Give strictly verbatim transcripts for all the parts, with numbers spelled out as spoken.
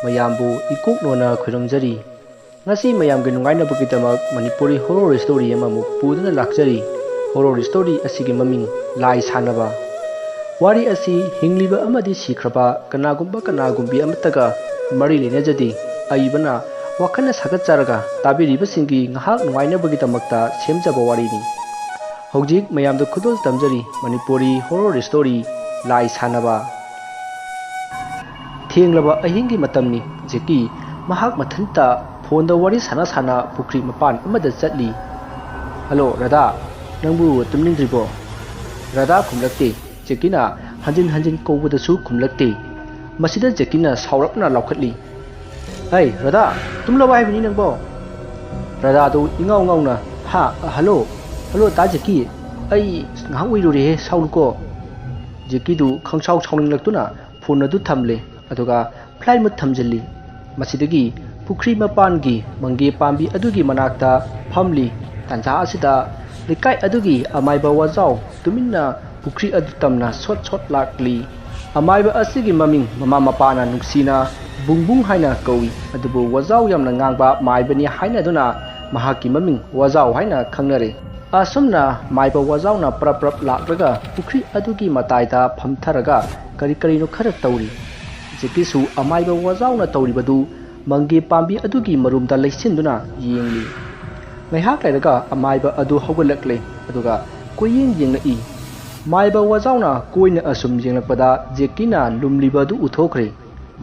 ꯃꯌꯥꯝꯕꯨ ꯏꯀꯣꯛ ꯅꯣꯟꯅ ꯈꯣꯏꯔꯝꯖꯔꯤ꯫ ꯉꯁꯤ ꯃꯌꯥꯝꯒꯤ ꯅꯨꯡꯉꯥꯏꯅꯕꯒꯤꯗꯃꯛ ꯃꯅꯤꯄꯨꯔꯤ horror story ꯑꯃꯃꯨꯛ ꯄꯨꯗꯨꯅ ꯂꯥꯛꯆꯔꯤ꯫ Horror story ꯑꯁꯤꯒꯤ ꯃꯃꯤꯡ ꯂꯥꯏ ꯁꯥꯟꯅꯕ꯫ ꯋꯥꯔꯤ ꯑꯁꯤ ꯍꯤꯡꯂꯤꯕ ꯑꯃꯗꯤ ꯁꯤꯈ꯭ꯔꯕ ꯀꯅꯥꯒꯨꯝꯕ ꯀꯅꯥꯒꯨꯝꯕꯤ ꯑꯃꯠꯇꯒ ꯃꯔꯤ ꯂꯩꯅꯖꯗꯦ꯫ ꯑꯏꯕꯅ ꯋꯥꯈꯜꯅ ꯁꯥꯒꯠꯆꯔꯒ ꯇꯥꯕꯤꯔꯤꯕꯁꯤꯡꯒꯤ ꯉꯥꯏꯍꯥꯛ ꯅꯨꯡꯉꯥꯏꯅꯕꯒꯤꯗꯃꯛꯇ ꯁꯦꯝꯖꯕ ꯋꯥꯔꯤꯅꯤ꯫ ꯍꯧꯖꯤꯛ ꯃꯌꯥꯝꯗ ꯈꯨꯗꯣꯜ ꯇꯝꯖꯔꯤ ꯃꯅꯤꯄꯨꯔꯤ horror story ꯂꯥꯏ ꯁꯥꯟꯅꯕ꯫ ꯊꯦꯡꯂꯕ ꯑꯍꯤꯡꯒꯤ ꯃꯇꯝꯅꯤ꯫ ꯖꯦꯀꯤ ꯃꯍꯥꯛ ꯃꯊꯟꯇ ꯐꯣꯟꯗ ꯋꯥꯔꯤ ꯁꯥꯟꯅ ꯁꯥꯟꯅ ꯄꯨꯈ꯭ꯔꯤ ꯃꯄꯥꯟ ꯑꯃꯗ ꯆꯠꯂꯤ꯫ "ꯍꯜꯂꯣ ꯔꯥꯙꯥ, ꯅꯪꯕꯨ ꯇꯨꯝꯅꯤꯡꯗ꯭ꯔꯤꯕꯣ?" ꯔꯥꯙꯥ ꯈꯨꯝꯂꯛꯇꯦ꯫ ꯖꯦꯀꯤꯅ ꯍꯟꯖꯤꯟ ꯍꯟꯖꯤꯟ ꯀꯧꯕꯗꯁꯨ ꯈꯨꯝꯂꯛꯇꯦ꯫ ꯃꯁꯤꯗ ꯖꯦꯀꯤꯅ ꯁꯥꯎꯔꯞꯅ ꯂꯥꯎꯈꯠꯂꯤ, "ꯍꯩ ꯔꯥꯙꯥ, ꯇꯨꯝꯂꯕ ꯍꯥꯏꯕꯅꯤ ꯅꯪꯕꯣ?" ꯔꯥꯙꯥꯗꯨ ꯏꯉꯥꯎ ꯉꯥꯎꯅ, "ꯍꯥ, ꯍꯜꯂꯣ, ꯍꯜꯂꯣ ꯗꯥ ꯖꯦꯀꯤ, ꯑꯩ ꯉꯥꯏꯍꯥꯛ ꯎꯏꯔꯨꯔꯦꯍꯦ, ꯁꯥꯎꯅꯨꯀꯣ꯫" ꯖꯦꯀꯤꯗꯨ ꯈꯪꯁꯥꯎ ꯁꯥꯎꯅꯤꯡꯂꯛꯇꯨꯅ ꯐꯣꯟ ꯑꯗꯨ ꯊꯝꯂꯦ, ꯑꯗꯨꯒ flight mode ꯊꯝꯖꯤꯜꯂꯤ꯫ ꯃꯁꯤꯗꯒꯤ ꯄꯨꯈ꯭ꯔꯤ ꯃꯄꯥꯟꯒꯤ ꯃꯪꯒꯦ ꯄꯥꯝꯕꯤ ꯑꯗꯨꯒꯤ ꯃꯅꯥꯛꯇ ꯐꯝꯂꯤ꯫ ꯇꯥꯟꯖꯥ ꯑꯁꯤꯗ ꯂꯩꯀꯥꯏ ꯑꯗꯨꯒꯤ ꯑꯃꯥꯏꯕ ꯋꯥꯖꯥꯎ ꯇꯨꯃꯤꯟꯅ ꯄꯨꯈ꯭ꯔꯤ ꯑꯗꯨ ꯇꯝꯅ ꯁꯣꯠ ꯁꯣꯠ ꯂꯥꯛꯂꯤ꯫ ꯑꯃꯥꯏꯕ ꯑꯁꯤꯒꯤ ꯃꯃꯤꯡ ꯃꯃꯥ ꯃꯄꯥꯅ ꯅꯨꯡꯁꯤꯅ ꯕꯨꯡꯕꯨꯡ ꯍꯥꯏꯅ ꯀꯧꯏ, ꯑꯗꯨꯕꯨ ꯋꯥꯖꯥꯎ ꯌꯥꯝꯅ ꯉꯥꯡꯕ ꯃꯥꯏꯕꯅꯤ ꯍꯥꯏꯅꯗꯨꯅ ꯃꯍꯥꯛꯀꯤ ꯃꯃꯤꯡ ꯋꯥꯖꯥꯎ ꯍꯥꯏꯅ ꯈꯪꯅꯔꯦ꯫ ꯑꯁꯨꯝꯅ ꯃꯥꯏꯕ ꯋꯥꯖꯥꯎꯅ ꯄ꯭ꯔꯞ ꯄ꯭ꯔꯞ ꯂꯥꯛꯂꯒ ꯄꯨꯈ꯭ꯔꯤ ꯑꯗꯨꯒꯤ ꯃꯇꯥꯏꯗ ꯐꯝꯊꯔꯒ ꯀꯔꯤ ꯀꯔꯤꯅꯣ ꯈꯔ ꯇꯧꯔꯤ꯫ ꯖꯦꯀꯤꯁꯨ ꯑꯃꯥꯏꯕ ꯋꯥꯖꯥꯎꯅ ꯇꯧꯔꯤꯕꯗꯨ ꯃꯪꯒꯦ ꯄꯥꯝꯕꯤ ꯑꯗꯨꯒꯤ ꯃꯔꯨꯝꯗ ꯂꯩꯁꯤꯟꯗꯨꯅ ꯌꯦꯡꯂꯤ꯫ ꯉꯥꯏꯍꯥꯛ ꯂꯩꯔꯒ ꯑꯃꯥꯏꯕ ꯑꯗꯨ ꯍꯧꯒꯠꯂꯛꯂꯦ, ꯑꯗꯨꯒ ꯀꯣꯏꯌꯦꯡ ꯌꯦꯡꯂꯛꯏ꯫ ꯃꯥꯏꯕ ꯋꯥꯖꯥꯎꯅ ꯀꯣꯏꯅ ꯑꯁꯨꯝ ꯌꯦꯡꯂꯛꯄꯗ ꯖꯦꯀꯤꯅ ꯂꯨꯝꯂꯤꯕ ꯑꯗꯨ ꯎꯊꯣꯛꯈ꯭ꯔꯦ꯫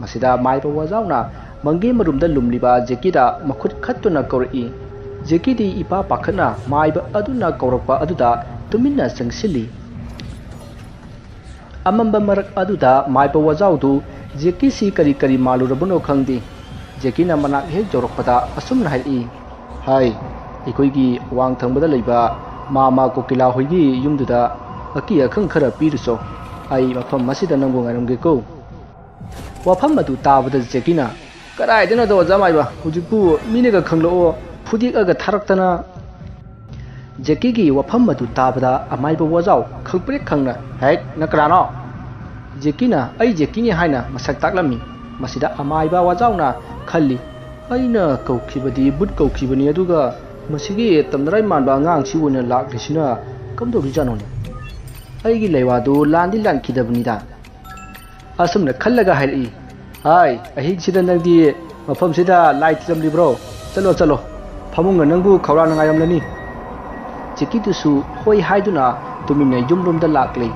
ꯃꯁꯤꯗ ꯃꯥꯏꯕ ꯋꯥꯖꯥꯎꯅ ꯃꯪꯒꯦ ꯃꯔꯨꯝꯗ ꯂꯨꯝꯂꯤꯕ ꯖꯦꯀꯤꯗ ꯃꯈꯨꯠ ꯈꯠꯇꯨꯅ ꯀꯧꯔꯛꯏ꯫ ꯖꯦꯀꯤꯗꯤ ꯏꯄꯥ ꯄꯥꯈꯠꯅ ꯃꯥꯏꯕ ꯑꯗꯨꯅ ꯀꯧꯔꯛꯄ ꯑꯗꯨꯗ ꯇꯨꯃꯤꯟꯅ ꯆꯪꯁꯤꯜꯂꯤ꯫ ꯑꯃꯝꯕ ꯃꯔꯛ ꯑꯗꯨꯗ ꯃꯥꯏꯕ ꯋꯥꯖꯥꯎꯗꯨ ꯖꯦꯀꯤꯁꯤ ꯀꯔꯤ ꯀꯔꯤ ꯃꯥꯜꯂꯨꯔꯕꯅꯣ ꯈꯪꯗꯦ꯫ ꯖꯦꯀꯤꯅ ꯃꯅꯥꯛ ꯍꯦꯛ ꯌꯧꯔꯛꯄꯗ ꯑꯁꯨꯝꯅ ꯍꯥꯏꯔꯛꯏ, "ꯍꯥꯏ, ꯑꯩꯈꯣꯏꯒꯤ ꯋꯥꯡ ꯊꯪꯕꯗ ꯂꯩꯕ ꯃꯥꯃ ꯀꯣꯀꯤꯂꯥ ꯍꯣꯏꯒꯤ ꯌꯨꯝꯗꯨꯗ ꯑꯀꯤ ꯑꯈꯪ ꯈꯔ ꯄꯤꯔꯨꯆꯣ꯫ ꯑꯩ ꯃꯐꯝ ꯑꯁꯤꯗ ꯅꯪꯕꯨ ꯉꯥꯏꯔꯝꯒꯦꯀꯣ꯫" ꯋꯥꯐꯝ ꯑꯗꯨ ꯇꯥꯕꯗ ꯖꯦꯀꯤꯅ, "ꯀꯗꯥꯏꯗꯅꯣꯗ ꯑꯣꯖꯥ ꯃꯥꯏꯕ, ꯍꯧꯖꯤꯛꯄꯨ ꯃꯤꯅꯒ ꯈꯪꯂꯛꯑꯣ ꯐꯨꯗꯦꯛꯑꯒ ꯊꯥꯔꯛꯇꯅ꯫" ꯖꯦꯀꯤꯒꯤ ꯋꯥꯐꯝ ꯑꯗꯨ ꯇꯥꯕꯗ ꯑꯃꯥꯏꯕ ꯋꯥꯖꯥꯎ ꯈꯪꯄ꯭ꯔꯦꯛ ꯈꯪꯅ, "ꯍꯦꯛ, ꯅꯪ ꯀꯅꯥꯅꯣ?" ꯖꯦꯀꯤꯅ "ꯑꯩ ꯖꯦꯀꯤꯅꯤ" ꯍꯥꯏꯅ ꯃꯁꯛ ꯇꯥꯛꯂꯝꯃꯤ꯫ ꯃꯁꯤꯗ ꯑꯃꯥꯏꯕ ꯋꯥꯖꯥꯎꯅ ꯈꯜꯂꯤ, "ꯑꯩꯅ ꯀꯧꯈꯤꯕꯗꯤ ꯕꯨꯠ ꯀꯧꯈꯤꯕꯅꯤ, ꯑꯗꯨꯒ ꯃꯁꯤꯒꯤ ꯇꯝꯅꯔꯥꯏ ꯃꯥꯟꯕ ꯑꯉꯥꯡꯁꯤ ꯑꯣꯏꯅ ꯂꯥꯛꯂꯤꯁꯤꯅ ꯀꯝꯗꯧꯔꯤꯖꯥꯠꯅꯣꯅꯦ? ꯑꯩꯒꯤ ꯂꯩꯋꯥꯗꯨ ꯂꯥꯟꯗꯤ ꯂꯥꯟꯈꯤꯗꯕꯅꯤꯗ"꯫ ꯑꯁꯨꯝꯅ ꯈꯜꯂꯒ ꯍꯥꯏꯔꯛꯏ, "ꯍꯥꯏ, ꯑꯍꯤꯡꯁꯤꯗ ꯅꯪꯗꯤ ꯃꯐꯝꯁꯤꯗ ꯂꯥꯏ ꯊꯤꯔꯝꯂꯤꯕ꯭ꯔꯣ? ꯆꯠꯂꯣ, ꯆꯠꯂꯣ, ꯐꯃꯨꯡꯅ ꯅꯪꯕꯨ ꯈꯧꯔꯥꯡꯅ ꯉꯥꯏꯔꯝꯂꯅꯤ"꯫ ꯖꯦꯀꯤꯗꯨꯁꯨ ꯍꯣꯏ ꯍꯥꯏꯗꯨꯅ ꯇꯨꯃꯤꯟꯅ ꯌꯨꯝꯂꯣꯝꯗ ꯂꯥꯛꯂꯦ꯫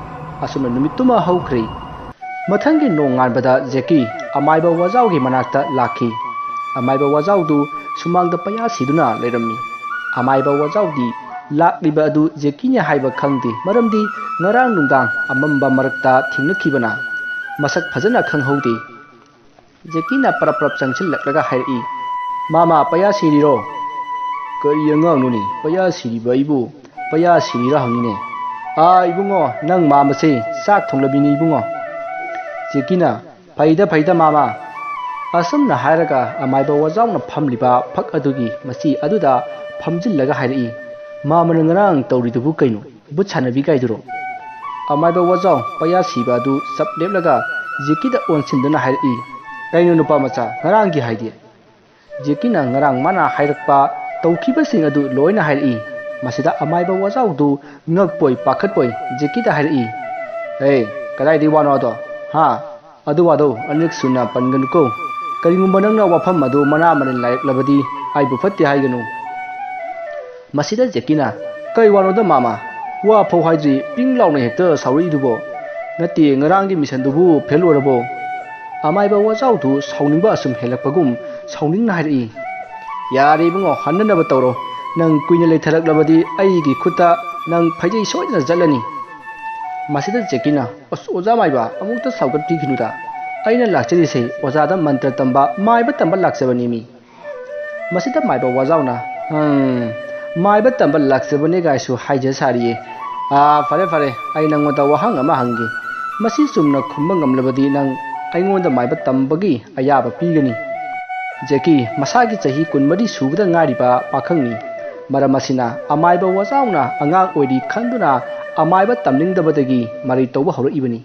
ꯑꯁꯨꯝꯅ ꯅꯨꯃꯤꯠꯇꯨꯃ ꯍꯧꯈ꯭ꯔꯦ꯫ ꯃꯊꯪꯒꯤ ꯅꯣꯡꯉꯥꯟꯕꯗ ꯖꯦꯀꯤ ꯑꯃꯥꯏꯕ ꯋꯥꯖꯥꯎꯒꯤ ꯃꯅꯥꯛꯇ ꯂꯥꯛꯈꯤ꯫ ꯑꯃꯥꯏꯕ ꯋꯥꯖꯥꯎꯗꯨ ꯁꯨꯃꯥꯡꯗ ꯄꯩꯌꯥ ꯁꯤꯗꯨꯅ ꯂꯩꯔꯝꯃꯤ꯫ ꯑꯃꯥꯏꯕ ꯋꯥꯖꯥꯎꯗꯤ ꯂꯥꯛꯂꯤꯕ ꯑꯗꯨ ꯖꯦꯀꯤꯅꯦ ꯍꯥꯏꯕ ꯈꯪꯗꯦ, ꯃꯔꯝꯗꯤ ꯉꯔꯥꯡ ꯅꯨꯡꯗꯥꯡ ꯑꯃꯝꯕ ꯃꯔꯛꯇ ꯊꯦꯡꯅꯈꯤꯕꯅ꯫ ꯃꯁꯛ ꯐꯖꯅ ꯈꯪꯍꯧꯗꯦ꯫ ꯖꯦꯀꯤꯅ ꯄꯔꯞ ꯄꯔꯞ ꯆꯪꯁꯤꯜꯂꯛꯂꯒ ꯍꯥꯏꯔꯛꯏ, "ꯃꯥꯃ, ꯄꯩꯌꯥ ꯁꯤꯔꯤꯔꯣ?" "ꯀꯔꯤ ꯑꯉꯥꯡꯅꯣꯅꯦ, ꯄꯩꯌꯥ ꯁꯤꯔꯤꯕ ꯑꯩꯕꯨ? ꯄꯩꯌꯥ ꯁꯤꯔꯤꯔꯥ ꯍꯪꯉꯤꯅꯦ꯫ ꯑꯥ, ꯏꯕꯨꯡꯉꯣ, ꯅꯪ ꯃꯥꯃꯁꯦ ꯆꯥꯛ ꯊꯣꯡꯂꯕꯤꯅꯤ, ꯏꯕꯨꯡꯉꯣ"꯫ ꯖꯦꯀꯤꯅ, "ꯐꯩꯗ, ꯐꯩꯗ, ꯃꯥꯃ"꯫ ꯑꯁꯨꯝꯅ ꯍꯥꯏꯔꯒ ꯑꯃꯥꯏꯕ ꯋꯥꯖꯥꯎꯅ ꯐꯝꯂꯤꯕ ꯐꯛ ꯑꯗꯨꯒꯤ ꯃꯆꯤ ꯑꯗꯨꯗ ꯐꯝꯖꯤꯜꯂꯒ ꯍꯥꯏꯔꯛꯏ, "ꯃꯥꯃꯅ ꯉꯔꯥꯡ ꯇꯧꯔꯤꯗꯨꯕꯨ ꯀꯩꯅꯣ? ꯕꯨꯠ ꯁꯥꯟꯅꯕꯤ ꯀꯥꯏꯗꯨꯔꯣ?" ꯑꯃꯥꯏꯕ ꯋꯥꯖꯥꯎ ꯄꯩꯌꯥ ꯁꯤꯕ ꯑꯗꯨ ꯆꯞ ꯂꯦꯞꯂꯒ ꯖꯦꯀꯤꯗ ꯑꯣꯟꯁꯤꯟꯗꯨꯅ ꯍꯥꯏꯔꯛꯏ, "ꯀꯩꯅꯣ ꯅꯨꯄꯥ ꯃꯆꯥ, ꯉꯔꯥꯡꯒꯤ ꯍꯥꯏꯗꯤ?" ꯖꯦꯀꯤꯅ ꯉꯔꯥꯡ ꯃꯥꯅ ꯍꯥꯏꯔꯛꯄ ꯇꯧꯈꯤꯕꯁꯤꯡ ꯑꯗꯨ ꯂꯣꯏꯅ ꯍꯥꯏꯔꯛꯏ꯫ ꯃꯁꯤꯗ ꯑꯃꯥꯏꯕ ꯋꯥꯖꯥꯎꯗꯨ ꯉꯛꯄꯣꯏ ꯄꯥꯈꯠꯄꯣꯏ ꯖꯦꯀꯤꯗ ꯍꯥꯏꯔꯛꯏ, "ꯑꯦ, ꯀꯗꯥꯏꯗꯒꯤ ꯋꯥꯅꯣ ꯑꯗꯣ? ꯍꯥ? ꯑꯗꯨ ꯋꯥꯗꯣ ꯑꯅꯤꯔꯛ ꯁꯨꯅ ꯄꯟꯒꯅꯨꯀꯣ꯫ ꯀꯔꯤꯒꯨꯝꯕ ꯅꯪꯅ ꯋꯥꯐꯝ ꯑꯗꯨ ꯃꯅꯥ ꯃꯅꯤꯟ ꯂꯥꯏꯔꯛꯂꯕꯗꯤ ꯑꯩꯕꯨ ꯐꯠꯇꯦ ꯍꯥꯏꯒꯅꯨ"꯫ ꯃꯁꯤꯗ ꯖꯦꯀꯤꯅ, "ꯀꯩ ꯋꯥꯅꯣꯗ ꯃꯥꯃ? ꯋꯥ ꯐꯧ ꯍꯥꯏꯗ꯭ꯔꯤ ꯄꯤꯡ ꯂꯥꯎꯅ ꯍꯦꯛꯇ ꯁꯥꯎꯔꯛꯏꯗꯨꯕꯣ? ꯅꯠꯇꯦ, ꯉꯔꯥꯡꯒꯤ ꯃꯤꯁꯟꯗꯨꯕꯨ ꯐꯦꯜ ꯑꯣꯏꯔꯕꯣ?" ꯑꯃꯥꯏꯕ ꯋꯥꯖꯥꯎꯗꯨ ꯁꯥꯎꯅꯤꯡꯕ ꯑꯁꯨꯝ ꯍꯦꯜꯂꯛꯄꯒꯨꯝ ꯁꯥꯎꯅꯤꯡꯅ ꯍꯥꯏꯔꯛꯏ, "ꯌꯥꯔꯦ ꯏꯕꯨꯡꯉꯣ, ꯍꯟꯅꯅꯕ ꯇꯧꯔꯣ꯫ ꯅꯪ ꯀꯨꯏꯅ ꯂꯩꯊꯔꯛꯂꯕꯗꯤ ꯑꯩꯒꯤ ꯈꯨꯠꯇ ꯅꯪ ꯐꯩꯖꯩ ꯁꯣꯏꯗꯅ ꯆꯠꯂꯅꯤ"꯫ ꯃꯁꯤꯗ ꯖꯦꯀꯤꯅ, "ꯑꯁ, ꯑꯣꯖꯥ ꯃꯥꯏꯕ, ꯑꯃꯨꯛꯇ ꯁꯥꯎꯒꯠꯄꯤꯈꯤꯅꯨꯗ꯫ ꯑꯩꯅ ꯂꯥꯛꯆꯔꯤꯁꯦ ꯑꯣꯖꯥꯗ ꯃꯟꯇ꯭ꯔ ꯇꯝꯕ, ꯃꯥꯏꯕ ꯇꯝꯕ ꯂꯥꯛꯆꯕꯅꯦꯃꯤ"꯫ ꯃꯁꯤꯗ ꯃꯥꯏꯕ ꯋꯥꯖꯥꯎꯅ, "ꯍꯝ, ꯃꯥꯏꯕ ꯇꯝꯕ ꯂꯥꯛꯆꯕꯅꯦ ꯒꯥꯏꯁꯨ ꯍꯥꯏꯖ ꯁꯥꯔꯤꯌꯦ꯫ ꯑꯥ, ꯐꯔꯦ ꯐꯔꯦ, ꯑꯩ ꯅꯪꯉꯣꯟꯗ ꯋꯥꯍꯪ ꯑꯃ ꯍꯪꯒꯦ꯫ ꯃꯁꯤ ꯆꯨꯝꯅ ꯈꯨꯝꯕ ꯉꯝꯂꯕꯗꯤ ꯅꯪ ꯑꯩꯉꯣꯟꯗ ꯃꯥꯏꯕ ꯇꯝꯕꯒꯤ ꯑꯌꯥꯕ ꯄꯤꯒꯅꯤ"꯫ ꯖꯦꯀꯤ ꯃꯁꯥꯒꯤ ꯆꯍꯤ ꯀꯨꯟꯃꯔꯤ ꯁꯨꯕꯗ ꯉꯥꯏꯔꯤꯕ ꯄꯥꯈꯪꯅꯤ꯫ ꯃꯔꯝ ꯑꯁꯤꯅ ꯑꯃꯥꯏꯕ ꯋꯥꯖꯥꯎꯅ ꯑꯉꯥꯡ ꯑꯣꯏꯔꯤ ꯈꯟꯗꯨꯅ ꯑꯃꯥꯏꯕ ꯇꯝꯅꯤꯡꯗꯕꯗꯒꯤ ꯃꯔꯩ ꯇꯧꯕ ꯍꯧꯔꯛꯏꯕꯅꯤ꯫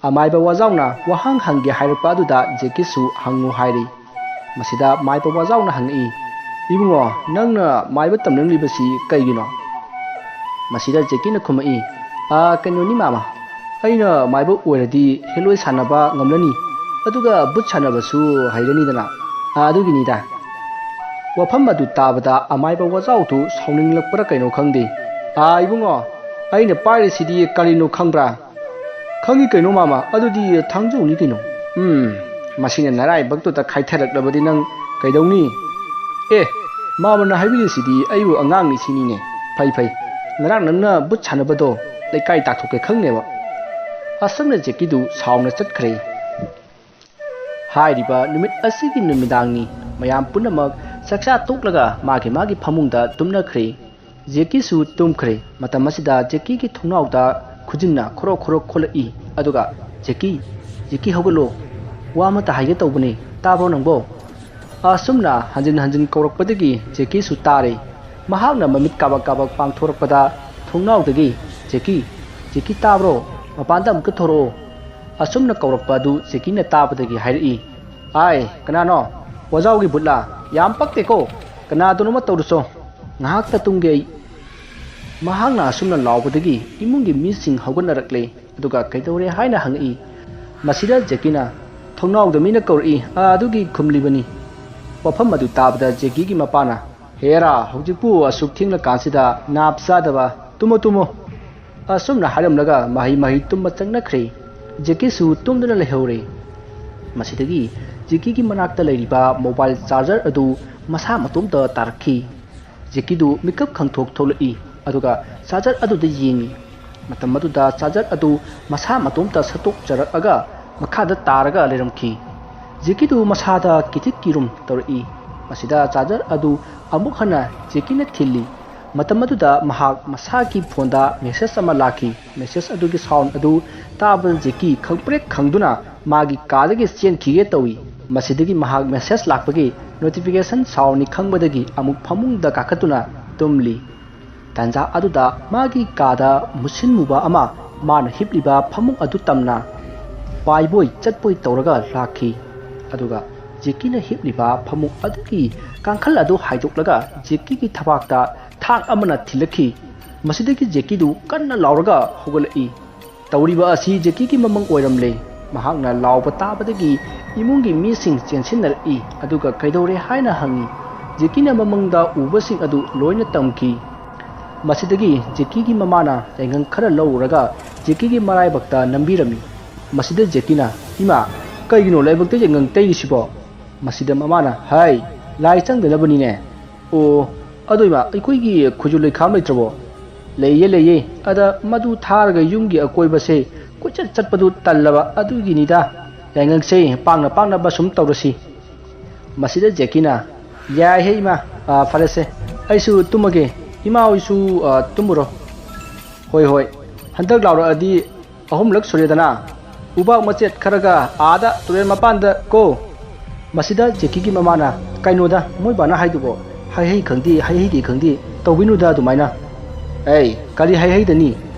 ꯑꯃꯥꯏꯕ ꯋꯥꯖꯥꯎꯅ ꯋꯥꯍꯪ ꯍꯪꯒꯦ ꯍꯥꯏꯔꯛꯄ ꯑꯗꯨꯗ ꯖꯦꯀꯤꯁꯨ ꯍꯪꯉꯨ ꯍꯥꯏꯔꯤ꯫ ꯃꯁꯤꯗ ꯃꯥꯏꯕ ꯋꯥꯖꯥꯎꯅ ꯍꯪꯉꯛꯏ, "ꯏꯕꯨꯡꯉꯣ, ꯅꯪꯅ ꯃꯥꯏꯕ ꯇꯝꯅꯤꯡꯂꯤꯕꯁꯤ ꯀꯩꯒꯤꯅꯣ?" ꯃꯁꯤꯗ ꯖꯦꯀꯤꯅ ꯈꯨꯝꯃꯛꯏ, "ꯑꯥ, ꯀꯩꯅꯣꯅꯤ ꯃꯥꯃ, ꯑꯩꯅ ꯃꯥꯏꯕ ꯑꯣꯏꯔꯗꯤ ꯍꯦꯂꯣꯏ ꯁꯥꯟꯅꯕ ꯉꯝꯂꯅꯤ, ꯑꯗꯨꯒ ꯕꯨꯠ ꯁꯥꯟꯅꯕꯁꯨ ꯍꯩꯔꯅꯤꯗꯅ꯫ ꯑꯥ, ꯑꯗꯨꯒꯤꯅꯤꯗ꯫" ꯋꯥꯐꯝ ꯑꯗꯨ ꯇꯥꯕꯗ ꯑꯃꯥꯏꯕ ꯋꯥꯖꯥꯎꯗꯨ ꯁꯥꯎꯅꯤꯡꯂꯛꯄ꯭ꯔꯥ ꯀꯩꯅꯣ ꯈꯪꯗꯦ꯫ "ꯑꯥ, ꯏꯕꯨꯡꯉꯣ, ꯑꯩꯅ ꯄꯥꯏꯔꯤꯁꯤꯗꯤ ꯀꯔꯤꯅꯣ ꯈꯪꯕ꯭ꯔꯥ?" "ꯈꯪꯉꯤ ꯀꯩꯅꯣ ꯃꯥꯃ, ꯑꯗꯨꯗꯤ ꯊꯥꯡꯖꯧꯅꯤ ꯀꯩꯅꯣ꯫" "ꯎꯝ, ꯃꯁꯤꯅ ꯅꯔꯥꯏꯕꯛꯇꯨꯗ ꯈꯥꯏꯊꯔꯛꯂꯕꯗꯤ ꯅꯪ ꯀꯩꯗꯧꯅꯤ?" "ꯑꯦ, ꯃꯥꯃꯅ ꯍꯥꯏꯕꯤꯔꯤꯁꯤꯗꯤ ꯑꯩꯕꯨ ꯑꯉꯥꯡꯅꯤ ꯁꯤꯅꯤꯅꯦ꯫ ꯐꯩ, ꯐꯩ, ꯉꯔꯥꯡ ꯅꯪꯅ ꯕꯨꯠ ꯁꯥꯟꯅꯕꯗꯣ ꯂꯩꯀꯥꯏ ꯇꯥꯛꯊꯣꯛꯀꯦ ꯈꯪꯅꯦꯕ꯫" ꯑꯁꯨꯝꯅ ꯖꯦꯀꯤꯗꯨ ꯁꯥꯎꯅ ꯆꯠꯈ꯭ꯔꯦ꯫ ꯍꯥꯏꯔꯤꯕ ꯅꯨꯃꯤꯠ ꯑꯁꯤꯒꯤ ꯅꯨꯃꯤꯗꯥꯡꯅꯤ꯫ ꯃꯌꯥꯝ ꯄꯨꯝꯅꯃꯛ ꯆꯥꯛꯆꯥ ꯇꯣꯛꯂꯒ ꯃꯥꯒꯤ ꯃꯥꯒꯤ ꯐꯃꯨꯡꯗ ꯇꯨꯝꯅꯈ꯭ꯔꯦ꯫ ꯖꯦꯀꯤꯁꯨ ꯇꯨꯝꯈ꯭ꯔꯦ꯫ ꯃꯇꯝ ꯑꯁꯤꯗ ꯖꯦꯀꯤꯒꯤ ꯊꯣꯡꯅꯥꯎꯗ ꯈꯨꯖꯤꯟꯅ ꯈꯣꯔꯣꯛ ꯈꯣꯔꯣꯛ ꯈꯣꯠꯂꯛꯏ꯫ ꯑꯗꯨꯒ, "ꯖꯦꯀꯤ, ꯖꯦꯀꯤ ꯍꯧꯒꯠꯂꯣ, ꯋꯥ ꯑꯃꯇ ꯍꯥꯏꯒꯦ ꯇꯧꯕꯅꯦ, ꯇꯥꯕ꯭ꯔꯣ ꯅꯪꯕꯣ?" ꯑꯁꯨꯝꯅ ꯍꯟꯖꯤꯟ ꯍꯟꯖꯤꯟ ꯀꯧꯔꯛꯄꯗꯒꯤ ꯖꯦꯀꯤꯁꯨ ꯇꯥꯔꯦ꯫ ꯃꯍꯥꯛꯅ ꯃꯃꯤꯠ ꯀꯥꯕꯛ ꯀꯥꯕꯛ ꯄꯥꯡꯊꯣꯔꯛꯄꯗ ꯊꯣꯡꯅꯥꯎꯗꯒꯤ, "ꯖꯦꯀꯤ, ꯖꯦꯀꯤ ꯇꯥꯕ꯭ꯔꯣ? ꯃꯄꯥꯟꯗ ꯑꯃꯨꯛꯇ ꯊꯣꯔꯛꯑꯣ꯫" ꯑꯁꯨꯝꯅ ꯀꯧꯔꯛꯄ ꯑꯗꯨ ꯖꯦꯀꯤꯅ ꯇꯥꯕꯗꯒꯤ ꯍꯥꯏꯔꯛꯏ, "ꯑꯥꯏ, ꯀꯅꯥꯅꯣ? ꯋꯥꯖꯥꯎꯒꯤ ꯕꯨꯠꯂꯥ? ꯌꯥꯝ ꯄꯛꯇꯦꯀꯣ꯫ ꯀꯅꯥꯗꯅꯣꯃ ꯇꯧꯔꯨꯆꯣ꯫ ꯉꯥꯏꯍꯥꯛꯇ ꯇꯨꯝꯒꯦ ꯑꯩ꯫" ꯃꯍꯥꯛꯅ ꯑꯁꯨꯝꯅ ꯂꯥꯎꯕꯗꯒꯤ ꯏꯃꯨꯡꯒꯤ ꯃꯤꯁꯤꯡ ꯍꯧꯒꯠꯅꯔꯛꯂꯦ꯫ ꯑꯗꯨꯒ ꯀꯩꯗꯧꯔꯦ ꯍꯥꯏꯅ ꯍꯪꯉꯛꯏ꯫ ꯃꯁꯤꯗ ꯖꯦꯀꯤꯅ, "ꯊꯣꯡꯅꯥꯎꯗ ꯃꯤꯅ ꯀꯧꯔꯛꯏ, ꯑꯥ, ꯑꯗꯨꯒꯤ ꯈꯨꯝꯂꯤꯕꯅꯤ꯫" ꯋꯥꯐꯝ ꯑꯗꯨ ꯇꯥꯕꯗ ꯖꯦꯀꯤꯒꯤ ꯃꯄꯥꯅ, "ꯍꯦꯔꯥ, ꯍꯧꯖꯤꯛꯄꯨ ꯑꯁꯨꯛ ꯊꯦꯡꯂꯀꯥꯟꯁꯤꯗ ꯅꯥꯞ ꯆꯥꯗꯕ, ꯇꯨꯝꯃꯣ, ꯇꯨꯝꯃꯣ꯫" ꯑꯁꯨꯝꯅ ꯍꯥꯏꯔꯝꯂꯒ ꯃꯍꯩ ꯃꯍꯩ ꯇꯨꯝꯕ ꯆꯪꯅꯈ꯭ꯔꯦ꯫ ꯖꯦꯀꯤꯁꯨ ꯇꯨꯝꯗꯨꯅ ꯂꯩꯍꯧꯔꯦ꯫ ꯃꯁꯤꯗꯒꯤ ꯖꯦꯀꯤꯒꯤ ꯃꯅꯥꯛꯇ ꯂꯩꯔꯤꯕ ꯃꯣꯕꯥꯏꯜ ꯆꯥꯔꯖꯔ ꯑꯗꯨ ꯃꯁꯥ ꯃꯇꯣꯝꯇ ꯇꯥꯔꯛꯈꯤ꯫ ꯖꯦꯀꯤꯗꯨ ꯃꯤꯀꯞ ꯈꯪꯊꯣꯛ ꯊꯣꯛꯂꯛꯏ, ꯑꯗꯨꯒ ꯆꯥꯔꯖꯔ ꯑꯗꯨꯗ ꯌꯦꯡꯉꯤ꯫ ꯃꯇꯝ ꯑꯗꯨꯗ ꯆꯥꯔꯖꯔ ꯑꯗꯨ ꯃꯁꯥ ꯃꯇꯣꯝꯇ ꯁꯠꯇꯣꯛꯆꯔꯛꯑꯒ ꯃꯈꯥꯗ ꯇꯥꯔꯒ ꯂꯩꯔꯝꯈꯤ꯫ ꯖꯦꯀꯤꯗꯨ ꯃꯁꯥꯗ ꯀꯤꯊꯤꯛ ꯀꯤꯔꯨꯝ ꯇꯧꯔꯛꯏ꯫ ꯃꯁꯤꯗ ꯆꯥꯔꯖꯔ ꯑꯗꯨ ꯑꯃꯨꯛ ꯍꯟꯅ ꯖꯦꯀꯤꯅ ꯊꯤꯜꯂꯤ꯫ ꯃꯇꯝ ꯑꯗꯨꯗ ꯃꯍꯥꯛ ꯃꯁꯥꯒꯤ ꯐꯣꯟꯗ ꯃꯦꯁꯦꯖ ꯑꯃ ꯂꯥꯛꯈꯤ꯫ ꯃꯦꯁꯦꯖ ꯑꯗꯨꯒꯤ ꯁꯥꯎꯟ ꯑꯗꯨ ꯇꯥꯕꯗ ꯖꯦꯀꯤ ꯈꯪꯄ꯭ꯔꯦꯛ ꯈꯪꯗꯨꯅ ꯃꯥꯒꯤ ꯀꯥꯗꯒꯤ ꯆꯦꯟꯈꯤꯒꯦ ꯇꯧꯏ꯫ ꯃꯁꯤꯗꯒꯤ ꯃꯍꯥꯛ ꯃꯦꯁꯦꯖ ꯂꯥꯛꯄꯒꯤ ꯅꯣꯇꯤꯐꯤꯀꯦꯁꯟ ꯁꯥꯎꯟꯅꯤ ꯈꯪꯕꯗꯒꯤ ꯑꯃꯨꯛ ꯐꯃꯨꯡꯗ ꯀꯥꯈꯠꯇꯨꯅ ꯇꯨꯝꯂꯤ꯫ ꯇꯥꯟꯖꯥ ꯑꯗꯨꯗ ꯃꯥꯒꯤ ꯀꯥꯗ ꯃꯨꯁꯤꯟ ꯃꯨꯕ ꯑꯃ ꯃꯥꯅ ꯍꯤꯞꯂꯤꯕ ꯐꯃꯨꯡ ꯑꯗꯨ ꯇꯝꯅ ꯄꯥꯏꯕꯣꯏ ꯆꯠꯄꯣꯏ ꯇꯧꯔꯒ ꯂꯥꯛꯈꯤ꯫ ꯑꯗꯨꯒ ꯖꯦꯀꯤꯅ ꯍꯤꯞꯂꯤꯕ ꯐꯃꯨꯡ ꯑꯗꯨꯒꯤ ꯀꯥꯡꯈꯜ ꯑꯗꯨ ꯍꯥꯏꯗꯣꯛꯂꯒ ꯖꯦꯀꯤꯒꯤ ꯊꯕꯥꯛꯇ ꯊꯥꯡ ꯑꯃꯅ ꯊꯤꯜꯂꯛꯈꯤ꯫ ꯃꯁꯤꯗꯒꯤ ꯖꯦꯀꯤꯗꯨ ꯀꯟꯅ ꯂꯥꯎꯔꯒ ꯍꯧꯒꯠꯂꯛꯏ꯫ ꯇꯧꯔꯤꯕ ꯑꯁꯤ ꯖꯦꯀꯤꯒꯤ ꯃꯃꯪ ꯑꯣꯏꯔꯝꯂꯦ꯫ ꯃꯍꯥꯛꯅ ꯂꯥꯎꯕ ꯇꯥꯕꯗꯒꯤ ꯏꯃꯨꯡꯒꯤ ꯃꯤꯁꯤꯡ ꯆꯦꯟꯁꯤꯟꯅꯔꯛꯏ, ꯑꯗꯨꯒ ꯀꯩꯗꯧꯔꯦ ꯍꯥꯏꯅ ꯍꯪꯉꯤ꯫ ꯖꯦꯀꯤꯅ ꯃꯃꯪꯗ ꯎꯕꯁꯤꯡ ꯑꯗꯨ ꯂꯣꯏꯅ ꯇꯝꯈꯤ꯫ ꯃꯁꯤꯗꯒꯤ ꯖꯦꯀꯤꯒꯤ ꯃꯃꯥꯅ ꯌꯥꯏꯉꯪ ꯈꯔ ꯂꯧꯔꯨꯔꯒ ꯖꯦꯀꯤꯒꯤ ꯃꯔꯥꯏꯕꯛꯇ ꯅꯝꯕꯤꯔꯝꯃꯤ꯫ ꯃꯁꯤꯗ ꯖꯦꯀꯤꯅ, "ꯏꯃꯥ, ꯀꯩꯒꯤꯅꯣ ꯂꯥꯏꯕꯛꯇ ꯌꯥꯏꯉꯪ ꯇꯩꯔꯤꯁꯤꯕꯣ?" ꯃꯁꯤꯗ ꯃꯃꯥꯅ, "ꯍꯥꯏ, ꯂꯥꯏ ꯆꯪꯗꯅꯕꯅꯤꯅꯦ꯫ ꯑꯣ, ꯑꯗꯣ ꯏꯃꯥ, ꯑꯩꯈꯣꯏꯒꯤ ꯈꯨꯖꯨ ꯂꯩꯈꯥꯝ ꯂꯩꯇ꯭ꯔꯕꯣ?" "ꯂꯩꯌꯦ, ꯂꯩꯌꯦ꯫ ꯑꯗ ꯃꯗꯨ ꯊꯥꯔꯒ ꯌꯨꯝꯒꯤ ꯑꯀꯣꯏꯕꯁꯦ ꯀꯣꯏꯆꯠ ꯆꯠꯄꯗꯨ ꯇꯜꯂꯕ ꯑꯗꯨꯒꯤꯅꯤꯗ꯫ ꯌꯥꯏꯉꯪꯁꯦ ꯄꯥꯡꯅ ꯄꯥꯡꯅꯕ ꯁꯨꯝ ꯇꯧꯔꯁꯤ꯫" ꯃꯁꯤꯗ ꯖꯦꯀꯤꯅ, "ꯌꯥꯏꯍꯦ ꯏꯃꯥ, ꯑ, ꯐꯔꯦꯁꯦ, ꯑꯩꯁꯨ ꯇꯨꯝꯃꯒꯦ꯫ ꯏꯃꯥ ꯍꯣꯏꯁꯨ, ꯑ, ꯇꯨꯝꯃꯨꯔꯣ꯫" "ꯍꯣꯏ, ꯍꯣꯏ, ꯍꯟꯗꯛ ꯂꯥꯎꯔꯛꯑꯗꯤ ꯑꯍꯨꯝꯂꯛ ꯁꯨꯔꯦꯗꯅ꯫ ꯎꯕꯥꯛ ꯃꯆꯦꯠ ꯈꯔꯒ ꯑꯥꯗ ꯇꯨꯔꯦꯜ ꯃꯄꯥꯟꯗ ꯀꯣ꯫" ꯃꯁꯤꯗ ꯖꯦꯀꯤꯒꯤ ꯃꯃꯥꯅ, "ꯀꯩꯅꯣꯗ ꯃꯣꯏ ꯕꯥꯅ ꯍꯥꯏꯗꯨꯕꯣ? ꯍꯩ ꯍꯩ ꯈꯪꯗꯦ, ꯍꯩ ꯍꯩꯗꯦ ꯈꯪꯗꯦ, ꯇꯧꯕꯤꯅꯨꯗ ꯑꯗꯨꯃꯥꯏꯅ꯫" "ꯑꯩ ꯀꯔꯤ ꯍꯩ ꯍꯩꯗꯅꯤ?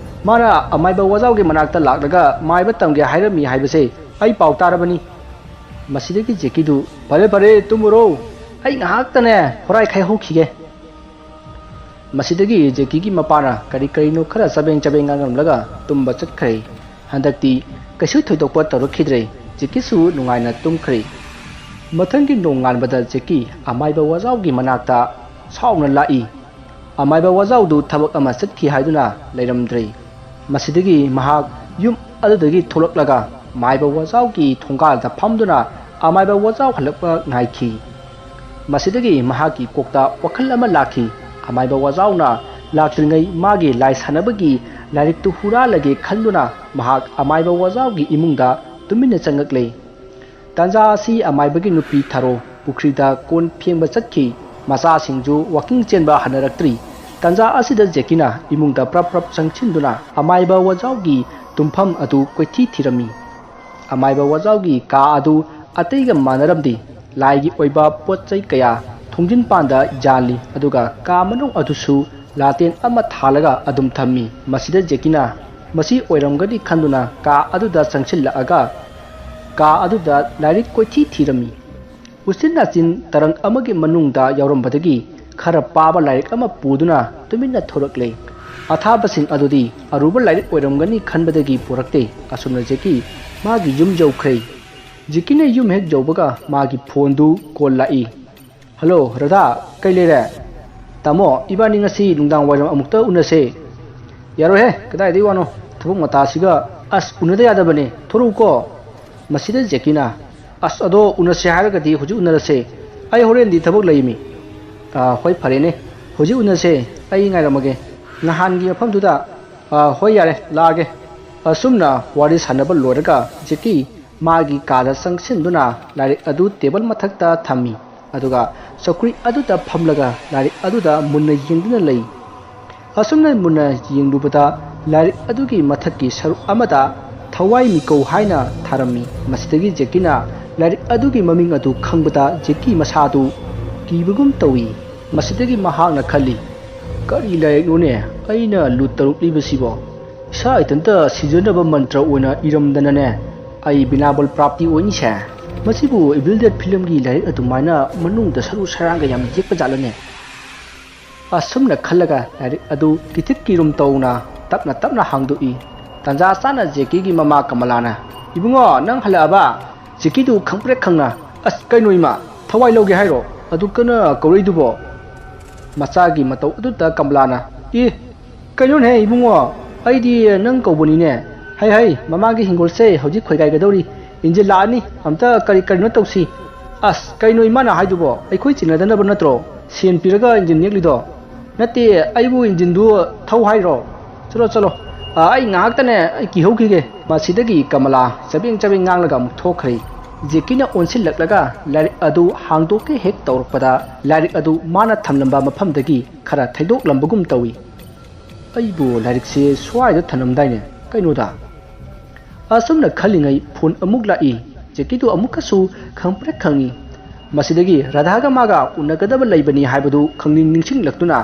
ꯃꯥꯅ ꯑꯃꯥꯏꯕ ꯋꯥꯖꯥꯎꯒꯤ ꯃꯅꯥꯛꯇ ꯂꯥꯛꯂꯒ ꯃꯥꯏꯕ ꯇꯝꯒꯦ ꯍꯥꯏꯔꯝꯃꯤ ꯍꯥꯏꯕꯁꯦ ꯑꯩ ꯄꯥꯎ ꯇꯥꯔꯕꯅꯤ꯫" ꯃꯁꯤꯗꯒꯤ ꯖꯦꯀꯤꯗꯨ, "ꯐꯔꯦ, ꯐꯔꯦ, ꯇꯨꯝꯃꯨꯔꯣ꯫ ꯑꯩ ꯉꯥꯏꯍꯥꯛꯇꯅꯦ ꯍꯣꯔꯥꯏ ꯈꯥꯏꯍꯧꯈꯤꯒꯦ꯫" ꯃꯁꯤꯗꯒꯤ ꯖꯦꯀꯤꯒꯤ ꯃꯄꯥꯅ ꯀꯔꯤ ꯀꯔꯤꯅꯣ ꯈꯔ ꯆꯕꯦꯡ ꯆꯕꯦꯡ ꯉꯥꯡꯂꯝꯂꯒ ꯇꯨꯝꯕ ꯆꯠꯈ꯭ꯔꯦ꯫ ꯍꯟꯗꯛꯇꯤ ꯀꯩꯁꯨ ꯊꯣꯏꯗꯣꯛꯄ ꯇꯧꯔꯛꯈꯤꯗ꯭ꯔꯦ꯫ ꯖꯦꯀꯤꯁꯨ ꯅꯨꯡꯉꯥꯏꯅ ꯇꯨꯝꯈ꯭ꯔꯦ꯫ ꯃꯊꯪꯒꯤ ꯅꯣꯡꯉꯥꯟꯕꯗ ꯖꯦꯀꯤ ꯑꯃꯥꯏꯕ ꯋꯥꯖꯥꯎꯒꯤ ꯃꯅꯥꯛꯇ ꯁꯥꯎꯅ ꯂꯥꯛꯏ꯫ ꯑꯃꯥꯏꯕ ꯋꯥꯖꯥꯎꯗꯨ ꯊꯕꯛ ꯑꯃ ꯆꯠꯈꯤ ꯍꯥꯏꯗꯨꯅ ꯂꯩꯔꯝꯗ꯭ꯔꯦ꯫ ꯃꯁꯤꯗꯒꯤ ꯃꯍꯥꯛ ꯌꯨꯝ ꯑꯗꯨꯗꯒꯤ ꯊꯣꯛꯂꯛꯂꯒ ꯃꯥꯏꯕ ꯋꯥꯖꯥꯎꯒꯤ ꯊꯣꯡꯒꯥꯜꯗ ꯐꯝꯗꯨꯅ ꯑꯃꯥꯏꯕ ꯋꯥꯖꯥꯎ ꯍꯜꯂꯛꯄ ꯉꯥꯏꯈꯤ꯫ ꯃꯁꯤꯗꯒꯤ ꯃꯍꯥꯛꯀꯤ ꯀꯣꯛꯇ ꯋꯥꯈꯜ ꯑꯃ ꯂꯥꯛꯈꯤ꯫ ꯑꯃꯥꯏꯕ ꯋꯥꯖꯥꯎꯅ ꯂꯥꯛꯇ꯭ꯔꯤꯉꯩ ꯃꯥꯒꯤ ꯂꯥꯏ ꯁꯥꯟꯅꯕꯒꯤ ꯂꯥꯏꯔꯤꯛꯇꯨ ꯍꯨꯔꯥꯜꯂꯒꯦ ꯈꯟꯗꯨꯅ ꯃꯍꯥꯛ ꯑꯃꯥꯏꯕ ꯋꯥꯖꯥꯎꯒꯤ ꯏꯃꯨꯡꯗ ꯇꯨꯃꯤꯟꯅ ꯆꯪꯉꯛꯂꯦ꯫ ꯇꯥꯟꯖꯥ ꯑꯁꯤ ꯑꯃꯥꯏꯕꯒꯤ ꯅꯨꯄꯤ ꯊꯥꯔꯣ ꯄꯨꯈ꯭ꯔꯤꯗ ꯀꯣꯟ ꯐꯦꯡꯕ ꯆꯠꯈꯤ꯫ ꯃꯆꯥꯁꯤꯡꯁꯨ ꯋꯥꯀꯤꯡ ꯆꯦꯟꯕ ꯍꯟꯅꯔꯛꯇ꯭ꯔꯤ꯫ ꯇꯥꯟꯖꯥ ꯑꯁꯤꯗ ꯖꯦꯀꯤꯅ ꯏꯃꯨꯡꯗ ꯄ꯭ꯔꯞ ꯄ꯭ꯔꯞ ꯆꯪꯁꯤꯟꯗꯨꯅ ꯑꯃꯥꯏꯕ ꯋꯥꯖꯥꯎꯒꯤ ꯇꯨꯝꯐꯝ ꯑꯗꯨ ꯀꯣꯏꯊꯤ ꯊꯤꯔꯝꯃꯤ꯫ ꯑꯃꯥꯏꯕ ꯋꯥꯖꯥꯎꯒꯤ ꯀꯥ ꯑꯗꯨ ꯑꯇꯩꯒ ꯃꯥꯟꯅꯔꯝꯗꯦ꯫ ꯂꯥꯏꯒꯤ ꯑꯣꯏꯕ ꯄꯣꯠ ꯆꯩ ꯀꯌꯥ ꯊꯣꯡꯖꯤꯟ ꯄꯥꯟꯗ ꯌꯥꯜꯂꯤ, ꯑꯗꯨꯒ ꯀꯥ ꯃꯅꯨꯡ ꯑꯗꯨꯁꯨ ꯂꯥꯇꯦꯟ ꯑꯃ ꯊꯥꯜꯂꯒ ꯑꯗꯨꯝ ꯊꯝꯃꯤ꯫ ꯃꯁꯤꯗ ꯖꯦꯀꯤꯅ, ꯃꯁꯤ ꯑꯣꯏꯔꯝꯒꯅꯤ ꯈꯟꯗꯨꯅ ꯀꯥ ꯑꯗꯨꯗ ꯆꯪꯁꯤꯜꯂꯛꯑꯒ ꯀꯥ ꯑꯗꯨꯗ ꯂꯥꯏꯔꯤꯛ ꯀꯣꯏꯊꯤ ꯊꯤꯔꯝꯃꯤ꯫ ꯎꯆꯤꯟ ꯅꯥꯆꯤꯟ ꯇꯔꯪ ꯑꯃꯒꯤ ꯃꯅꯨꯡꯗ ꯌꯥꯎꯔꯝꯕꯗꯒꯤ ꯈꯔ ꯄꯥꯕ ꯂꯥꯏꯔꯤꯛ ꯑꯃ ꯄꯨꯗꯨꯅ ꯇꯨꯃꯤꯟꯅ ꯊꯣꯔꯛꯂꯦ꯫ ꯑꯊꯥꯕꯁꯤꯡ ꯑꯗꯨꯗꯤ ꯑꯔꯨꯕ ꯂꯥꯏꯔꯤꯛ ꯑꯣꯏꯔꯝꯒꯅꯤ ꯈꯟꯕꯗꯒꯤ ꯄꯨꯔꯛꯇꯦ꯫ ꯑꯁꯨꯝꯅ ꯖꯦꯀꯤ ꯃꯥꯒꯤ ꯌꯨꯝ ꯌꯧꯈ꯭ꯔꯦ꯫ ꯖꯦꯀꯤꯅ ꯌꯨꯝ ꯍꯦꯛ ꯌꯧꯕꯒ ꯃꯥꯒꯤ ꯐꯣꯟꯗꯨ ꯀꯣꯜ ꯂꯥꯛꯏ꯫ "ꯍꯜꯂꯣ ꯔꯥꯙꯥ, ꯀꯩ ꯂꯩꯔꯦ?" "ꯇꯥꯃꯣ, ꯏꯕꯥꯅꯤ ꯉꯁꯤ ꯅꯨꯡꯗꯥꯡ ꯋꯥꯏꯔꯝ ꯑꯃꯨꯛꯇ ꯎꯅꯁꯦ꯫" "ꯌꯥꯔꯣꯏꯍꯦ, ꯀꯗꯥꯏꯗꯒꯤ ꯋꯥꯅꯣ? ꯊꯕꯛ ꯃꯇꯥꯁꯤꯒ꯫ ꯑꯁ, ꯎꯅꯗ ꯌꯥꯗꯕꯅꯦ, ꯊꯣꯔꯛꯎꯀꯣ꯫" ꯃꯁꯤꯗ ꯖꯦꯀꯤꯅ, "ꯑꯁ, ꯑꯗꯣ ꯎꯅꯁꯦ ꯍꯥꯏꯔꯒꯗꯤ ꯍꯧꯖꯤꯛ ꯎꯅꯔꯁꯦ꯫ ꯑꯩ ꯍꯣꯔꯦꯟꯗꯤ ꯊꯕꯛ ꯂꯩꯃꯤ꯫" "ꯑꯥ, ꯍꯣꯏ, ꯐꯔꯦꯅꯦ, ꯍꯧꯖꯤꯛ ꯎꯅꯁꯦ꯫ ꯑꯩ ꯉꯥꯏꯔꯝꯃꯒꯦ ꯅꯍꯥꯟꯒꯤ ꯃꯐꯝꯗꯨꯗ꯫ ꯑꯥ, ꯍꯣꯏ, ꯌꯥꯔꯦ, ꯂꯥꯛꯑꯒꯦ꯫" ꯑꯁꯨꯝꯅ ꯋꯥꯔꯤ ꯁꯥꯟꯅꯕ ꯂꯣꯏꯔꯒ ꯖꯦꯀꯤ ꯃꯥꯒꯤ ꯀꯥꯗ ꯆꯪꯁꯤꯟꯗꯨꯅ ꯂꯥꯏꯔꯤꯛ ꯑꯗꯨ ꯇꯦꯕꯜ ꯃꯊꯛꯇ ꯊꯝꯃꯤ꯫ ꯑꯗꯨꯒ ꯆꯧꯀ꯭ꯔꯤ ꯑꯗꯨꯗ ꯐꯝꯂꯒ ꯂꯥꯏꯔꯤꯛ ꯑꯗꯨꯗ ꯃꯨꯟꯅ ꯌꯦꯡꯗꯨꯅ ꯂꯩ꯫ ꯑꯁꯨꯝꯅ ꯃꯨꯟꯅ ꯌꯦꯡꯂꯨꯕꯗ ꯂꯥꯏꯔꯤꯛ ꯑꯗꯨꯒꯤ ꯃꯊꯛꯀꯤ ꯁꯔꯨꯛ ꯑꯃꯗ "ꯊꯋꯥꯏ ꯃꯤꯀꯧ" ꯍꯥꯏꯅ ꯊꯥꯔꯝꯃꯤ꯫ ꯃꯁꯤꯗꯒꯤ ꯖꯦꯀꯤꯅ ꯂꯥꯏꯔꯤꯛ ꯑꯗꯨꯒꯤ ꯃꯃꯤꯡ ꯑꯗꯨ ꯈꯪꯕꯗ ꯖꯦꯀꯤ ꯃꯁꯥꯗꯨ ꯀꯤꯕꯒꯨꯝ ꯇꯧꯏ꯫ ꯃꯁꯤꯗꯒꯤ ꯃꯍꯥꯛꯅ ꯈꯜꯂꯤ, "ꯀꯔꯤ ꯂꯥꯏꯔꯤꯛꯅꯣꯅꯦ ꯑꯩꯅ ꯂꯨꯠ ꯇꯧꯔꯛꯂꯤꯕꯁꯤꯕꯣ? ꯏꯁꯥ ꯏꯊꯟꯇ ꯁꯤꯖꯅꯕ ꯃꯟꯇ꯭ꯔ ꯑꯣꯏꯅ ꯏꯔꯝꯗꯅꯅꯦ, ꯑꯩ ꯕꯤꯅꯥꯕꯜ ꯄ꯭ꯔꯥꯞꯇꯤ ꯑꯣꯏꯅꯤꯁꯦ꯫ ꯃꯁꯤꯕꯨ ꯏꯚꯤꯜ ꯗꯦꯠ ꯐꯤꯂꯝꯒꯤ ꯂꯥꯏꯔꯤꯛ ꯑꯗꯨꯃꯥꯏꯅ ꯃꯅꯨꯡꯗ ꯁꯔꯨ ꯁꯔꯥꯡꯒ ꯌꯥꯝ ꯌꯦꯛꯄ ꯖꯥꯠꯂꯅꯦ?" ꯑꯁꯨꯝꯅ ꯈꯜꯂꯒ ꯂꯥꯏꯔꯤꯛ ꯑꯗꯨ ꯀꯤꯊꯤꯠ ꯀꯤꯔꯨꯝ ꯇꯧꯅ ꯇꯞꯅ ꯇꯞꯅ ꯍꯥꯡꯗꯣꯛꯏ꯫ ꯇꯥꯟꯖꯥ ꯆꯥꯅ ꯖꯦꯀꯤꯒꯤ ꯃꯃꯥ ꯀꯃꯂꯥꯅ, "ꯏꯕꯨꯡꯉꯣ, ꯅꯪ ꯍꯜꯂꯛꯑꯕ?" ꯖꯦꯀꯤꯗꯨ ꯈꯪꯄ꯭ꯔꯦꯛ ꯈꯪꯅ, "ꯑꯁ, ꯀꯩꯅꯣ ꯏꯃꯥ, ꯊꯋꯥꯏ ꯂꯧꯒꯦ ꯍꯥꯏꯔꯣ? ꯑꯗꯨ ꯀꯟꯅ ꯀꯧꯔꯛꯏꯗꯨꯕꯣ?" ꯃꯆꯥꯒꯤ ꯃꯇꯧ ꯑꯗꯨꯗ ꯀꯃꯂꯥꯅ, "ꯏ, ꯀꯩꯅꯣꯅꯦꯍꯦ ꯏꯕꯨꯡꯉꯣ, ꯑꯩꯗꯤ ꯅꯪ ꯀꯧꯕꯅꯤꯅꯦ꯫ ꯍꯩ ꯍꯩ, ꯃꯃꯥꯒꯤ ꯍꯤꯡꯒꯣꯜꯁꯦ ꯍꯧꯖꯤꯛ ꯈꯣꯏꯒꯥꯏꯒꯗꯧꯔꯤ, ꯏꯟꯖꯤꯟ ꯂꯥꯛꯑꯅꯤ, ꯑꯝꯇ ꯀꯔꯤ ꯀꯔꯤꯅꯣ ꯇꯧꯁꯤ꯫" "ꯑꯁ, ꯀꯩꯅꯣ ꯏꯃꯥꯅ ꯍꯥꯏꯗꯨꯕꯣ? ꯑꯩꯈꯣꯏ ꯆꯤꯡꯅꯗꯅꯕ ꯅꯠꯇ꯭ꯔꯣ ꯁꯦꯟ ꯄꯤꯔꯒ ꯏꯟꯖꯤꯟ ꯅꯦꯛꯂꯤꯗꯣ?" "ꯅꯠꯇꯦ, ꯑꯩꯕꯨ ꯏꯟꯖꯤꯟꯗꯨ ꯊꯧ ꯍꯥꯏꯔꯣ? ꯆꯠꯂꯣ ꯆꯠꯂꯣ, ꯑꯥ, ꯑꯩ ꯉꯥꯏꯍꯥꯛꯇꯅꯦ, ꯑꯩ ꯀꯤꯍꯧꯈꯤꯒꯦ꯫" ꯃꯁꯤꯗꯒꯤ ꯀꯃꯂꯥ ꯆꯕꯦꯡ ꯆꯕꯦꯡ ꯉꯥꯡꯂꯒ ꯑꯃꯨꯛ ꯊꯣꯛꯈ꯭ꯔꯦ꯫ ꯖꯦꯀꯤꯅ ꯑꯣꯟꯁꯤꯜꯂꯛꯂꯒ ꯂꯥꯏꯔꯤꯛ ꯑꯗꯨ ꯍꯥꯡꯗꯣꯛꯀꯦ ꯍꯦꯛ ꯇꯧꯔꯛꯄꯗ ꯂꯥꯏꯔꯤꯛ ꯑꯗꯨ ꯃꯥꯅ ꯊꯝꯂꯝꯕ ꯃꯐꯝꯗꯒꯤ ꯈꯔ ꯊꯩꯗꯣꯛꯂꯝꯕꯒꯨꯝ ꯇꯧꯏ꯫ "ꯑꯩꯕꯨ ꯂꯥꯏꯔꯤꯛꯁꯦ ꯁ꯭ꯋꯥꯏꯗ ꯊꯝꯂꯝꯗꯥꯏꯅꯦ, ꯀꯩꯅꯣꯗ?" ꯑꯁꯨꯝꯅ ꯈꯜꯂꯤꯉꯩ ꯐꯣꯟ ꯑꯃꯨꯛ ꯂꯥꯛꯏ꯫ ꯖꯦꯀꯤꯗꯨ ꯑꯃꯨꯛꯀꯁꯨ ꯈꯪꯄ꯭ꯔꯦꯛ ꯈꯪꯉꯤ꯫ ꯃꯁꯤꯗꯒꯤ ꯔꯥꯙꯥꯒ ꯃꯥꯒ ꯎꯅꯒꯗꯕ ꯂꯩꯕꯅꯤ ꯍꯥꯏꯕꯗꯨ ꯈꯪꯅꯤꯡ ꯅꯤꯡꯁꯤꯡꯂꯛꯇꯨꯅ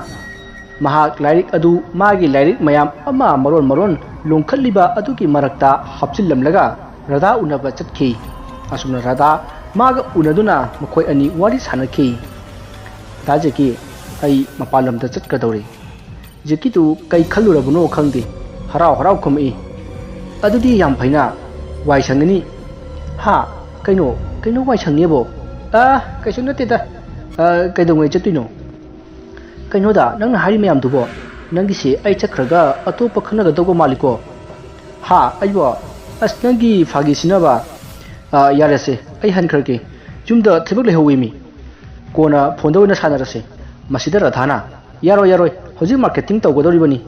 ꯃꯍꯥꯛ ꯂꯥꯏꯔꯤꯛ ꯑꯗꯨ ꯃꯥꯒꯤ ꯂꯥꯏꯔꯤꯛ ꯃꯌꯥꯝ ꯑꯃ ꯃꯔꯣꯟ ꯃꯔꯣꯟ ꯂꯣꯡꯈꯠꯂꯤꯕ ꯑꯗꯨꯒꯤ ꯃꯔꯛꯇ ꯍꯥꯞꯆꯤꯜꯂꯝꯂꯒ ꯔꯥꯙꯥ ꯎꯅꯕ ꯆꯠꯈꯤ꯫ ꯑꯁꯨꯝꯅ ꯔꯥꯙꯥ ꯃꯥꯒ ꯎꯅꯗꯨꯅ ꯃꯈꯣꯏ ꯑꯅꯤ ꯋꯥꯔꯤ ꯁꯥꯟꯅꯈꯤ꯫ "ꯗꯥ ꯖꯦꯀꯤ, ꯑꯩ ꯃꯄꯥꯟ ꯂꯝꯗ ꯆꯠꯀꯗꯧꯔꯤ꯫" ꯖꯦꯀꯤꯗꯨ ꯀꯩ ꯈꯜꯂꯨꯔꯕꯅꯣ ꯈꯪꯗꯦ, ꯍꯔꯥꯎ ꯍꯔꯥꯎ ꯈꯨꯝꯃꯛꯏ꯫ "ꯑꯗꯨꯗꯤ ꯌꯥꯝ ꯐꯩꯅ, ꯋꯥꯏ ꯁꯪꯒꯅꯤ꯫" "ꯍꯥ? ꯀꯩꯅꯣ? ꯀꯩꯅꯣ ꯋꯥꯏ ꯁꯪꯅꯦꯕꯣ?" "ꯑ, ꯀꯩꯁꯨ ꯅꯠꯇꯦꯗ꯫ ꯑ, ꯀꯩꯗꯧꯉꯩ ꯆꯠꯇꯣꯏꯅꯣ?" "ꯀꯩꯅꯣꯗ, ꯅꯪꯅ ꯍꯥꯏꯔꯤ ꯃꯌꯥꯝꯗꯨꯕꯣ? ꯅꯪꯒꯤꯁꯦ ꯑꯩ ꯆꯠꯈ꯭ꯔꯒ ꯑꯇꯣꯞꯄ ꯈꯪꯅꯒꯗꯧꯕ ꯃꯥꯜꯂꯤꯀꯣ?" "ꯍꯥ? ꯑꯩꯕꯣ? ꯑꯁ, ꯅꯪꯒꯤ ꯐꯥꯒꯤꯁꯤꯅꯕ꯫ ꯑ, ꯌꯥꯔꯦꯁꯦ, ꯑꯩ ꯍꯟꯈ꯭ꯔꯒꯦ꯫ ꯌꯨꯝꯗ ꯊꯕꯛ ꯂꯩꯍꯧꯋꯦꯃꯤ꯫ ꯀꯣꯟꯅ ꯐꯣꯟꯗ ꯑꯣꯏꯅ ꯁꯥꯟꯅꯔꯁꯦ꯫" ꯃꯁꯤꯗ ꯔꯥꯙꯥꯅ, "ꯌꯥꯔꯣꯏ, ꯌꯥꯔꯣꯏ, ꯍꯧꯖꯤꯛ ꯃꯥꯔꯀꯦꯇꯤꯡ ꯇꯧꯒꯗꯧꯔꯤꯕꯅꯤ꯫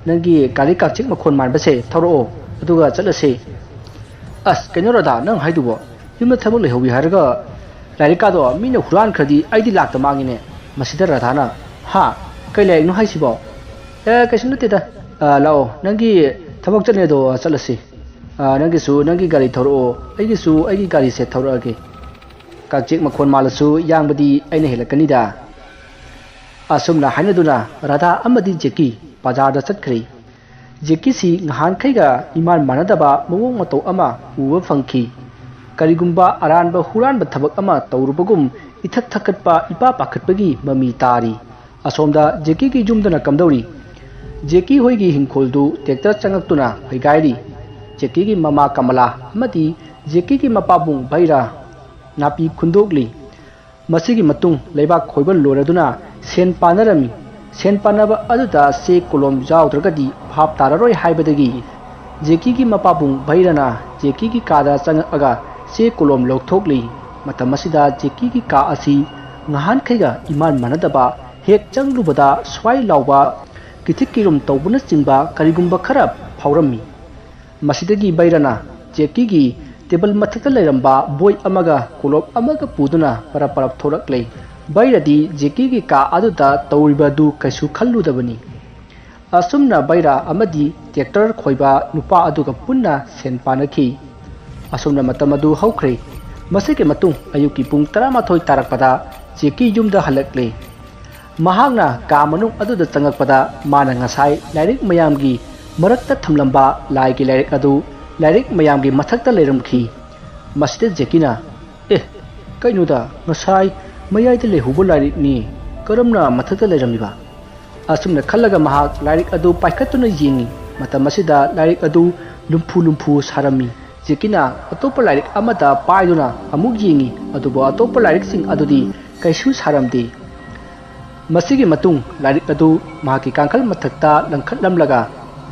ꯅꯪꯒꯤ ꯒꯥꯔꯤ ꯀꯥꯛꯆꯤꯛ ꯃꯈꯣꯟ ꯃꯥꯟꯕꯁꯦ ꯊꯧꯔꯛꯑꯣ, ꯑꯗꯨꯒ ꯆꯠꯂꯁꯦ꯫" "ꯑꯁ, ꯀꯩꯅꯣ ꯔꯥꯙꯥ, ꯅꯪ ꯍꯥꯏꯗꯨꯕꯣ? ꯌꯨꯝꯗ ꯊꯕꯛ ꯂꯩꯍꯧꯋꯤ ꯍꯥꯏꯔꯒ ꯂꯥꯏꯔꯤꯛꯀꯥꯗꯣ ꯃꯤꯅ ꯍꯨꯔꯥꯟꯈ꯭ꯔꯗꯤ ꯑꯩꯗꯤ ꯂꯥꯛꯇ ꯃꯥꯡꯉꯤꯅꯦ꯫" ꯃꯁꯤꯗ ꯔꯥꯙꯥꯅ, "ꯍꯥ? ꯀꯩ ꯂꯥꯏꯔꯤꯛꯅꯣ ꯍꯥꯏꯁꯤꯕꯣ?" "ꯑꯦ, ꯀꯩꯁꯨ ꯅꯠꯇꯦꯗ꯫ ꯑ, ꯂꯥꯛꯑꯣ, ꯅꯪꯒꯤ ꯊꯕꯛ ꯆꯠꯅꯦꯗꯣ ꯆꯠꯂꯁꯤ꯫ ꯑ, ꯅꯪꯒꯤꯁꯨ ꯅꯪꯒꯤ ꯒꯥꯔꯤ ꯊꯧꯔꯛꯑꯣ, ꯑꯩꯒꯤꯁꯨ ꯑꯩꯒꯤ ꯒꯥꯔꯤꯁꯦ ꯊꯧꯔꯛꯑꯒꯦ꯫ ꯀꯥꯛꯆꯤꯛ ꯃꯈꯣꯟ ꯃꯥꯜꯂꯁꯨ ꯌꯥꯡꯕꯗꯤ ꯑꯩꯅ ꯍꯦꯜꯂꯛꯀꯅꯤꯗ꯫" ꯑꯁꯨꯝꯅ ꯍꯥꯏꯅꯗꯨꯅ ꯔꯥꯙꯥ ꯑꯃꯗꯤ ꯖꯦꯀꯤ ꯕꯖꯥꯔꯗ ꯆꯠꯈ꯭ꯔꯦ꯫ ꯖꯦꯀꯤꯁꯤ ꯉꯍꯥꯟꯈꯩꯒ ꯏꯃꯥꯟ ꯃꯥꯟꯅꯗꯕ ꯃꯑꯣꯡ ꯃꯇꯧ ꯑꯃ ꯎꯕ ꯐꯪꯈꯤ꯫ ꯀꯔꯤꯒꯨꯝꯕ ꯑꯔꯥꯟꯕ ꯍꯨꯔꯥꯟꯕ ꯊꯕꯛ ꯑꯃ ꯇꯧꯔꯨꯕꯒꯨꯝ ꯏꯊꯛ ꯊꯛꯀꯠꯄ, ꯏꯄꯥ ꯄꯥꯈꯠꯄꯒꯤ ꯃꯃꯤ ꯇꯥꯔꯤ꯫ ꯑꯁꯣꯝꯗ ꯖꯦꯀꯤꯒꯤ ꯌꯨꯝꯗꯅ ꯀꯝꯗꯧꯔꯤ? ꯖꯦꯀꯤ ꯍꯣꯏꯒꯤ ꯍꯤꯡꯈꯣꯜꯗꯨ ꯇ꯭ꯔꯦꯛꯇꯔ ꯆꯪꯉꯛꯇꯨꯅ ꯍꯩꯒꯥꯏꯔꯤ꯫ ꯖꯦꯀꯤꯒꯤ ꯃꯃꯥ ꯀꯃꯂꯥ ꯑꯃꯗꯤ ꯖꯦꯀꯤꯒꯤ ꯃꯄꯥꯕꯨꯡ ꯚꯩꯔꯥ ꯅꯥꯄꯤ ꯈꯨꯟꯗꯣꯛꯂꯤ꯫ ꯃꯁꯤꯒꯤ ꯃꯇꯨꯡ ꯂꯩꯕꯥꯛ ꯈꯣꯏꯕ ꯂꯣꯏꯔꯗꯨꯅ ꯁꯦꯟ ꯄꯥꯅꯔꯝꯃꯤ꯫ ꯁꯦꯟ ꯄꯥꯅꯕ ꯑꯗꯨꯗ ꯆꯦ ꯀꯣꯂꯣꯝ ꯌꯥꯎꯗ꯭ꯔꯒꯗꯤ ꯚꯥꯞ ꯇꯥꯔꯔꯣꯏ ꯍꯥꯏꯕꯗꯒꯤ ꯖꯦꯀꯤꯒꯤ ꯃꯄꯥꯕꯨꯡ ꯚꯩꯔꯥꯅ ꯖꯦꯀꯤꯒꯤ ꯀꯥꯗ ꯆꯪꯉꯛꯑꯒ ꯆꯦ ꯀꯣꯂꯣꯝ ꯂꯧꯊꯣꯛꯂꯤ꯫ ꯃꯇꯝ ꯑꯁꯤꯗ ꯖꯦꯀꯤꯒꯤ ꯀꯥ ꯑꯁꯤ ꯉꯍꯥꯟꯈꯩꯒ ꯏꯃꯥꯟ ꯃꯥꯟꯅꯗꯕ, ꯍꯦꯛ ꯆꯪꯂꯨꯕꯗ ꯁ꯭ꯋꯥꯏ ꯂꯥꯎꯕ, ꯀꯤꯊꯤꯛ ꯀꯤꯔꯨꯝ ꯇꯧꯕꯅꯆꯤꯡꯕ ꯀꯔꯤꯒꯨꯝꯕ ꯈꯔ ꯐꯥꯎꯔꯝꯃꯤ꯫ ꯃꯁꯤꯗꯒꯤ ꯚꯩꯔꯥꯅ ꯖꯦꯀꯤꯒꯤ ꯇꯦꯕꯜ ꯃꯊꯛꯇ ꯂꯩꯔꯝꯕ ꯕꯣꯏ ꯑꯃꯒ ꯀꯣꯂꯣꯝ ꯑꯃꯒ ꯄꯨꯗꯨꯅ ꯄꯔꯞ ꯄꯔꯞ ꯊꯣꯔꯛꯂꯦ꯫ ꯚꯩꯔꯥꯗꯤ ꯖꯦꯀꯤꯒꯤ ꯀꯥ ꯑꯗꯨꯗ ꯇꯧꯔꯤꯕ ꯑꯗꯨ ꯀꯩꯁꯨ ꯈꯜꯂꯨꯗꯕꯅꯤ꯫ ꯑꯁꯨꯝꯅ ꯚꯩꯔꯥ ꯑꯃꯗꯤ ꯇ꯭ꯔꯦꯛꯇꯔ ꯈꯣꯏꯕ ꯅꯨꯄꯥ ꯑꯗꯨꯒ ꯄꯨꯟꯅ ꯁꯦꯟ ꯄꯥꯅꯈꯤ꯫ ꯑꯁꯨꯝꯅ ꯃꯇꯝ ꯑꯗꯨ ꯍꯧꯈ꯭ꯔꯦ꯫ ꯃꯁꯤꯒꯤ ꯃꯇꯨꯡ ꯑꯌꯨꯛꯀꯤ ꯄꯨꯡ ꯇꯔꯥꯃꯥꯊꯣꯏ ꯇꯥꯔꯛꯄꯗ ꯖꯦꯀꯤ ꯌꯨꯝꯗ ꯍꯜꯂꯛꯂꯦ꯫ ꯃꯍꯥꯛꯅ ꯀꯥ ꯃꯅꯨꯡ ꯑꯗꯨꯗ ꯆꯪꯉꯛꯄꯗ ꯃꯥꯅ ꯉꯁꯥꯏ ꯂꯥꯏꯔꯤꯛ ꯃꯌꯥꯝꯒꯤ ꯃꯔꯛꯇ ꯊꯝꯂꯝꯕ ꯂꯥꯏꯒꯤ ꯂꯥꯏꯔꯤꯛ ꯑꯗꯨ ꯂꯥꯏꯔꯤꯛ ꯃꯌꯥꯝꯒꯤ ꯃꯊꯛꯇ ꯂꯩꯔꯝꯈꯤ꯫ ꯃꯁꯤꯗ ꯖꯦꯀꯤꯅ, "ꯑꯦ, ꯀꯩꯅꯣꯗ, ꯉꯁꯥꯏ ꯃꯌꯥꯏꯗ ꯂꯩꯍꯧꯕ ꯂꯥꯏꯔꯤꯛꯅꯤ, ꯀꯔꯝꯅ ꯃꯊꯛꯇ ꯂꯩꯔꯝꯃꯤꯕ?" ꯑꯁꯨꯝꯅ ꯈꯜꯂꯒ ꯃꯍꯥꯛ ꯂꯥꯏꯔꯤꯛ ꯑꯗꯨ ꯄꯥꯏꯈꯠꯇꯨꯅ ꯌꯦꯡꯉꯤ꯫ ꯃꯇꯝ ꯑꯁꯤꯗ ꯂꯥꯏꯔꯤꯛ ꯑꯗꯨ ꯂꯨꯝꯐꯨ ꯂꯨꯝꯐꯨ ꯁꯥꯔꯝꯃꯤ꯫ ꯖꯦꯀꯤꯅ ꯑꯇꯣꯞꯄ ꯂꯥꯏꯔꯤꯛ ꯑꯃꯗ ꯄꯥꯏꯗꯨꯅ ꯑꯃꯨꯛ ꯌꯦꯡꯉꯤ, ꯑꯗꯨꯕꯨ ꯑꯇꯣꯞꯄ ꯂꯥꯏꯔꯤꯛꯁꯤꯡ ꯑꯗꯨꯗꯤ ꯀꯩꯁꯨ ꯁꯥꯔꯝꯗꯦ꯫ ꯃꯁꯤꯒꯤ ꯃꯇꯨꯡ ꯂꯥꯏꯔꯤꯛ ꯑꯗꯨ ꯃꯍꯥꯛꯀꯤ ꯀꯥꯡꯈꯜ ꯃꯊꯛꯇ ꯂꯪꯈꯠꯂꯝꯂꯒ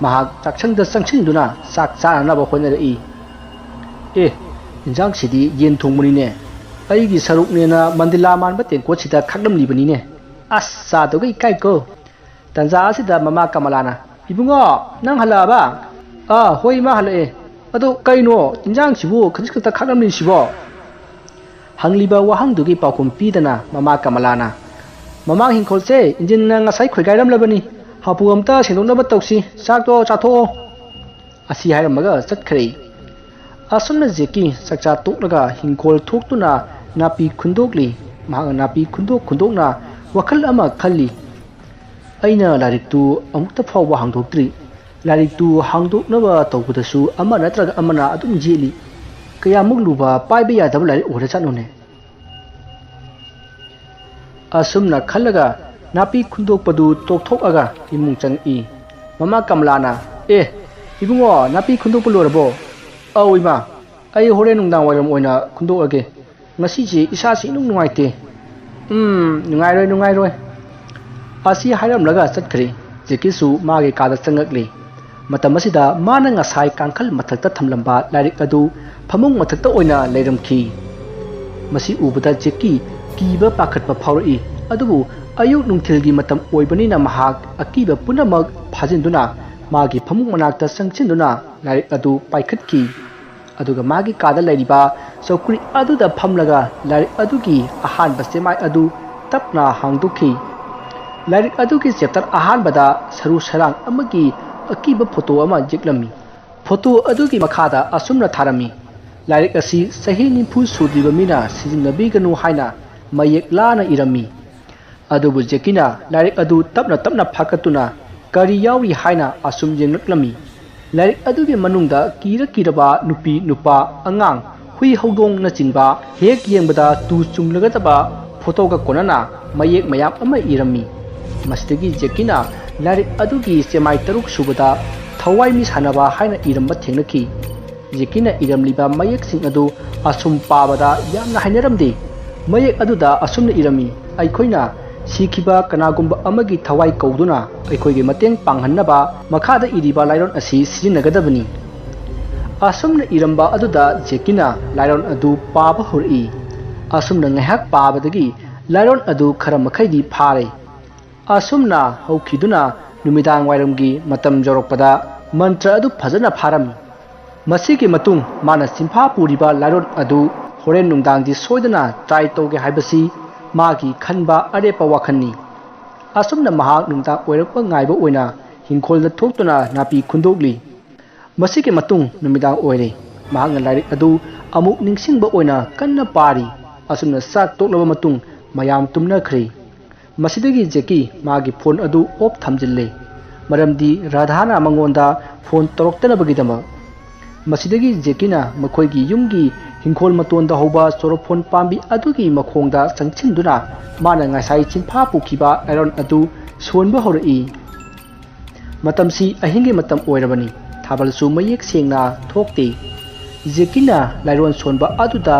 ꯃꯍꯥꯛ ꯆꯥꯛꯁꯪꯗ ꯆꯪꯁꯤꯟꯗꯨꯅ ꯆꯥꯛ ꯆꯥꯅꯅꯕ ꯍꯣꯠꯅꯔꯛꯏ꯫ "ꯑꯦ, ꯏꯟꯖꯥꯡꯁꯤꯗꯤ ꯌꯦꯟ ꯊꯣꯡꯕꯅꯤꯅꯦ꯫ ꯑꯩꯒꯤ ꯁꯔꯨꯛꯅꯦꯅ ꯃꯟꯗꯤꯂꯥ ꯃꯥꯟꯕ ꯇꯦꯡꯀꯣꯠꯁꯤꯗ ꯈꯥꯛꯂꯝꯂꯤꯕꯅꯤꯅꯦ꯫ ꯑꯁ, ꯆꯥꯗꯧꯒ ꯏꯀꯥꯏꯀꯣ!" ꯇꯟꯖꯥ ꯑꯁꯤꯗ ꯃꯃꯥ ꯀꯃꯂꯥꯅ, "ꯏꯕꯨꯡꯉꯣ, ꯅꯪ ꯍꯜꯂꯛꯑꯕ?" "ꯑꯥ, ꯍꯣꯏ ꯏꯃꯥ, ꯍꯜꯂꯛꯑꯦ꯫ ꯑꯗꯣ ꯀꯩꯅꯣ ꯏꯟꯖꯥꯡꯁꯤꯕꯨ ꯈꯖꯤꯛ ꯈꯛꯇ ꯈꯥꯛꯂꯝꯂꯤꯁꯤꯕꯣ?" ꯍꯪꯂꯤꯕ ꯋꯥꯍꯪꯗꯨꯒꯤ ꯄꯥꯎꯈꯨꯝ ꯄꯤꯗꯅ ꯃꯃꯥ ꯀꯃꯂꯥꯅ, "ꯃꯃꯥꯡ ꯍꯤꯡꯈꯣꯜꯁꯦ ꯏꯟꯖꯤꯟꯅ ꯉꯁꯥꯏ ꯈꯣꯏꯒꯥꯏꯔꯝꯂꯕꯅꯤ꯫ ꯍꯥꯄꯨ ꯑꯝꯇ ꯁꯦꯡꯗꯣꯛꯅꯕ ꯇꯧꯁꯤ꯫ ꯆꯥꯛꯇꯣ ꯆꯥꯊꯣꯛꯑꯣ꯫" ꯑꯁꯤ ꯍꯥꯏꯔꯝꯃꯒ ꯆꯠꯈ꯭ꯔꯦ꯫ ꯑꯁꯨꯝꯅ ꯖꯦꯀꯤ ꯆꯥꯛꯆꯥ ꯇꯣꯛꯂꯒ ꯍꯤꯡꯈꯣꯜ ꯊꯣꯛꯇꯨꯅ ꯅꯥꯄꯤ ꯈꯨꯟꯗꯣꯛꯂꯤ꯫ ꯃꯍꯥꯛꯅ ꯅꯥꯄꯤ ꯈꯨꯟꯗꯣꯛ ꯈꯨꯟꯗꯣꯛꯅ ꯋꯥꯈꯜ ꯑꯃ ꯈꯜꯂꯤ꯫ "ꯑꯩꯅ ꯂꯥꯏꯔꯤꯛꯇꯨ ꯑꯃꯨꯛꯇ ꯐꯥꯎꯕ ꯍꯥꯡꯗꯣꯛꯇ꯭ꯔꯤ꯫ ꯂꯥꯏꯔꯤꯛꯇꯨ ꯍꯥꯡꯗꯣꯛꯅꯕ ꯇꯧꯕꯗꯁꯨ ꯑꯃ ꯅꯠꯇ꯭ꯔꯒ ꯑꯃꯅ ꯑꯗꯨꯝ ꯌꯦꯠꯂꯤ꯫ ꯀꯌꯥꯃꯨꯛ ꯂꯨꯕ, ꯄꯥꯏꯕ ꯌꯥꯗꯕ ꯂꯥꯏꯔꯤꯛ ꯑꯣꯏꯔꯖꯥꯠꯅꯣꯅꯦ?" ꯑꯁꯨꯝꯅ ꯈꯜꯂꯒ ꯅꯥꯄꯤ ꯈꯨꯟꯗꯣꯛꯄꯗꯨ ꯇꯣꯛꯊꯣꯛꯑꯒ ꯏꯃꯨꯡ ꯆꯪꯉꯛꯏ꯫ ꯃꯃꯥ ꯀꯃꯂꯥꯅ, "ꯑꯦ, ꯏꯕꯨꯡꯉꯣ, ꯅꯥꯄꯤ ꯈꯨꯟꯗꯣꯛꯄ ꯂꯣꯏꯔꯕꯣ?" "ꯑꯧ ꯏꯃꯥ, ꯑꯩ ꯍꯣꯔꯦꯟ ꯅꯨꯡꯗꯥꯡ ꯋꯥꯏꯔꯝ ꯑꯣꯏꯅ ꯈꯨꯟꯗꯣꯛꯑꯒꯦ꯫ ꯉꯁꯤꯁꯦ ꯏꯁꯥꯁꯤ ꯏꯅꯨꯡ ꯅꯨꯡꯉꯥꯏꯇꯦ꯫" "ꯎꯝ, ꯅꯨꯡꯉꯥꯏꯔꯣꯏ, ꯅꯨꯡꯉꯥꯏꯔꯣꯏ꯫" ꯑꯁꯤ ꯍꯥꯏꯔꯝꯂꯒ ꯆꯠꯈ꯭ꯔꯦ꯫ ꯖꯦꯀꯤꯁꯨ ꯃꯥꯒꯤ ꯀꯥꯗ ꯆꯪꯉꯛꯂꯤ꯫ ꯃꯇꯝ ꯑꯁꯤꯗ ꯃꯥꯅ ꯉꯁꯥꯏ ꯀꯥꯡꯈꯜ ꯃꯊꯛꯇ ꯊꯝꯂꯝꯕ ꯂꯥꯏꯔꯤꯛ ꯑꯗꯨ ꯐꯃꯨꯡ ꯃꯊꯛꯇ ꯑꯣꯏꯅ ꯂꯩꯔꯝꯈꯤ꯫ ꯃꯁꯤ ꯎꯕꯗ ꯖꯦꯀꯤ ꯀꯤꯕ ꯄꯥꯈꯠꯄ ꯐꯥꯎꯔꯛꯏ꯫ ꯑꯗꯨꯕꯨ ꯑꯌꯨꯛ ꯅꯨꯡꯊꯤꯜꯒꯤ ꯃꯇꯝ ꯑꯣꯏꯕꯅꯤꯅ ꯃꯍꯥꯛ ꯑꯀꯤꯕ ꯄꯨꯝꯅꯃꯛ ꯐꯥꯖꯤꯟꯗꯨꯅ ꯃꯥꯒꯤ ꯐꯃꯨꯡ ꯃꯅꯥꯛꯇ ꯆꯪꯁꯤꯟꯗꯨꯅ ꯂꯥꯏꯔꯤꯛ ꯑꯗꯨ ꯄꯥꯏꯈꯠꯈꯤ꯫ ꯑꯗꯨꯒ ꯃꯥꯒꯤ ꯀꯥꯗ ꯂꯩꯔꯤꯕ ꯆꯧꯀ꯭ꯔꯤ ꯑꯗꯨꯗ ꯐꯝꯂꯒ ꯂꯥꯏꯔꯤꯛ ꯑꯗꯨꯒꯤ ꯑꯍꯥꯟꯕ ꯆꯦꯃꯥꯏ ꯑꯗꯨ ꯇꯞꯅ ꯍꯥꯡꯗꯣꯛꯈꯤ꯫ ꯂꯥꯏꯔꯤꯛ ꯑꯗꯨꯒꯤ ꯆꯦꯞꯇꯔ ꯑꯍꯥꯟꯕꯗ ꯁꯔꯨ ꯁꯔꯥꯡ ꯑꯃꯒꯤ ꯑꯀꯤꯕ ꯐꯣꯇꯣ ꯑꯃ ꯌꯦꯛꯂꯝꯃꯤ꯫ ꯐꯣꯇꯣ ꯑꯗꯨꯒꯤ ꯃꯈꯥꯗ ꯑꯁꯨꯝꯅ ꯊꯥꯔꯝꯃꯤ, "ꯂꯥꯏꯔꯤꯛ ꯑꯁꯤ ꯆꯍꯤ ꯅꯤꯐꯨ ꯁꯨꯗ꯭ꯔꯤꯕ ꯃꯤꯅ ꯁꯤꯖꯤꯟꯅꯕꯤꯒꯅꯨ" ꯍꯥꯏꯅ ꯃꯌꯦꯛ ꯂꯥꯅ ꯏꯔꯝꯃꯤ꯫ ꯑꯗꯨꯕꯨ ꯖꯦꯀꯤꯅ ꯂꯥꯏꯔꯤꯛ ꯑꯗꯨ ꯇꯞꯅ ꯇꯞꯅ ꯐꯥꯀꯠꯇꯨꯅ ꯀꯔꯤ ꯌꯥꯎꯔꯤ ꯍꯥꯏꯅ ꯑꯁꯨꯝ ꯌꯦꯡꯂꯛꯂꯝꯃꯤ꯫ ꯂꯥꯏꯔꯤꯛ ꯑꯗꯨꯒꯤ ꯃꯅꯨꯡꯗ ꯀꯤꯔ ꯀꯤꯔꯕ ꯅꯨꯄꯤ, ꯅꯨꯄꯥ, ꯑꯉꯥꯡ, ꯍꯨꯏ, ꯍꯧꯗꯣꯡꯅꯆꯤꯡꯕ ꯍꯦꯛ ꯌꯦꯡꯕꯗ ꯇꯨ ꯆꯨꯡꯂꯒꯗꯕ ꯐꯣꯇꯣꯒ ꯀꯣꯟꯅꯅ ꯃꯌꯦꯛ ꯃꯌꯥꯝ ꯑꯃ ꯏꯔꯝꯃꯤ꯫ ꯃꯁꯤꯗꯒꯤ ꯖꯦꯀꯤꯅ ꯂꯥꯏꯔꯤꯛ ꯑꯗꯨꯒꯤ ꯆꯦꯃꯥꯏ ꯇꯔꯨꯛ ꯁꯨꯕꯗ "ꯊꯋꯥꯏ ꯃꯤ ꯁꯥꯟꯅꯕ" ꯍꯥꯏꯅ ꯏꯔꯝꯕ ꯊꯦꯡꯅꯈꯤ꯫ ꯖꯦꯀꯤꯅ ꯏꯔꯝꯂꯤꯕ ꯃꯌꯦꯛꯁꯤꯡ ꯑꯗꯨ ꯑꯁꯨꯝ ꯄꯥꯕꯗ ꯌꯥꯝꯅ ꯍꯩꯅꯔꯝꯗꯦ꯫ ꯃꯌꯦꯛ ꯑꯗꯨꯗ ꯑꯁꯨꯝꯅ ꯏꯔꯝꯃꯤ: "ꯑꯩꯈꯣꯏꯅ ꯁꯤꯈꯤꯕ ꯀꯅꯥꯒꯨꯝꯕ ꯑꯃꯒꯤ ꯊꯋꯥꯏ ꯀꯧꯗꯨꯅ ꯑꯩꯈꯣꯏꯒꯤ ꯃꯇꯦꯡ ꯄꯥꯡꯍꯟꯅꯕ ꯃꯈꯥꯗ ꯏꯔꯤꯕ ꯂꯥꯏꯔꯣꯟ ꯑꯁꯤ ꯁꯤꯖꯤꯟꯅꯒꯗꯕꯅꯤ"꯫ ꯑꯁꯨꯝꯅ ꯏꯔꯝꯕ ꯑꯗꯨꯗ ꯖꯦꯀꯤꯅ ꯂꯥꯏꯔꯣꯟ ꯑꯗꯨ ꯄꯥꯕ ꯍꯧꯔꯛꯏ꯫ ꯑꯁꯨꯝꯅ ꯉꯥꯏꯍꯥꯛ ꯄꯥꯕꯗꯒꯤ ꯂꯥꯏꯔꯣꯟ ꯑꯗꯨ ꯈꯔ ꯃꯈꯩꯗꯤ ꯐꯥꯔꯦ꯫ ꯑꯁꯨꯝꯅ ꯍꯧꯈꯤꯗꯨꯅ ꯅꯨꯃꯤꯗꯥꯡ ꯋꯥꯏꯔꯝꯒꯤ ꯃꯇꯝ ꯌꯧꯔꯛꯄꯗ ꯃꯟꯇ꯭ꯔ ꯑꯗꯨ ꯐꯖꯅ ꯐꯥꯔꯝꯃꯤ꯫ ꯃꯁꯤꯒꯤ ꯃꯇꯨꯡ ꯃꯥꯅ ꯆꯤꯟꯐꯥ ꯄꯨꯔꯤꯕ ꯂꯥꯏꯔꯣꯟ ꯑꯗꯨ ꯍꯣꯔꯦꯟ ꯅꯨꯡꯗꯥꯡꯗꯤ ꯁꯣꯏꯗꯅ ꯇ꯭ꯔꯥꯏ ꯇꯧꯒꯦ ꯍꯥꯏꯕꯁꯤ ꯃꯥꯒꯤ ꯈꯟꯕ ꯑꯔꯦꯞꯄ ꯋꯥꯈꯜꯅꯤ꯫ ꯑꯁꯨꯝꯅ ꯃꯍꯥꯛ ꯅꯨꯡꯗꯥꯡ ꯑꯣꯏꯔꯛꯄ ꯉꯥꯏꯕ ꯑꯣꯏꯅ ꯍꯤꯡꯈꯣꯜꯗ ꯊꯣꯛꯇꯨꯅ ꯅꯥꯄꯤ ꯈꯨꯟꯗꯣꯛꯂꯤ꯫ ꯃꯁꯤꯒꯤ ꯃꯇꯨꯡ ꯅꯨꯃꯤꯗꯥꯡ ꯑꯣꯏꯔꯦ꯫ ꯃꯍꯥꯛꯅ ꯂꯥꯏꯔꯤꯛ ꯑꯗꯨ ꯑꯃꯨꯛ ꯅꯤꯡꯁꯤꯡꯕ ꯑꯣꯏꯅ ꯀꯟꯅ ꯄꯥꯔꯤ꯫ ꯑꯁꯨꯝꯅ ꯆꯥꯛ ꯇꯣꯛꯂꯕ ꯃꯇꯨꯡ ꯃꯌꯥꯝ ꯇꯨꯝꯅꯈ꯭ꯔꯦ꯫ ꯃꯁꯤꯗꯒꯤ ꯖꯦꯀꯤ ꯃꯥꯒꯤ ꯐꯣꯟ ꯑꯗꯨ ꯑꯣꯐ ꯊꯝꯖꯤꯜꯂꯦ, ꯃꯔꯝꯗꯤ ꯔꯥꯙꯥꯅ ꯃꯉꯣꯟꯗ ꯐꯣꯟ ꯇꯧꯔꯛꯇꯅꯕꯒꯤꯗꯃꯛ꯫ ꯃꯁꯤꯗꯒꯤ ꯖꯦꯀꯤꯅ ꯃꯈꯣꯏꯒꯤ ꯌꯨꯝꯒꯤ ꯍꯤꯡꯈꯣꯜ ꯃꯇꯣꯟꯗ ꯍꯧꯕ ꯆꯣꯔꯣꯐꯣꯟ ꯄꯥꯝꯕꯤ ꯑꯗꯨꯒꯤ ꯃꯈꯣꯡꯗ ꯆꯪꯁꯤꯟꯗꯨꯅ ꯃꯥꯅ ꯉꯁꯥꯏ ꯆꯤꯟꯐꯥ ꯄꯨꯈꯤꯕ ꯂꯥꯏꯔꯣꯟ ꯑꯗꯨ ꯁꯣꯟꯕ ꯍꯧꯔꯛꯏ꯫ ꯃꯇꯝꯁꯤ ꯑꯍꯤꯡꯒꯤ ꯃꯇꯝ ꯑꯣꯏꯔꯕꯅꯤ꯫ ꯊꯥꯕꯜꯁꯨ ꯃꯌꯦꯛ ꯁꯦꯡꯅ ꯊꯣꯛꯇꯦ꯫ ꯖꯦꯀꯤꯅ ꯂꯥꯏꯔꯣꯟ ꯁꯣꯟꯕ ꯑꯗꯨꯗ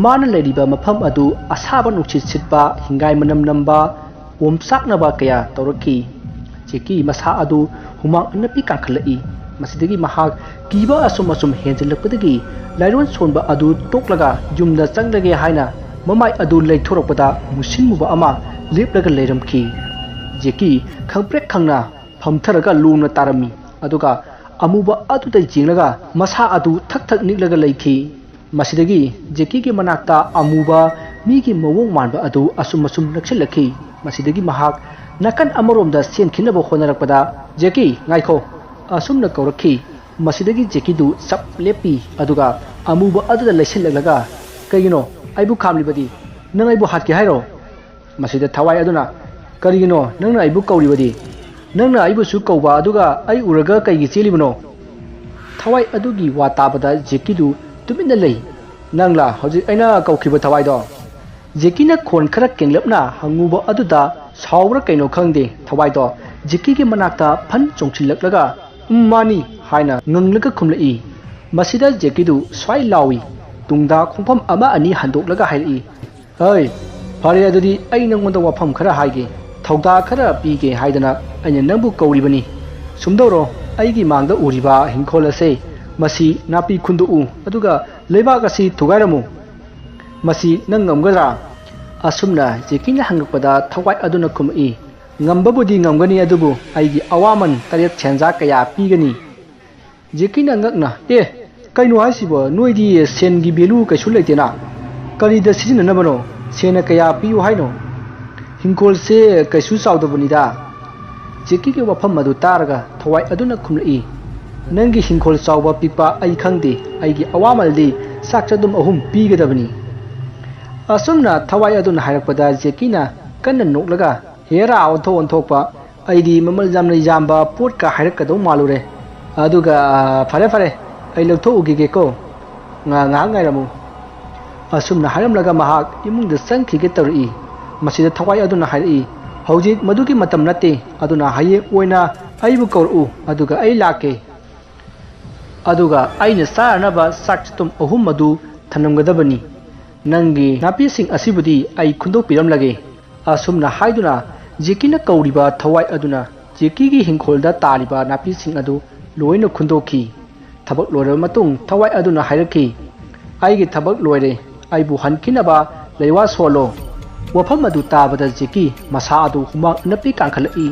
ꯃꯥꯅ ꯂꯩꯔꯤꯕ ꯃꯐꯝ ꯑꯗꯨ ꯑꯁꯥꯕ ꯅꯨꯡꯁꯤꯠ ꯁꯤꯠꯄ, ꯍꯤꯡꯒꯥꯏ ꯃꯅꯝ ꯅꯝꯕ, ꯑꯣꯝꯆꯥꯛꯅꯕ ꯀꯌꯥ ꯇꯧꯔꯛꯈꯤ꯫ ꯖꯦꯀꯤ ꯃꯁꯥ ꯑꯗꯨ ꯍꯨꯃꯥꯡ ꯑꯅꯞꯄꯤ ꯀꯥꯡꯈꯠꯂꯛꯏ꯫ ꯃꯁꯤꯗꯒꯤ ꯃꯍꯥꯛ ꯀꯤꯕ ꯑꯁꯨꯝ ꯑꯁꯨꯝ ꯍꯦꯟꯖꯤꯜꯂꯛꯄꯗꯒꯤ ꯂꯥꯏꯔꯣꯟ ꯁꯣꯟꯕ ꯑꯗꯨ ꯇꯣꯛꯂꯒ ꯌꯨꯝꯗ ꯆꯪꯂꯒꯦ ꯍꯥꯏꯅ ꯃꯃꯥꯏ ꯑꯗꯨ ꯂꯩꯊꯣꯔꯛꯄꯗ ꯃꯨꯁꯤꯟ ꯃꯨꯕ ꯑꯃ ꯂꯦꯞꯂꯒ ꯂꯩꯔꯝꯈꯤ꯫ ꯖꯦꯀꯤ ꯈꯪꯄ꯭ꯔꯦꯛ ꯈꯪꯅ ꯐꯝꯊꯔꯒ ꯂꯣꯡꯅ ꯇꯥꯔꯝꯃꯤ꯫ ꯑꯗꯨꯒ ꯑꯃꯨꯕ ꯑꯗꯨꯗ ꯌꯦꯡꯂꯒ ꯃꯁꯥ ꯑꯗꯨ ꯊꯛ ꯊꯛ ꯅꯤꯛꯂꯒ ꯂꯩꯈꯤ꯫ ꯃꯁꯤꯗꯒꯤ ꯖꯦꯀꯤꯒꯤ ꯃꯅꯥꯛꯇ ꯑꯃꯨꯕ ꯃꯤꯒꯤ ꯃꯑꯣꯡ ꯃꯥꯟꯕ ꯑꯗꯨ ꯑꯁꯨꯝ ꯑꯁꯨꯝ ꯅꯛꯁꯤꯜꯂꯛꯈꯤ꯫ ꯃꯁꯤꯗꯒꯤ ꯃꯍꯥꯛ ꯅꯥꯀꯟ ꯑꯃꯔꯣꯝꯗ ꯆꯦꯟꯈꯤꯅꯕ ꯍꯣꯠꯅꯔꯛꯄꯗ, "ꯖꯦꯀꯤ, ꯉꯥꯏꯈꯣ!" ꯑꯁꯨꯝꯅ ꯀꯧꯔꯛꯈꯤ꯫ ꯃꯁꯤꯗꯒꯤ ꯖꯦꯀꯤꯗꯨ ꯆꯞ ꯂꯦꯞꯄꯤ, ꯑꯗꯨꯒ ꯑꯃꯨꯕ ꯑꯗꯨꯗ ꯂꯩꯁꯤꯜꯂꯛꯂꯒ, "ꯀꯩꯒꯤꯅꯣ ꯑꯩꯕꯨ ꯈꯥꯝꯂꯤꯕꯗꯤ? ꯅꯪ ꯑꯩꯕꯨ ꯍꯥꯠꯀꯦ ꯍꯥꯏꯔꯣ?" ꯃꯁꯤꯗ ꯊꯋꯥꯏ ꯑꯗꯨꯅ, "ꯀꯔꯤꯒꯤꯅꯣ ꯅꯪꯅ ꯑꯩꯕꯨ ꯀꯧꯔꯤꯕꯗꯤ? "ꯅꯪꯅ ꯑꯩꯕꯨꯁꯨ ꯀꯧꯕ, ꯑꯗꯨꯒ ꯑꯩ ꯎꯔꯒ ꯀꯩꯒꯤ ꯆꯦꯜꯂꯤꯕꯅꯣ?" ꯊꯋꯥꯏ ꯑꯗꯨꯒꯤ ꯋꯥ ꯇꯥꯕꯗ ꯖꯦꯀꯤꯗꯨ ꯇꯨꯃꯤꯟꯅ ꯂꯩ꯫ "ꯅꯪꯂꯥ ꯍꯧꯖꯤꯛ ꯑꯩꯅ ꯀꯧꯈꯤꯕ ꯊꯋꯥꯏꯗꯣ?" ꯖꯦꯀꯤꯅ ꯈꯣꯟ ꯈꯔ ꯀꯦꯡꯂꯞꯅ ꯍꯪꯉꯨꯕ ꯑꯗꯨꯗ ꯁꯥꯎꯕ꯭ꯔꯥ ꯀꯩꯅꯣ ꯈꯪꯗꯦ, ꯊꯋꯥꯏꯗꯣ ꯖꯦꯀꯤꯒꯤ ꯃꯅꯥꯛꯇ ꯐꯟ ꯆꯣꯡꯁꯤꯜꯂꯛꯂꯒ, "ꯎꯝ, ꯃꯥꯅꯤ" ꯍꯥꯏꯅ ꯉꯪꯂꯒ ꯈꯨꯝꯂꯛꯏ꯫ ꯃꯁꯤꯗ ꯖꯦꯀꯤꯗꯨ ꯁ꯭ꯋꯥꯏ ꯂꯥꯎꯏ, ꯇꯨꯡꯗ ꯈꯣꯡꯐꯝ ꯑꯃ ꯑꯅꯤ ꯍꯟꯗꯣꯛꯂꯒ ꯍꯥꯏꯔꯛꯏ, "ꯍꯩ, ꯐꯔꯦ, ꯑꯗꯨꯗꯤ ꯑꯩ ꯅꯪꯉꯣꯟꯗ ꯋꯥꯐꯝ ꯈꯔ ꯍꯥꯏꯒꯦ, ꯊꯧꯗꯥ ꯈꯔ ꯄꯤꯒꯦ ꯍꯥꯏꯗꯅ ꯑꯩꯅ ꯅꯪꯕꯨ ꯀꯧꯔꯤꯕꯅꯤ꯫ ꯁꯨꯝꯗꯧꯔꯣ, ꯑꯩꯒꯤ ꯃꯥꯡꯗ ꯎꯔꯤꯕ ꯍꯤꯡꯈꯣꯜ ꯑꯁꯦ, ꯃꯁꯤ ꯅꯥꯄꯤ ꯈꯨꯟꯗꯣꯛꯎ, ꯑꯗꯨꯒ ꯂꯩꯕꯥꯛ ꯑꯁꯤ ꯊꯨꯒꯥꯏꯔꯝꯃꯨ꯫ ꯃꯁꯤ ꯅꯪ ꯉꯝꯒꯗ꯭ꯔꯥ?" ꯑꯁꯨꯝꯅ ꯖꯦꯀꯤꯅ ꯍꯪꯉꯛꯄꯗ ꯊꯋꯥꯏ ꯑꯗꯨꯅ ꯈꯨꯝꯃꯛꯏ, "ꯉꯝꯕꯕꯨꯗꯤ ꯉꯝꯒꯅꯤ, ꯑꯗꯨꯕꯨ ꯑꯩꯒꯤ ꯑꯋꯥꯃꯟ ꯇꯔꯦꯠ ꯁꯦꯟꯖꯥ ꯀꯌꯥ ꯄꯤꯒꯅꯤ?" ꯖꯦꯀꯤꯅ ꯉꯛꯅ, "ꯑꯦ, ꯀꯩꯅꯣ ꯍꯥꯏꯁꯤꯕꯣ? ꯅꯣꯏꯗꯤ ꯁꯦꯟꯒꯤ value ꯀꯩꯁꯨ ꯂꯩꯇꯦꯅ꯫ ꯀꯔꯤꯗ ꯁꯤꯖꯤꯟꯅꯅꯕꯅꯣ? ꯁꯦꯟꯅ ꯀꯌꯥ ꯄꯤꯌꯨ ꯍꯥꯏꯅꯣ? ꯍꯤꯡꯈꯣꯜꯁꯦ ꯀꯩꯁꯨ ꯆꯥꯎꯗꯕꯅꯤꯗ꯫" ꯖꯦꯀꯤꯒꯤ ꯋꯥꯐꯝ ꯑꯗꯨ ꯇꯥꯔꯒ ꯊꯋꯥꯏ ꯑꯗꯨꯅ ꯈꯨꯝꯂꯛꯏ, "ꯅꯪꯒꯤ ꯍꯤꯡꯈꯣꯜ ꯆꯥꯎꯕ ꯄꯤꯛꯄ ꯑꯩ ꯈꯪꯗꯦ, ꯑꯩꯒꯤ ꯑꯋꯥꯃꯜꯗꯤ ꯆꯥꯛ ꯆꯗꯨꯝ ꯑꯍꯨꯝ ꯄꯤꯒꯗꯕꯅꯤ꯫" ꯑꯁꯨꯝꯅ ꯊꯋꯥꯏ ꯑꯗꯨꯅ ꯍꯥꯏꯔꯛꯄꯗ ꯖꯦꯀꯤꯅ ꯀꯟꯅ ꯅꯣꯛꯂꯒ, "ꯍꯦꯔꯥ, ꯑꯣꯟꯊꯣꯛ ꯑꯣꯟꯊꯣꯛꯄ, ꯑꯩꯗꯤ ꯃꯃꯜ ꯌꯥꯝꯅ ꯌꯥꯝꯕ ꯄꯣꯠꯀ ꯍꯥꯏꯔꯛꯀꯗꯧ ꯃꯥꯜꯂꯨꯔꯦ꯫ ꯑꯗꯨꯒ, ꯑ, ꯐꯔꯦ ꯐꯔꯦ, ꯑꯩ ꯂꯧꯊꯣꯛꯎꯈꯤꯒꯦꯀꯣ꯫ ꯉꯥ-, ꯉꯥꯏꯍꯥꯛ ꯉꯥꯏꯔꯝꯃꯨ꯫" ꯑꯁꯨꯝꯅ ꯍꯥꯏꯔꯝꯂꯒ ꯃꯍꯥꯛ ꯏꯃꯨꯡꯗ ꯆꯪꯈꯤꯒꯦ ꯇꯧꯔꯛꯏ꯫ ꯃꯁꯤꯗ ꯊꯋꯥꯏ ꯑꯗꯨꯅ ꯍꯥꯏꯔꯛꯏ, "ꯍꯧꯖꯤꯛ ꯃꯗꯨꯒꯤ ꯃꯇꯝ ꯅꯠꯇꯦ, ꯑꯗꯨꯅ ꯍꯌꯦꯡ ꯑꯣꯏꯅ ꯑꯩꯕꯨ ꯀꯧꯔꯛꯎ, ꯑꯗꯨꯒ ꯑꯩ ꯂꯥꯛꯀꯦ꯫ ꯑꯗꯨꯒ ꯑꯩꯅ ꯆꯥꯅꯅꯕ ꯆꯥꯛ ꯆꯗꯨꯝ ꯑꯍꯨꯝ ꯑꯗꯨ ꯊꯝꯂꯝꯒꯗꯕꯅꯤ꯫ ꯅꯪꯒꯤ ꯅꯥꯄꯤꯁꯤꯡ ꯑꯁꯤꯕꯨꯗꯤ ꯑꯩ ꯈꯨꯟꯗꯣꯛꯄꯤꯔꯝꯂꯒꯦ꯫" ꯑꯁꯨꯝꯅ ꯍꯥꯏꯗꯨꯅ ꯖꯦꯀꯤꯅ ꯀꯧꯔꯤꯕ ꯊꯋꯥꯏ ꯑꯗꯨꯅ ꯖꯦꯀꯤꯒꯤ ꯍꯤꯡꯈꯣꯜꯗ ꯇꯥꯔꯤꯕ ꯅꯥꯄꯤꯁꯤꯡ ꯑꯗꯨ ꯂꯣꯏꯅ ꯈꯨꯟꯗꯣꯛꯈꯤ꯫ ꯊꯕꯛ ꯂꯣꯏꯔꯕ ꯃꯇꯨꯡ ꯊꯋꯥꯏ ꯑꯗꯨꯅ ꯍꯥꯏꯔꯛꯈꯤ, "ꯑꯩꯒꯤ ꯊꯕꯛ ꯂꯣꯏꯔꯦ, ꯑꯩꯕꯨ ꯍꯟꯈꯤꯅꯕ ꯂꯩꯋꯥ ꯁꯣꯜꯂꯣ꯫" ꯋꯥꯐꯝ ꯑꯗꯨ ꯇꯥꯕꯗ ꯖꯦꯀꯤ ꯃꯁꯥ ꯑꯗꯨ ꯍꯨꯃꯥꯡ ꯑꯅꯞꯄꯤ ꯀꯥꯡꯈꯠꯂꯛꯏ,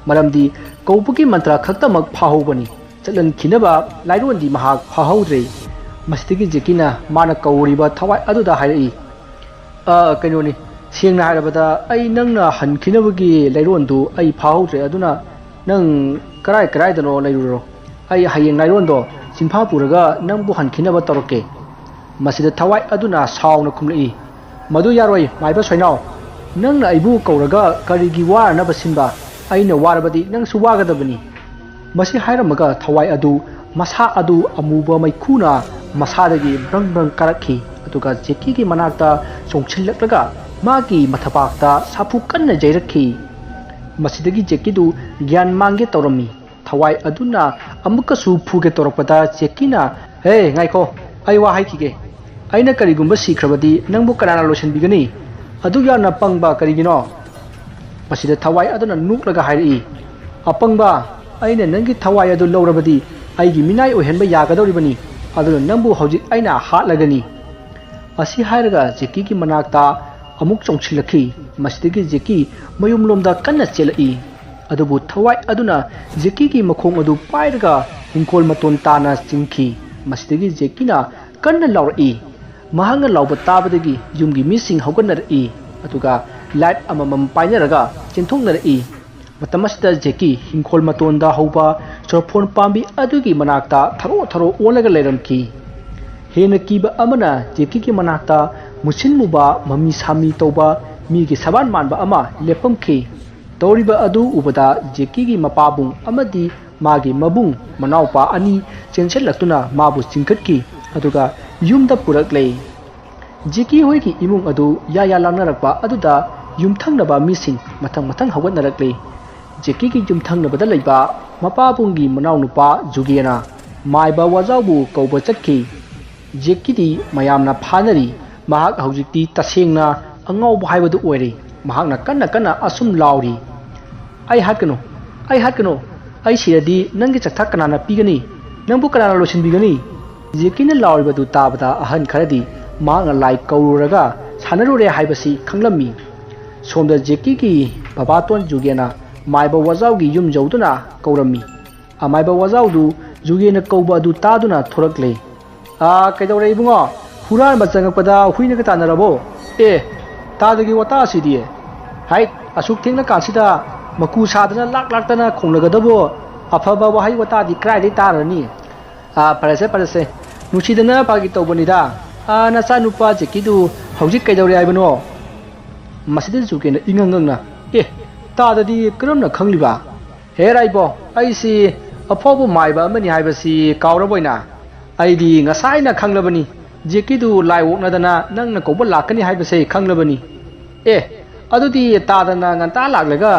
ꯃꯔꯝꯗꯤ ꯀꯧꯕꯒꯤ ꯃꯟꯇ꯭ꯔ ꯈꯛꯇꯃꯛ ꯐꯥꯍꯧꯕꯅꯤ꯫ ꯆꯠꯍꯟꯈꯤꯅꯕ ꯂꯥꯏꯔꯣꯟꯗꯤ ꯃꯍꯥꯛ ꯐꯥꯍꯧꯗ꯭ꯔꯦ꯫ ꯃꯁꯤꯗꯒꯤ ꯖꯦꯀꯤꯅ ꯃꯥꯅ ꯀꯧꯔꯤꯕ ꯊꯋꯥꯏ ꯑꯗꯨꯗ ꯍꯥꯏꯔꯛꯏ, "ꯑ, ꯀꯩꯅꯣꯅꯤ, ꯁꯦꯡꯅ ꯍꯥꯏꯔꯕꯗ ꯑꯩ ꯅꯪꯅ ꯍꯟꯈꯤꯅꯕꯒꯤ ꯂꯩꯔꯣꯟꯗꯨ ꯑꯩ ꯐꯥꯍꯧꯗ꯭ꯔꯦ, ꯑꯗꯨꯅ ꯅꯪ ꯀꯔꯥꯏ ꯀꯔꯥꯏꯗꯅꯣ ꯂꯩꯔꯨꯔꯣ꯫ ꯑꯩ ꯍꯌꯦꯡ ꯂꯥꯏꯔꯣꯟꯗꯣ ꯆꯤꯟꯐꯥ ꯄꯨꯔꯒ ꯅꯪꯕꯨ ꯍꯟꯈꯤꯅꯕ ꯇꯧꯔꯛꯀꯦ꯫" ꯃꯁꯤꯗ ꯊꯋꯥꯏ ꯑꯗꯨꯅ ꯁꯥꯎꯅ ꯈꯨꯝꯂꯛꯏ, "ꯃꯗꯨ ꯌꯥꯔꯣꯏ, ꯃꯥꯏꯕ ꯁꯣꯏꯅꯥꯎ꯫ ꯅꯪꯅ ꯑꯩꯕꯨ ꯀꯧꯔꯒ ꯀꯔꯤꯒꯤ ꯋꯥꯅꯅꯕ ꯁꯤꯟꯕ? ꯑꯩꯅ ꯋꯥꯔꯕꯗꯤ ꯅꯪꯁꯨ ꯋꯥꯒꯗꯕꯅꯤ꯫ ꯃꯁꯤ ꯍꯥꯏꯔꯝꯃꯒ ꯊꯋꯥꯏ ꯑꯗꯨ, ꯃꯁꯥ ꯑꯗꯨ ꯑꯃꯨꯕ ꯃꯩꯈꯨꯅ ꯃꯁꯥꯗꯒꯤ ꯕ꯭ꯔꯪ ꯕ꯭ꯔꯪ ꯀꯥꯔꯛꯈꯤ꯫ ꯑꯗꯨꯒ ꯖꯦꯀꯤꯒꯤ ꯃꯅꯥꯛꯇ ꯆꯣꯡꯁꯤꯜꯂꯛꯂꯒ ꯃꯥꯒꯤ ꯃꯊꯕꯥꯛꯇ ꯁꯥꯐꯨ ꯀꯟꯅ ꯌꯩꯔꯛꯈꯤ꯫ ꯃꯁꯤꯗꯒꯤ ꯖꯦꯀꯤꯗꯨ ꯒ꯭ꯌꯥꯟ ꯃꯥꯡꯒꯦ ꯇꯧꯔꯝꯃꯤ꯫ ꯊꯋꯥꯏ ꯑꯗꯨꯅ ꯑꯃꯨꯛꯀꯁꯨ ꯐꯨꯒꯦ ꯇꯧꯔꯛꯄꯗ ꯖꯦꯀꯤꯅ, "ꯍꯦ, ꯉꯥꯏꯈꯣ, ꯑꯩ ꯋꯥ ꯍꯥꯏꯈꯤꯒꯦ꯫ ꯑꯩꯅ ꯀꯔꯤꯒꯨꯝꯕ ꯁꯤꯈ꯭ꯔꯕꯗꯤ ꯅꯪꯕꯨ ꯀꯅꯥꯅ ꯂꯣꯏꯁꯤꯟꯕꯤꯒꯅꯤ? ꯑꯗꯨꯛ ꯌꯥꯝꯅ ꯄꯪꯕ ꯀꯔꯤꯒꯤꯅꯣ?" ꯃꯁꯤꯗ ꯊꯋꯥꯏ ꯑꯗꯨꯅ ꯅꯣꯛꯂꯒ ꯍꯥꯏꯔꯛꯏ, "ꯑꯄꯪꯕ, ꯑꯩꯅ ꯅꯪꯒꯤ ꯊꯋꯥꯏ ꯑꯗꯨ ꯂꯧꯔꯕꯗꯤ ꯑꯩꯒꯤ ꯃꯤꯅꯥꯏ ꯑꯣꯏꯍꯟꯕ ꯌꯥꯒꯗꯧꯔꯤꯕꯅꯤ꯫ ꯑꯗꯨꯅ ꯅꯪꯕꯨ ꯍꯧꯖꯤꯛ ꯑꯩꯅ ꯍꯥꯠꯂꯒꯅꯤ꯫" ꯑꯁꯤ ꯍꯥꯏꯔꯒ ꯖꯦꯀꯤꯒꯤ ꯃꯅꯥꯛꯇ ꯑꯃꯨꯛ ꯆꯣꯡꯁꯤꯜꯂꯛꯈꯤ꯫ ꯃꯁꯤꯗꯒꯤ ꯖꯦꯀꯤ ꯃꯌꯨꯝꯂꯣꯝꯗ ꯀꯟꯅ ꯆꯦꯜꯂꯛꯏ꯫ ꯑꯗꯨꯕꯨ ꯊꯋꯥꯏ ꯑꯗꯨꯅ ꯖꯦꯀꯤꯒꯤ ꯃꯈꯣꯡ ꯑꯗꯨ ꯄꯥꯏꯔꯒ ꯍꯤꯡꯈꯣꯜ ꯃꯇꯣꯟ ꯇꯥꯅ ꯆꯤꯡꯈꯤ꯫ ꯃꯁꯤꯗꯒꯤ ꯖꯦꯀꯤꯅ ꯀꯟꯅ ꯂꯥꯎꯔꯛꯏ꯫ ꯃꯍꯥꯛꯅ ꯂꯥꯎꯕ ꯇꯥꯕꯗꯒꯤ ꯌꯨꯝꯒꯤ ꯃꯤꯁꯤꯡ ꯍꯧꯒꯠꯅꯔꯛꯏ, ꯑꯗꯨꯒ ꯂꯥꯏꯠ ꯑꯃꯃꯝ ꯄꯥꯏꯅꯔꯒ ꯆꯦꯟꯊꯣꯛꯅꯔꯛꯏ꯫ ꯃꯇꯝ ꯑꯁꯤꯗ ꯖꯦꯀꯤ ꯍꯤꯡꯈꯣꯜ ꯃꯇꯣꯟꯗ ꯍꯧꯕ ꯆꯣꯔꯐꯣꯟ ꯄꯥꯝꯕꯤ ꯑꯗꯨꯒꯤ ꯃꯅꯥꯛꯇ ꯊꯔꯣ ꯊꯔꯣ ꯑꯣꯜꯂꯒ ꯂꯩꯔꯝꯈꯤ꯫ ꯍꯦꯟꯅ ꯀꯤꯕ ꯑꯃꯅ ꯖꯦꯀꯤꯒꯤ ꯃꯅꯥꯛꯇ ꯃꯨꯁꯤꯟ ꯃꯨꯕ, ꯃꯃꯤ ꯁꯥꯃꯤ ꯇꯧꯕ, ꯃꯤꯒꯤ ꯁꯕꯥꯟ ꯃꯥꯟꯕ ꯑꯃ ꯂꯦꯞꯄꯝꯈꯤ꯫ ꯇꯧꯔꯤꯕ ꯑꯗꯨ ꯎꯕꯗ ꯖꯦꯀꯤꯒꯤ ꯃꯄꯥꯕꯨꯡ ꯑꯃꯗꯤ ꯃꯥꯒꯤ ꯃꯕꯨꯡ ꯃꯅꯥꯎꯄꯥ ꯑꯅꯤ ꯆꯦꯟꯁꯤꯜꯂꯛꯇꯨꯅ ꯃꯥꯕꯨ ꯆꯤꯡꯈꯠꯈꯤ, ꯑꯗꯨꯒ ꯌꯨꯝꯗ ꯄꯨꯔꯛꯂꯦ꯫ ꯖꯦꯀꯤ ꯍꯣꯏꯒꯤ ꯏꯃꯨꯡ ꯑꯗꯨ ꯌꯥ ꯌꯥ ꯂꯥꯡꯅꯔꯛꯄ ꯑꯗꯨꯗ ꯌꯨꯝꯊꯪꯅꯕ ꯃꯤꯁꯤꯡ ꯃꯊꯪ ꯃꯊꯪ ꯍꯧꯒꯠꯅꯔꯛꯂꯦ꯫ ꯖꯦꯀꯤꯒꯤ ꯌꯨꯝꯊꯪꯅꯕꯗ ꯂꯩꯕ ꯃꯄꯥꯕꯨꯡꯒꯤ ꯃꯅꯥꯎꯅꯨꯄꯥ ꯖꯨꯒꯦꯅ ꯃꯥꯏꯕ ꯋꯥꯖꯥꯎꯕꯨ ꯀꯧꯕ ꯆꯠꯈꯤ꯫ ꯖꯦꯀꯤꯗꯤ ꯃꯌꯥꯝꯅ ꯐꯥꯅꯔꯤ꯫ ꯃꯍꯥꯛ ꯍꯧꯖꯤꯛꯇꯤ ꯇꯁꯦꯡꯅ ꯑꯉꯥꯎꯕ ꯍꯥꯏꯕꯗꯨ ꯑꯣꯏꯔꯦ꯫ ꯃꯍꯥꯛꯅ ꯀꯟꯅ ꯀꯟꯅ ꯑꯁꯨꯝ ꯂꯥꯎꯔꯤ, "ꯑꯩ ꯍꯥꯠꯀꯅꯨ, ꯑꯩ ꯍꯥꯠꯀꯅꯨ! ꯑꯩ ꯁꯤꯔꯗꯤ ꯅꯪꯒꯤ ꯆꯥꯛꯊꯥꯛ ꯀꯅꯥꯅ ꯄꯤꯒꯅꯤ? ꯅꯪꯕꯨ ꯀꯅꯥꯅ ꯂꯣꯏꯁꯤꯟꯕꯤꯒꯅꯤ?" ꯖꯦꯀꯤꯅ ꯂꯥꯎꯔꯤꯕꯗꯨ ꯇꯥꯕꯗ ꯑꯍꯟ ꯈꯔꯗꯤ ꯃꯍꯥꯛꯅ ꯂꯥꯏ ꯀꯧꯔꯨꯔꯒ ꯁꯥꯟꯅꯔꯨꯔꯦ ꯍꯥꯏꯕꯁꯤ ꯈꯪꯂꯝꯃꯤ꯫ ꯁꯣꯝꯗ ꯖꯦꯀꯤꯒꯤ ꯕꯕꯥꯇꯣꯟ ꯖꯨꯒꯦꯅ ꯃꯥꯏꯕ ꯋꯥꯖꯥꯎꯒꯤ ꯌꯨꯝ ꯌꯧꯗꯨꯅ ꯀꯧꯔꯝꯃꯤ꯫ ꯑꯃꯥꯏꯕ ꯋꯥꯖꯥꯎꯗꯨ ꯖꯨꯒꯦꯅ ꯀꯧꯕ ꯑꯗꯨ ꯇꯥꯗꯨꯅ ꯊꯣꯔꯛꯂꯦ꯫ "ꯑꯥ, ꯀꯩꯗꯧꯔꯦ ꯏꯕꯨꯡꯉꯣ? ꯍꯨꯔꯥꯟꯕ ꯆꯪꯉꯛꯄꯗ ꯍꯨꯏꯅꯒ ꯇꯥꯟꯅꯔꯕꯣ? ꯑꯦ, ꯇꯥꯗꯒꯤ ꯋꯥꯇꯥꯁꯤꯗꯤ꯫ ꯍꯥꯏꯠ, ꯑꯁꯨꯛ ꯊꯦꯡꯅ ꯀꯥꯟꯁꯤꯗ ꯃꯀꯨ ꯁꯥꯗꯅ ꯂꯥꯛ ꯂꯥꯛꯇꯅ ꯈꯣꯡꯂꯒꯗꯕꯣ? ꯑꯐꯕ ꯋꯥꯍꯩ ꯋꯥꯇꯥꯗꯤ ꯀꯗꯥꯏꯗꯩ ꯇꯥꯔꯅꯤ?" "ꯑꯥ, ꯐꯔꯦꯁꯦ, ꯐꯔꯦꯁꯦ꯫ ꯅꯨꯡꯁꯤꯗꯅ ꯐꯥꯒꯤ ꯇꯧꯕꯅꯤꯗ꯫ ꯑꯥ, ꯅꯆꯥꯅꯨꯄꯥ ꯖꯦꯀꯤꯗꯨ ꯍꯧꯖꯤꯛ ꯀꯩꯗꯧꯔꯦ ꯍꯥꯏꯕꯅꯣ?" ꯃꯁꯤꯗ ꯖꯨꯒꯦꯅ ꯏꯉꯛ ꯉꯛꯅ, "ꯑꯦ, ꯇꯥꯗꯗꯤ ꯀꯔꯝꯅ ꯈꯪꯂꯤꯕ? ꯍꯦ ꯔꯥꯏꯕꯣ, ꯑꯩꯁꯤ ꯑꯐꯥꯎꯕ ꯃꯥꯏꯕ ꯑꯃꯅꯤ ꯍꯥꯏꯕꯁꯤ ꯀꯥꯎꯔꯕꯣꯏꯅ? ꯑꯩꯗꯤ ꯉꯁꯥꯏꯅ ꯈꯪꯂꯕꯅꯤ꯫ ꯖꯦꯛꯀꯤꯗꯨ ꯂꯥꯏ ꯑꯣꯛꯅꯗꯅ ꯅꯪꯅ ꯀꯧꯕ ꯂꯥꯛꯀꯅꯤ ꯍꯥꯏꯕꯁꯦ ꯈꯪꯂꯕꯅꯤ꯫ ꯑꯦ, ꯑꯗꯨꯗꯤ ꯇꯥꯗꯅ ꯉꯟꯇꯥ ꯂꯥꯛꯂꯒ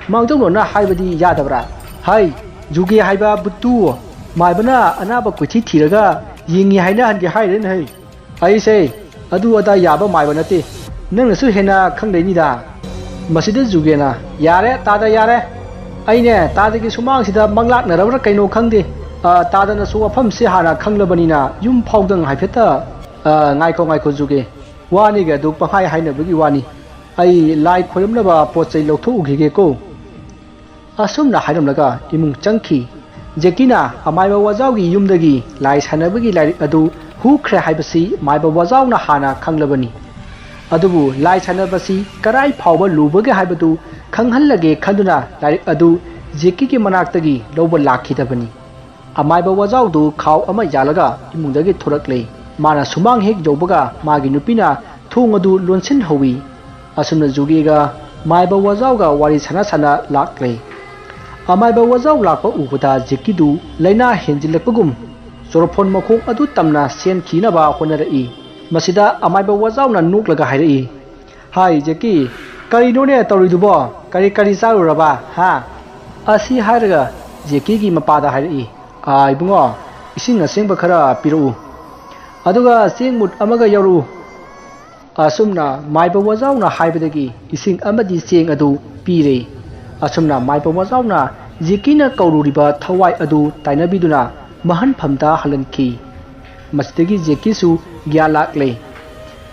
ꯃꯥꯡꯖꯧꯅꯅ ꯍꯥꯏꯕꯗꯤ ꯌꯥꯗꯕ꯭ꯔꯥ? ꯍꯥꯏ, ꯖꯨꯒꯦ ꯍꯥꯏꯕ ꯕꯨꯠꯇꯨ ꯃꯥꯏꯕꯅ ꯑꯅꯥꯕ ꯀꯣꯏꯊꯤ ꯊꯤꯔꯒ ꯌꯦꯡꯉꯤ ꯍꯥꯏꯅꯍꯟꯒꯦ ꯍꯥꯏꯔꯦꯅꯦ ꯍꯩ꯫ ꯑꯩꯁꯦ ꯑꯗꯨ ꯑꯗꯥ ꯌꯥꯕ ꯃꯥꯏꯕ ꯅꯠꯇꯦ, ꯅꯪꯅꯁꯨ ꯍꯦꯟꯅ ꯈꯪꯗꯣꯏꯅꯤꯗ꯫ ꯃꯁꯤꯗ ꯖꯨꯒꯦꯅ, "ꯌꯥꯔꯦ ꯇꯥꯗ, ꯌꯥꯔꯦ꯫ ꯑꯩꯅꯦ ꯇꯥꯗꯒꯤ ꯁꯨꯃꯥꯡꯁꯤꯗ ꯃꯪꯂꯥꯛꯅꯔꯕ꯭ꯔꯥ ꯀꯩꯅꯣ ꯈꯪꯗꯦ꯫ ꯑ, ꯇꯥꯗꯅꯁꯨ ꯋꯥꯐꯝꯁꯦ ꯍꯥꯟꯅ ꯈꯪꯂꯕꯅꯤꯅ ꯌꯨꯝ ꯐꯥꯎꯗꯪ ꯍꯥꯏꯐꯦꯠꯇ, ꯑ, ꯉꯥꯏꯈꯣ, ꯉꯥꯏꯈꯣ ꯖꯨꯒꯦ꯫ ꯋꯥꯅꯤꯒ ꯑꯗꯨ ꯄꯪꯍꯥꯏ ꯍꯥꯏꯅꯕꯒꯤ ꯋꯥꯅꯤ꯫ ꯑꯩ ꯂꯥꯏ ꯈꯣꯏꯔꯝꯅꯕ ꯄꯣꯠ ꯆꯩ ꯂꯧꯊꯣꯛꯎꯈꯤꯒꯦꯀꯣ"꯫ ꯑꯁꯨꯝꯅ ꯍꯥꯏꯔꯝꯂꯒ ꯏꯃꯨꯡ ꯆꯪꯈꯤ꯫ ꯖꯦꯀꯤꯅ ꯑꯃꯥꯏꯕ ꯋꯥꯖꯥꯎꯒꯤ ꯌꯨꯝꯗꯒꯤ ꯂꯥꯏ ꯁꯥꯟꯅꯕꯒꯤ ꯂꯥꯏꯔꯤꯛ ꯑꯗꯨ ꯍꯨꯈ꯭ꯔꯦ ꯍꯥꯏꯕꯁꯤ ꯃꯥꯏꯕ ꯋꯥꯖꯥꯎꯅ ꯍꯥꯟꯅ ꯈꯪꯂꯕꯅꯤ꯫ ꯑꯗꯨꯕꯨ ꯂꯥꯏ ꯁꯥꯟꯅꯕꯁꯤ ꯀꯔꯥꯏ ꯐꯥꯎꯕ ꯂꯨꯕꯒꯦ ꯍꯥꯏꯕꯗꯨ ꯈꯪꯍꯜꯂꯒꯦ ꯈꯟꯗꯨꯅ ꯂꯥꯏꯔꯤꯛ ꯑꯗꯨ ꯖꯦꯀꯤꯒꯤ ꯃꯅꯥꯛꯇꯒꯤ ꯂꯧꯕ ꯂꯥꯛꯈꯤꯗꯕꯅꯤ꯫ ꯑꯃꯥꯏꯕ ꯋꯥꯖꯥꯎꯗꯨ ꯈꯥꯎ ꯑꯃ ꯌꯥꯜꯂꯒ ꯏꯃꯨꯡꯗꯒꯤ ꯊꯣꯔꯛꯂꯦ꯫ ꯃꯥꯅ ꯁꯨꯃꯥꯡ ꯍꯦꯛ ꯌꯧꯕꯒ ꯃꯥꯒꯤ ꯅꯨꯄꯤꯅ ꯊꯣꯡ ꯑꯗꯨ ꯂꯣꯟꯁꯤꯟꯍꯧꯏ꯫ ꯑꯁꯨꯝꯅ ꯖꯨꯒꯦꯒ ꯃꯥꯏꯕ ꯋꯥꯖꯥꯎꯒ ꯋꯥꯔꯤ ꯁꯥꯟꯅ ꯁꯥꯟꯅ ꯂꯥꯛꯂꯦ꯫ ꯑꯃꯥꯏꯕ ꯋꯥꯖꯥꯎ ꯂꯥꯛꯄ ꯎꯕꯗ ꯖꯦꯀꯤꯗꯨ ꯂꯥꯏꯅꯥ ꯍꯦꯟꯖꯤꯜꯂꯛꯄꯒꯨꯝ ꯆꯣꯔꯐꯣꯟ ꯃꯈꯣꯡ ꯑꯗꯨ ꯇꯝꯅ ꯁꯦꯟꯈꯤꯅꯕ ꯍꯣꯠꯅꯔꯛꯏ꯫ ꯃꯁꯤꯗ ꯑꯃꯥꯏꯕ ꯋꯥꯖꯥꯎꯅ ꯅꯣꯛꯂꯒ ꯍꯥꯏꯔꯛꯏ, "ꯍꯥꯏ ꯖꯦꯀꯤ, ꯀꯔꯤꯅꯣꯅꯦ ꯇꯧꯔꯤꯗꯨꯕꯣ? ꯀꯔꯤ ꯀꯔꯤ ꯆꯥꯔꯨꯔꯕ, ꯍꯥ?" ꯑꯁꯤ ꯍꯥꯏꯔꯒ ꯖꯦꯀꯤꯒꯤ ꯃꯄꯥꯗ ꯍꯥꯏꯔꯛꯏ, "ꯑꯥ, ꯏꯕꯨꯡꯉꯣ, ꯏꯁꯤꯡ ꯑꯁꯦꯡꯕ ꯈꯔ ꯄꯤꯔꯛꯎ꯫ ꯑꯗꯨꯒ ꯆꯦꯡ ꯃꯨꯠ ꯑꯃꯒ ꯌꯥꯎꯔꯛꯎ"꯫ ꯑꯁꯨꯝꯅ ꯃꯥꯏꯕ ꯋꯥꯖꯥꯎꯅ ꯍꯥꯏꯕꯗꯒꯤ ꯏꯁꯤꯡ ꯑꯃꯗꯤ ꯆꯦꯡ ꯑꯗꯨ ꯄꯤꯔꯦ꯫ ꯑꯁꯨꯝꯅ ꯃꯥꯏꯕ ꯋꯥꯖꯥꯎꯅ ꯖꯦꯀꯤꯅ ꯀꯧꯔꯨꯔꯤꯕ ꯊꯋꯥꯏ ꯑꯗꯨ ꯇꯥꯏꯅꯕꯤꯗꯨꯅ ꯃꯍꯟꯐꯝꯗ ꯍꯜꯍꯟꯈꯤ꯫ ꯃꯁꯤꯗꯒꯤ ꯖꯦꯀꯤꯁꯨ ꯒ꯭ꯌꯥꯟ ꯂꯥꯛꯂꯦ꯫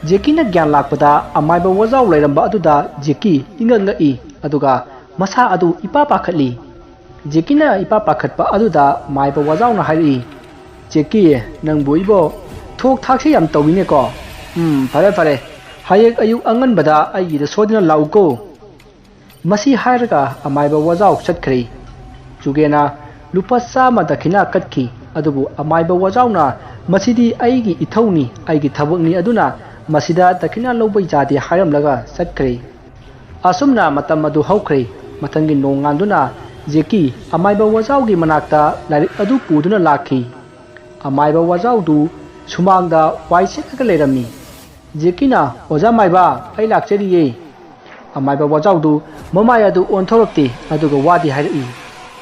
ꯖꯦꯀꯤꯅ ꯒ꯭ꯌꯥꯟ ꯂꯥꯛꯄꯗ ꯑꯃꯥꯏꯕ ꯋꯥꯖꯥꯎ ꯂꯩꯔꯝꯕ ꯑꯗꯨꯗ ꯖꯦꯀꯤ ꯏꯉꯛ ꯉꯛꯏ, ꯑꯗꯨꯒ ꯃꯁꯥ ꯑꯗꯨ ꯏꯄꯥ ꯄꯥꯈꯠꯂꯤ꯫ ꯖꯦꯀꯤꯅ ꯏꯄꯥ ꯄꯥꯈꯠꯄ ꯑꯗꯨꯗ ꯃꯥꯏꯕ ꯋꯥꯖꯥꯎꯅ ꯍꯥꯏꯔꯛꯏ, "ꯖꯦꯀꯤ, ꯅꯪꯕꯨ ꯏꯕꯣ ꯊꯣꯛ ꯊꯥꯛꯁꯤ ꯌꯥꯝ ꯇꯧꯏꯅꯦꯀꯣ꯫ ꯎꯝ, ꯐꯔꯦ ꯐꯔꯦ, ꯍꯌꯦꯡ ꯑꯌꯨꯛ ꯑꯉꯟꯕꯗ ꯑꯩꯒꯤꯗ ꯁꯣꯏꯗꯅ ꯂꯥꯛꯎꯀꯣ"꯫ ꯃꯁꯤ ꯍꯥꯏꯔꯒ ꯑꯃꯥꯏꯕ ꯋꯥꯖꯥꯎ ꯆꯠꯈ꯭ꯔꯦ꯫ ꯖꯨꯒꯦꯅ ꯂꯨꯄꯥ ꯆꯥꯝꯃ ꯗꯈꯤꯅꯥ ꯀꯠꯈꯤ꯫ ꯑꯗꯨꯕꯨ ꯑꯃꯥꯏꯕ ꯋꯥꯖꯥꯎꯅ "ꯃꯁꯤꯗꯤ ꯑꯩꯒꯤ ꯏꯊꯧꯅꯤ, ꯑꯩꯒꯤ ꯊꯕꯛꯅꯤ, ꯑꯗꯨꯅ ꯃꯁꯤꯗ ꯗꯈꯤꯅꯥ ꯂꯧꯕ ꯌꯥꯗꯦ" ꯍꯥꯏꯔꯝꯂꯒ ꯆꯠꯈ꯭ꯔꯦ꯫ ꯑꯁꯨꯝꯅ ꯃꯇꯝ ꯑꯗꯨ ꯍꯧꯈ꯭ꯔꯦ꯫ ꯃꯊꯪꯒꯤ ꯅꯣꯡꯉꯥꯟꯗꯨꯅ ꯖꯦꯀꯤ ꯑꯃꯥꯏꯕ ꯋꯥꯖꯥꯎꯒꯤ ꯃꯅꯥꯛꯇ ꯂꯥꯏꯔꯤꯛ ꯑꯗꯨ ꯄꯨꯗꯨꯅ ꯂꯥꯛꯈꯤ꯫ ꯑꯃꯥꯏꯕ ꯋꯥꯖꯥꯎꯗꯨ ꯁꯨꯃꯥꯡꯗ ꯋꯥꯏ ꯁꯤꯠꯂꯒ ꯂꯩꯔꯝꯃꯤ꯫ ꯖꯦꯀꯤꯅ, "ꯑꯣꯖꯥ ꯃꯥꯏꯕ, ꯑꯩ ꯂꯥꯛꯆꯔꯤꯌꯦ꯫" ꯑꯃꯥꯏꯕ ꯋꯥꯖꯥꯎꯗꯨ ꯃꯃꯥꯏ ꯑꯗꯨ ꯑꯣꯟꯊꯣꯔꯛꯇꯦ, ꯑꯗꯨꯒ ꯋꯥꯗꯤ ꯍꯥꯏꯔꯛꯏ,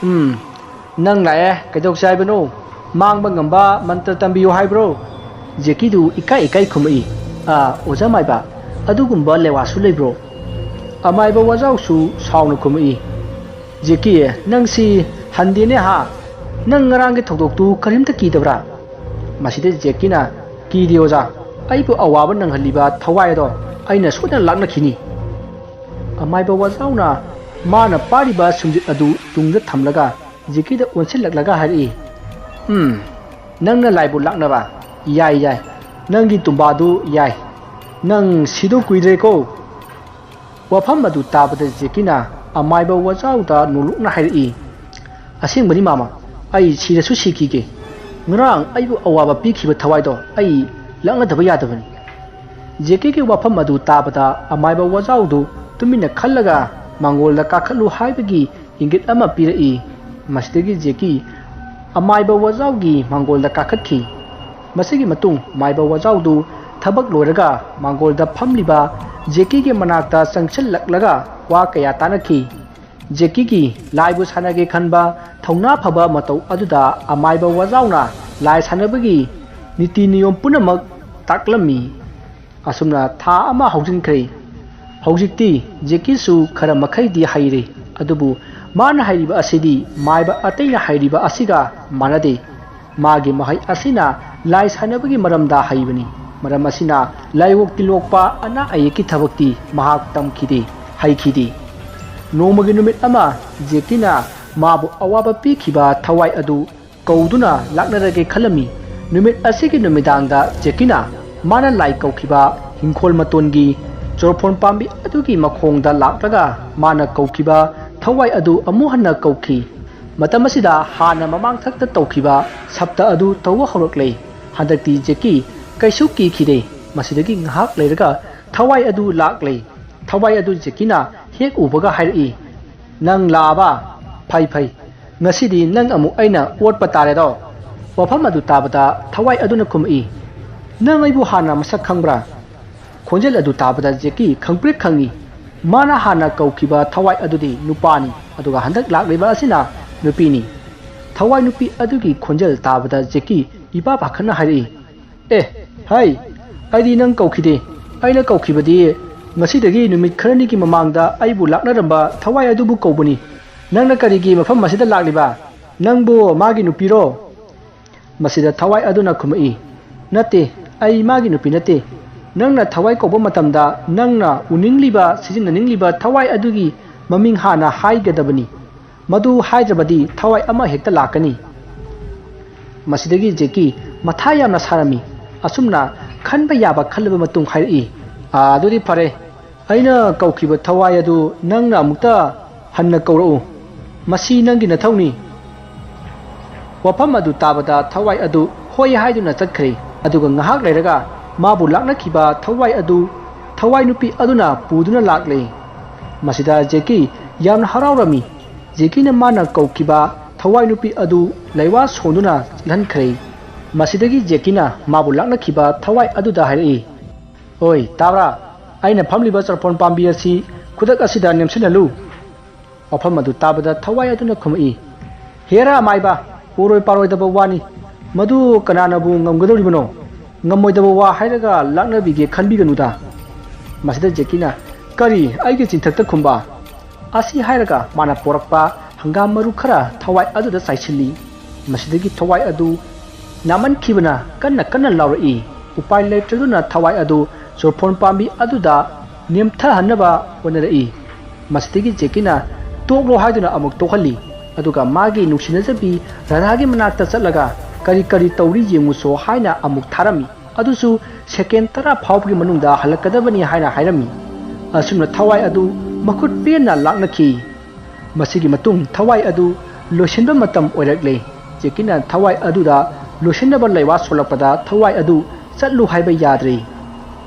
"ꯎꯝ, ꯅꯪ ꯂꯥꯛꯑꯦ, ꯀꯩꯗꯧꯁꯦ ꯍꯥꯏꯕꯅꯣ? ꯃꯥꯡꯕ ꯉꯝꯕ ꯃꯟꯇ꯭ꯔ ꯇꯝꯕꯤꯌꯨ ꯍꯥꯏꯕ꯭ꯔꯣ?" ꯖꯦꯀꯤꯗꯨ ꯏꯀꯥꯏ ꯏꯀꯥꯏ ꯈꯨꯝꯃꯛꯏ, "ꯑꯥ, ꯑꯣꯖꯥ ꯃꯥꯏꯕ, ꯑꯗꯨꯒꯨꯝꯕ ꯂꯦꯋꯥꯁꯨ ꯂꯩꯕ꯭ꯔꯣ?" ꯑꯃꯥꯏꯕ ꯋꯥꯖꯥꯎꯁꯨ ꯁꯥꯎꯅ ꯈꯨꯝꯃꯛꯏ, "ꯖꯦꯀꯤ, ꯅꯪꯁꯤ ꯍꯟꯗꯦꯅꯦ ꯍꯥ? ꯅꯪ ꯉꯔꯥꯡꯒꯤ ꯊꯧꯗꯣꯛꯇꯨ ꯀꯔꯤꯝꯇ ꯀꯤꯗꯕ꯭ꯔꯥ?" ꯃꯁꯤꯗ ꯖꯦꯀꯤꯅ, "ꯀꯤꯗꯦ ꯑꯣꯖꯥ, ꯑꯩꯕꯨ ꯑꯋꯥꯕ ꯅꯪꯍꯜꯂꯤꯕ ꯊꯋꯥꯏ ꯑꯗꯣ ꯑꯩꯅ ꯁꯣꯏꯗꯅ ꯂꯥꯛꯅꯈꯤꯅꯤ꯫" ꯑꯃꯥꯏꯕ ꯋꯥꯖꯥꯎꯅ ꯃꯥꯅ ꯄꯥꯏꯔꯤꯕ ꯁꯨꯝꯖꯤꯠ ꯑꯗꯨ ꯇꯨꯡꯗ ꯊꯝꯂꯒ ꯖꯦꯀꯤꯗ ꯑꯣꯟꯁꯤꯜꯂꯛꯂꯒ ꯍꯥꯏꯔꯛꯏ, "ꯎꯝ, ꯅꯪꯅ ꯂꯥꯏꯕꯨ ꯂꯥꯛꯅꯕ? ꯌꯥꯏ, ꯌꯥꯏ, ꯅꯪꯒꯤ ꯇꯨꯝꯕꯥꯗꯨ ꯌꯥꯏ꯫ ꯅꯪ ꯁꯤꯗꯧ ꯀꯨꯏꯗ꯭ꯔꯦꯀꯣ꯫" ꯋꯥꯐꯝ ꯑꯗꯨ ꯇꯥꯕꯗ ꯖꯦꯀꯤꯅ ꯑꯃꯥꯏꯕ ꯋꯥꯖꯥꯎꯗ ꯅꯣꯂꯨꯛꯅ ꯍꯥꯏꯔꯛꯏ, "ꯑꯁꯦꯡꯕꯅꯤ ꯃꯥꯃ, ꯑꯩ ꯁꯤꯔꯁꯨ ꯁꯤꯈꯤꯒꯦ꯫ ꯉꯔꯥꯡ ꯑꯩꯕꯨ ꯑꯋꯥꯕ ꯄꯤꯈꯤꯕ ꯊꯋꯥꯏꯗꯣ ꯑꯩ ꯂꯥꯛꯅꯗꯕ ꯌꯥꯗꯕꯅꯤ꯫" ꯖꯦꯀꯤꯒꯤ ꯋꯥꯐꯝ ꯑꯗꯨ ꯇꯥꯕꯗ ꯑꯃꯥꯏꯕ ꯋꯥꯖꯥꯎꯗꯨ ꯇꯨꯃꯤꯟꯅ ꯈꯜꯂꯒ ꯃꯥꯡꯒꯣꯜꯗ ꯀꯥꯈꯠꯂꯨ ꯍꯥꯏꯕꯒꯤ ꯏꯪꯒꯤꯠ ꯑꯃ ꯄꯤꯔꯛꯏ꯫ ꯃꯁꯤꯗꯒꯤ ꯖꯦꯀꯤ ꯑꯃꯥꯏꯕ ꯋꯥꯖꯥꯎꯒꯤ ꯃꯥꯡꯒꯣꯜꯗ ꯀꯥꯈꯠꯈꯤ꯫ ꯃꯁꯤꯒꯤ ꯃꯇꯨꯡ ꯃꯥꯏꯕ ꯋꯥꯖꯥꯎꯗꯨ ꯊꯕꯛ ꯂꯣꯏꯔꯒ ꯃꯥꯡꯒꯣꯜꯗ ꯐꯝꯂꯤꯕ ꯖꯦꯀꯤꯒꯤ ꯃꯅꯥꯛꯇ ꯆꯪꯁꯤꯜꯂꯛꯂꯒ ꯋꯥ ꯀꯌꯥ ꯇꯥꯅꯈꯤ꯫ ꯖꯦꯀꯤꯒꯤ ꯂꯥꯏꯕꯨ ꯁꯥꯟꯅꯒꯦ ꯈꯟꯕ ꯊꯧꯅꯥ ꯐꯕ ꯃꯇꯧ ꯑꯗꯨꯗ ꯑꯃꯥꯏꯕ ꯋꯥꯖꯥꯎꯅ ꯂꯥꯏ ꯁꯥꯟꯅꯕꯒꯤ ꯅꯤꯇꯤ ꯅꯤꯌꯣꯝ ꯄꯨꯝꯅꯃꯛ ꯇꯥꯛꯂꯝꯃꯤ꯫ ꯑꯁꯨꯝꯅ ꯊꯥ ꯑꯃ ꯍꯧꯖꯤꯟꯈ꯭ꯔꯦ꯫ ꯍꯧꯖꯤꯛꯇꯤ ꯖꯦꯀꯤꯁꯨ ꯈꯔ ꯃꯈꯩꯗꯤ ꯍꯩꯔꯦ, ꯑꯗꯨꯕꯨ ꯃꯥꯅ ꯍꯩꯔꯤꯕ ꯑꯁꯤꯗꯤ ꯃꯥꯏꯕ ꯑꯇꯩꯅ ꯍꯩꯔꯤꯕ ꯑꯁꯤꯒ ꯃꯥꯟꯅꯗꯦ꯫ ꯃꯥꯒꯤ ꯃꯍꯩ ꯑꯁꯤꯅ ꯂꯥꯏ ꯁꯥꯟꯅꯕꯒꯤ ꯃꯔꯝꯗ ꯍꯩꯕꯅꯤ꯫ ꯃꯔꯝ ꯑꯁꯤꯅ ꯂꯥꯏꯑꯣꯛ ꯇꯤꯟꯂꯣꯛꯄ ꯑꯅꯥ ꯑꯌꯦꯛꯀꯤ ꯊꯕꯛꯇꯤ ꯃꯍꯥꯛ ꯇꯝꯈꯤꯗꯦ, ꯍꯩꯈꯤꯗꯦ꯫ ꯅꯣꯡꯃꯒꯤ ꯅꯨꯃꯤꯠ ꯑꯃ ꯖꯦꯀꯤꯅ ꯃꯥꯕꯨ ꯑꯋꯥꯕ ꯄꯤꯈꯤꯕ ꯊꯋꯥꯏ ꯑꯗꯨ ꯀꯧꯗꯨꯅ ꯂꯥꯛꯅꯔꯒꯦ ꯈꯜꯂꯝꯃꯤ꯫ ꯅꯨꯃꯤꯠ ꯑꯁꯤꯒꯤ ꯅꯨꯃꯤꯗꯥꯡꯗ ꯖꯦꯀꯤꯅ ꯃꯥꯅ ꯂꯥꯏ ꯀꯧꯈꯤꯕ ꯍꯤꯡꯈꯣꯜ ꯃꯇꯣꯟꯒꯤ ꯆꯣꯔꯐꯣꯟ ꯄꯥꯝꯕꯤ ꯑꯗꯨꯒꯤ ꯃꯈꯣꯡꯗ ꯂꯥꯛꯂꯒ ꯃꯥꯅ ꯀꯧꯈꯤꯕ ꯊꯋꯥꯏ ꯑꯗꯨ ꯑꯃꯨꯛ ꯍꯟꯅ ꯀꯧꯈꯤ꯫ ꯃꯇꯝ ꯑꯁꯤꯗ ꯍꯥꯟꯅ ꯃꯃꯥꯡꯊꯛꯇ ꯇꯧꯈꯤꯕ ꯁꯞꯇ ꯑꯗꯨ ꯇꯧꯕ ꯍꯧꯔꯛꯂꯦ꯫ ꯍꯟꯗꯛꯇꯤ ꯖꯦꯀꯤ ꯀꯩꯁꯨ ꯀꯤꯈꯤꯗꯦ꯫ ꯃꯁꯤꯗꯒꯤ ꯉꯥꯏꯍꯥꯛ ꯂꯩꯔꯒ ꯊꯋꯥꯏ ꯑꯗꯨ ꯂꯥꯛꯂꯦ꯫ ꯊꯋꯥꯏ ꯑꯗꯨ ꯖꯦꯀꯤꯅ ꯍꯦꯛ ꯎꯕꯒ ꯍꯥꯏꯔꯛꯏ, "ꯅꯪ ꯂꯥꯛꯑꯕ? ꯐꯩ ꯐꯩ, ꯉꯁꯤꯗꯤ ꯅꯪ ꯑꯃꯨꯛ ꯑꯩꯅ ꯑꯣꯠꯄ ꯇꯥꯔꯦꯗꯣ"꯫ ꯋꯥꯐꯝ ꯑꯗꯨ ꯇꯥꯕꯗ ꯊꯋꯥꯏ ꯑꯗꯨꯅ ꯈꯨꯝꯃꯛꯏ, "ꯅꯪ ꯑꯩꯕꯨ ꯍꯥꯟꯅ ꯃꯁꯛ ꯈꯪꯕ꯭ꯔꯥ?" ꯈꯣꯟꯖꯦꯜ ꯑꯗꯨ ꯇꯥꯕꯗ ꯖꯦꯀꯤ ꯈꯪꯄ꯭ꯔꯦꯛ ꯈꯪꯉꯤ꯫ ꯃꯥꯅ ꯍꯥꯟꯅ ꯀꯧꯈꯤꯕ ꯊꯋꯥꯏ ꯑꯗꯨꯗꯤ ꯅꯨꯄꯥꯅꯤ, ꯑꯗꯨꯒ ꯍꯟꯗꯛ ꯂꯥꯛꯂꯤꯕ ꯑꯁꯤꯅ ꯅꯨꯄꯤꯅꯤ꯫ ꯊꯋꯥꯏ ꯅꯨꯄꯤ ꯑꯗꯨꯒꯤ ꯈꯣꯟꯖꯦꯜ ꯇꯥꯕꯗ ꯖꯦꯀꯤ ꯏꯄꯥ ꯄꯥꯈꯠꯅ ꯍꯥꯏꯔꯛꯏ, "ꯑꯦ, ꯍꯩ, ꯑꯩꯗꯤ ꯅꯪ ꯀꯧꯈꯤꯗꯦ꯫ ꯑꯩꯅ ꯀꯧꯈꯤꯕꯗꯤ ꯉꯁꯤꯗꯒꯤ ꯅꯨꯃꯤꯠ ꯈꯔꯅꯤꯒꯤ ꯃꯃꯥꯡꯗ ꯑꯩꯕꯨ ꯂꯥꯛꯅꯔꯝꯕ ꯊꯋꯥꯏ ꯑꯗꯨꯕꯨ ꯀꯧꯕꯅꯤ꯫ ꯅꯪꯅ ꯀꯔꯤꯒꯤ ꯃꯐꯝ ꯑꯁꯤꯗ ꯂꯥꯛꯂꯤꯕ? ꯅꯪꯕꯨ ꯃꯥꯒꯤ ꯅꯨꯄꯤꯔꯣ?" ꯃꯁꯤꯗ ꯊꯋꯥꯏ ꯑꯗꯨꯅ ꯈꯨꯝꯃꯛꯏ, "ꯅꯠꯇꯦ, ꯑꯩ ꯃꯥꯒꯤ ꯅꯨꯄꯤ ꯅꯠꯇꯦ꯫ ꯅꯪꯅ ꯊꯋꯥꯏ ꯀꯧꯕ ꯃꯇꯝꯗ ꯅꯪꯅ ꯎꯅꯤꯡꯂꯤꯕ, ꯁꯤꯖꯤꯟꯅꯅꯤꯡꯂꯤꯕ ꯊꯋꯥꯏ ꯑꯗꯨꯒꯤ ꯃꯃꯤꯡ ꯍꯥꯟꯅ ꯍꯥꯏꯒꯗꯕꯅꯤ꯫ ꯃꯗꯨ ꯍꯥꯏꯗ꯭ꯔꯕꯗꯤ ꯊꯋꯥꯏ ꯑꯃ ꯍꯦꯛꯇ ꯂꯥꯛꯀꯅꯤ"꯫ ꯃꯁꯤꯗꯒꯤ ꯖꯦꯀꯤ ꯃꯊꯥ ꯌꯥꯝꯅ ꯁꯥꯔꯝꯃꯤ꯫ ꯑꯁꯨꯝꯅ ꯈꯟꯕ ꯌꯥꯕ ꯈꯜꯂꯕ ꯃꯇꯨꯡ ꯍꯥꯏꯔꯛꯏ, "ꯑꯥ, ꯑꯗꯨꯗꯤ ꯐꯔꯦ꯫ ꯑꯩꯅ ꯀꯧꯈꯤꯕ ꯊꯋꯥꯏ ꯑꯗꯨ ꯅꯪꯅ ꯑꯃꯨꯛꯇ ꯍꯟꯅ ꯀꯧꯔꯛꯎ꯫ ꯃꯁꯤ ꯅꯪꯒꯤ ꯅꯊꯧꯅꯤ"꯫ ꯋꯥꯐꯝ ꯑꯗꯨ ꯇꯥꯕꯗ ꯊꯋꯥꯏ ꯑꯗꯨ ꯍꯣꯏ ꯍꯥꯏꯗꯨꯅ ꯆꯠꯈ꯭ꯔꯦ꯫ ꯑꯗꯨꯒ ꯉꯥꯏꯍꯥꯛ ꯂꯩꯔꯒ ꯃꯥꯕꯨ ꯂꯥꯛꯅꯈꯤꯕ ꯊꯋꯥꯏ ꯑꯗꯨ ꯊꯋꯥꯏ ꯅꯨꯄꯤ ꯑꯗꯨꯅ ꯄꯨꯗꯨꯅ ꯂꯥꯛꯂꯦ꯫ ꯃꯁꯤꯗ ꯖꯦꯀꯤ ꯌꯥꯝꯅ ꯍꯔꯥꯎꯔꯝꯃꯤ꯫ ꯖꯦꯀꯤꯅ ꯃꯥꯅ ꯀꯧꯈꯤꯕ ꯊꯋꯥꯏ ꯅꯨꯄꯤ ꯑꯗꯨ ꯂꯩꯋꯥ ꯁꯣꯟꯗꯨꯅ ꯆꯠꯍꯟꯈ꯭ꯔꯦ꯫ ꯃꯁꯤꯗꯒꯤ ꯖꯦꯀꯤꯅ ꯃꯥꯕꯨ ꯂꯥꯛꯅꯈꯤꯕ ꯊꯋꯥꯏ ꯑꯗꯨꯗ ꯍꯥꯏꯔꯛꯏ, "ꯑꯣꯏ, ꯇꯥꯕ꯭ꯔꯥ? ꯑꯩꯅ ꯐꯝꯂꯤꯕ ꯆꯣꯔꯐꯣꯟ ꯄꯥꯝꯕꯤ ꯑꯁꯤ ꯈꯨꯗꯛ ꯑꯁꯤꯗ ꯅꯦꯝꯁꯤꯟꯍꯜꯂꯨ"꯫ ꯋꯥꯐꯝ ꯑꯗꯨ ꯇꯥꯕꯗ ꯊꯋꯥꯏ ꯑꯗꯨꯅ ꯈꯨꯝꯃꯛꯏ, "ꯍꯦꯔꯥ ꯃꯥꯏꯕ, ꯑꯣꯏꯔꯣꯏ ꯄꯥꯔꯣꯏꯗꯕ ꯋꯥꯅꯤ꯫ ꯃꯗꯨ ꯀꯅꯥꯅꯕꯨ ꯉꯝꯒꯗꯧꯔꯤꯕꯅꯣ? ꯉꯝꯃꯣꯏꯗꯕ ꯋꯥ ꯍꯥꯏꯔꯒ ꯂꯥꯛꯅꯕꯤꯒꯦ ꯈꯟꯕꯤꯒꯅꯨꯗ"꯫ ꯃꯁꯤꯗ ꯖꯦꯀꯤꯅ, "ꯀꯔꯤ, ꯑꯩꯒꯤ ꯆꯤꯟꯊꯛꯇ ꯈꯨꯝꯕ?" ꯑꯁꯤ ꯍꯥꯏꯔꯒ ꯃꯥꯅ ꯄꯣꯔꯛꯄ ꯍꯪꯒꯥꯝ ꯃꯔꯨ ꯈꯔ ꯊꯋꯥꯏ ꯑꯗꯨꯗ ꯆꯥꯏꯁꯤꯜꯂꯤ꯫ ꯃꯁꯤꯗꯒꯤ ꯊꯋꯥꯏ ꯑꯗꯨ ꯅꯥꯃꯟꯈꯤꯕꯅ ꯀꯟꯅ ꯀꯟꯅ ꯂꯥꯎꯔꯛꯏ꯫ ꯎꯄꯥꯏ ꯂꯩꯇ꯭ꯔꯗꯨꯅ ꯊꯋꯥꯏ ꯑꯗꯨ ꯆꯣꯔꯐꯣꯟ ꯄꯥꯝꯕꯤ ꯑꯗꯨꯗ ꯅꯦꯝꯊꯍꯟꯅꯕ ꯍꯣꯠꯅꯔꯛꯏ꯫ ꯃꯁꯤꯗꯒꯤ ꯖꯦꯀꯤꯅ "ꯇꯣꯛꯂꯣ" ꯍꯥꯏꯗꯨꯅ ꯑꯃꯨꯛ ꯇꯣꯛꯍꯜꯂꯤ꯫ ꯑꯗꯨꯒ ꯃꯥꯒꯤ ꯅꯨꯡꯁꯤꯅꯖꯕꯤ ꯔꯥꯙꯥꯒꯤ ꯃꯅꯥꯛꯇ ꯆꯠꯂꯒ "ꯀꯔꯤ ꯀꯔꯤ ꯇꯧꯔꯤ ꯌꯦꯡꯉꯨꯁꯣ" ꯍꯥꯏꯅ ꯑꯃꯨꯛ ꯊꯥꯔꯝꯃꯤ꯫ ꯑꯗꯨꯁꯨ ꯁꯦꯀꯦꯟ ꯇꯔꯥ ꯐꯥꯎꯕꯒꯤ ꯃꯅꯨꯡꯗ ꯍꯜꯂꯛꯀꯗꯕꯅꯤ ꯍꯥꯏꯅ ꯍꯥꯏꯔꯝꯃꯤ꯫ ꯑꯁꯨꯝꯅ ꯊꯋꯥꯏ ꯑꯗꯨ ꯃꯈꯨꯠ ꯄꯦꯟꯅ ꯂꯥꯛꯅꯈꯤ꯫ ꯃꯁꯤꯒꯤ ꯃꯇꯨꯡ ꯊꯋꯥꯏ ꯑꯗꯨ ꯂꯣꯏꯁꯤꯟꯕ ꯃꯇꯝ ꯑꯣꯏꯔꯛꯂꯦ꯫ ꯖꯦꯀꯤꯅ ꯊꯋꯥꯏ ꯑꯗꯨꯗ ꯂꯣꯏꯁꯤꯟꯅꯕ ꯂꯩꯋꯥ ꯁꯣꯜꯂꯛꯄꯗ ꯊꯋꯥꯏ ꯑꯗꯨ ꯆꯠꯂꯨ ꯍꯥꯏꯕ ꯌꯥꯗ꯭ꯔꯦ꯫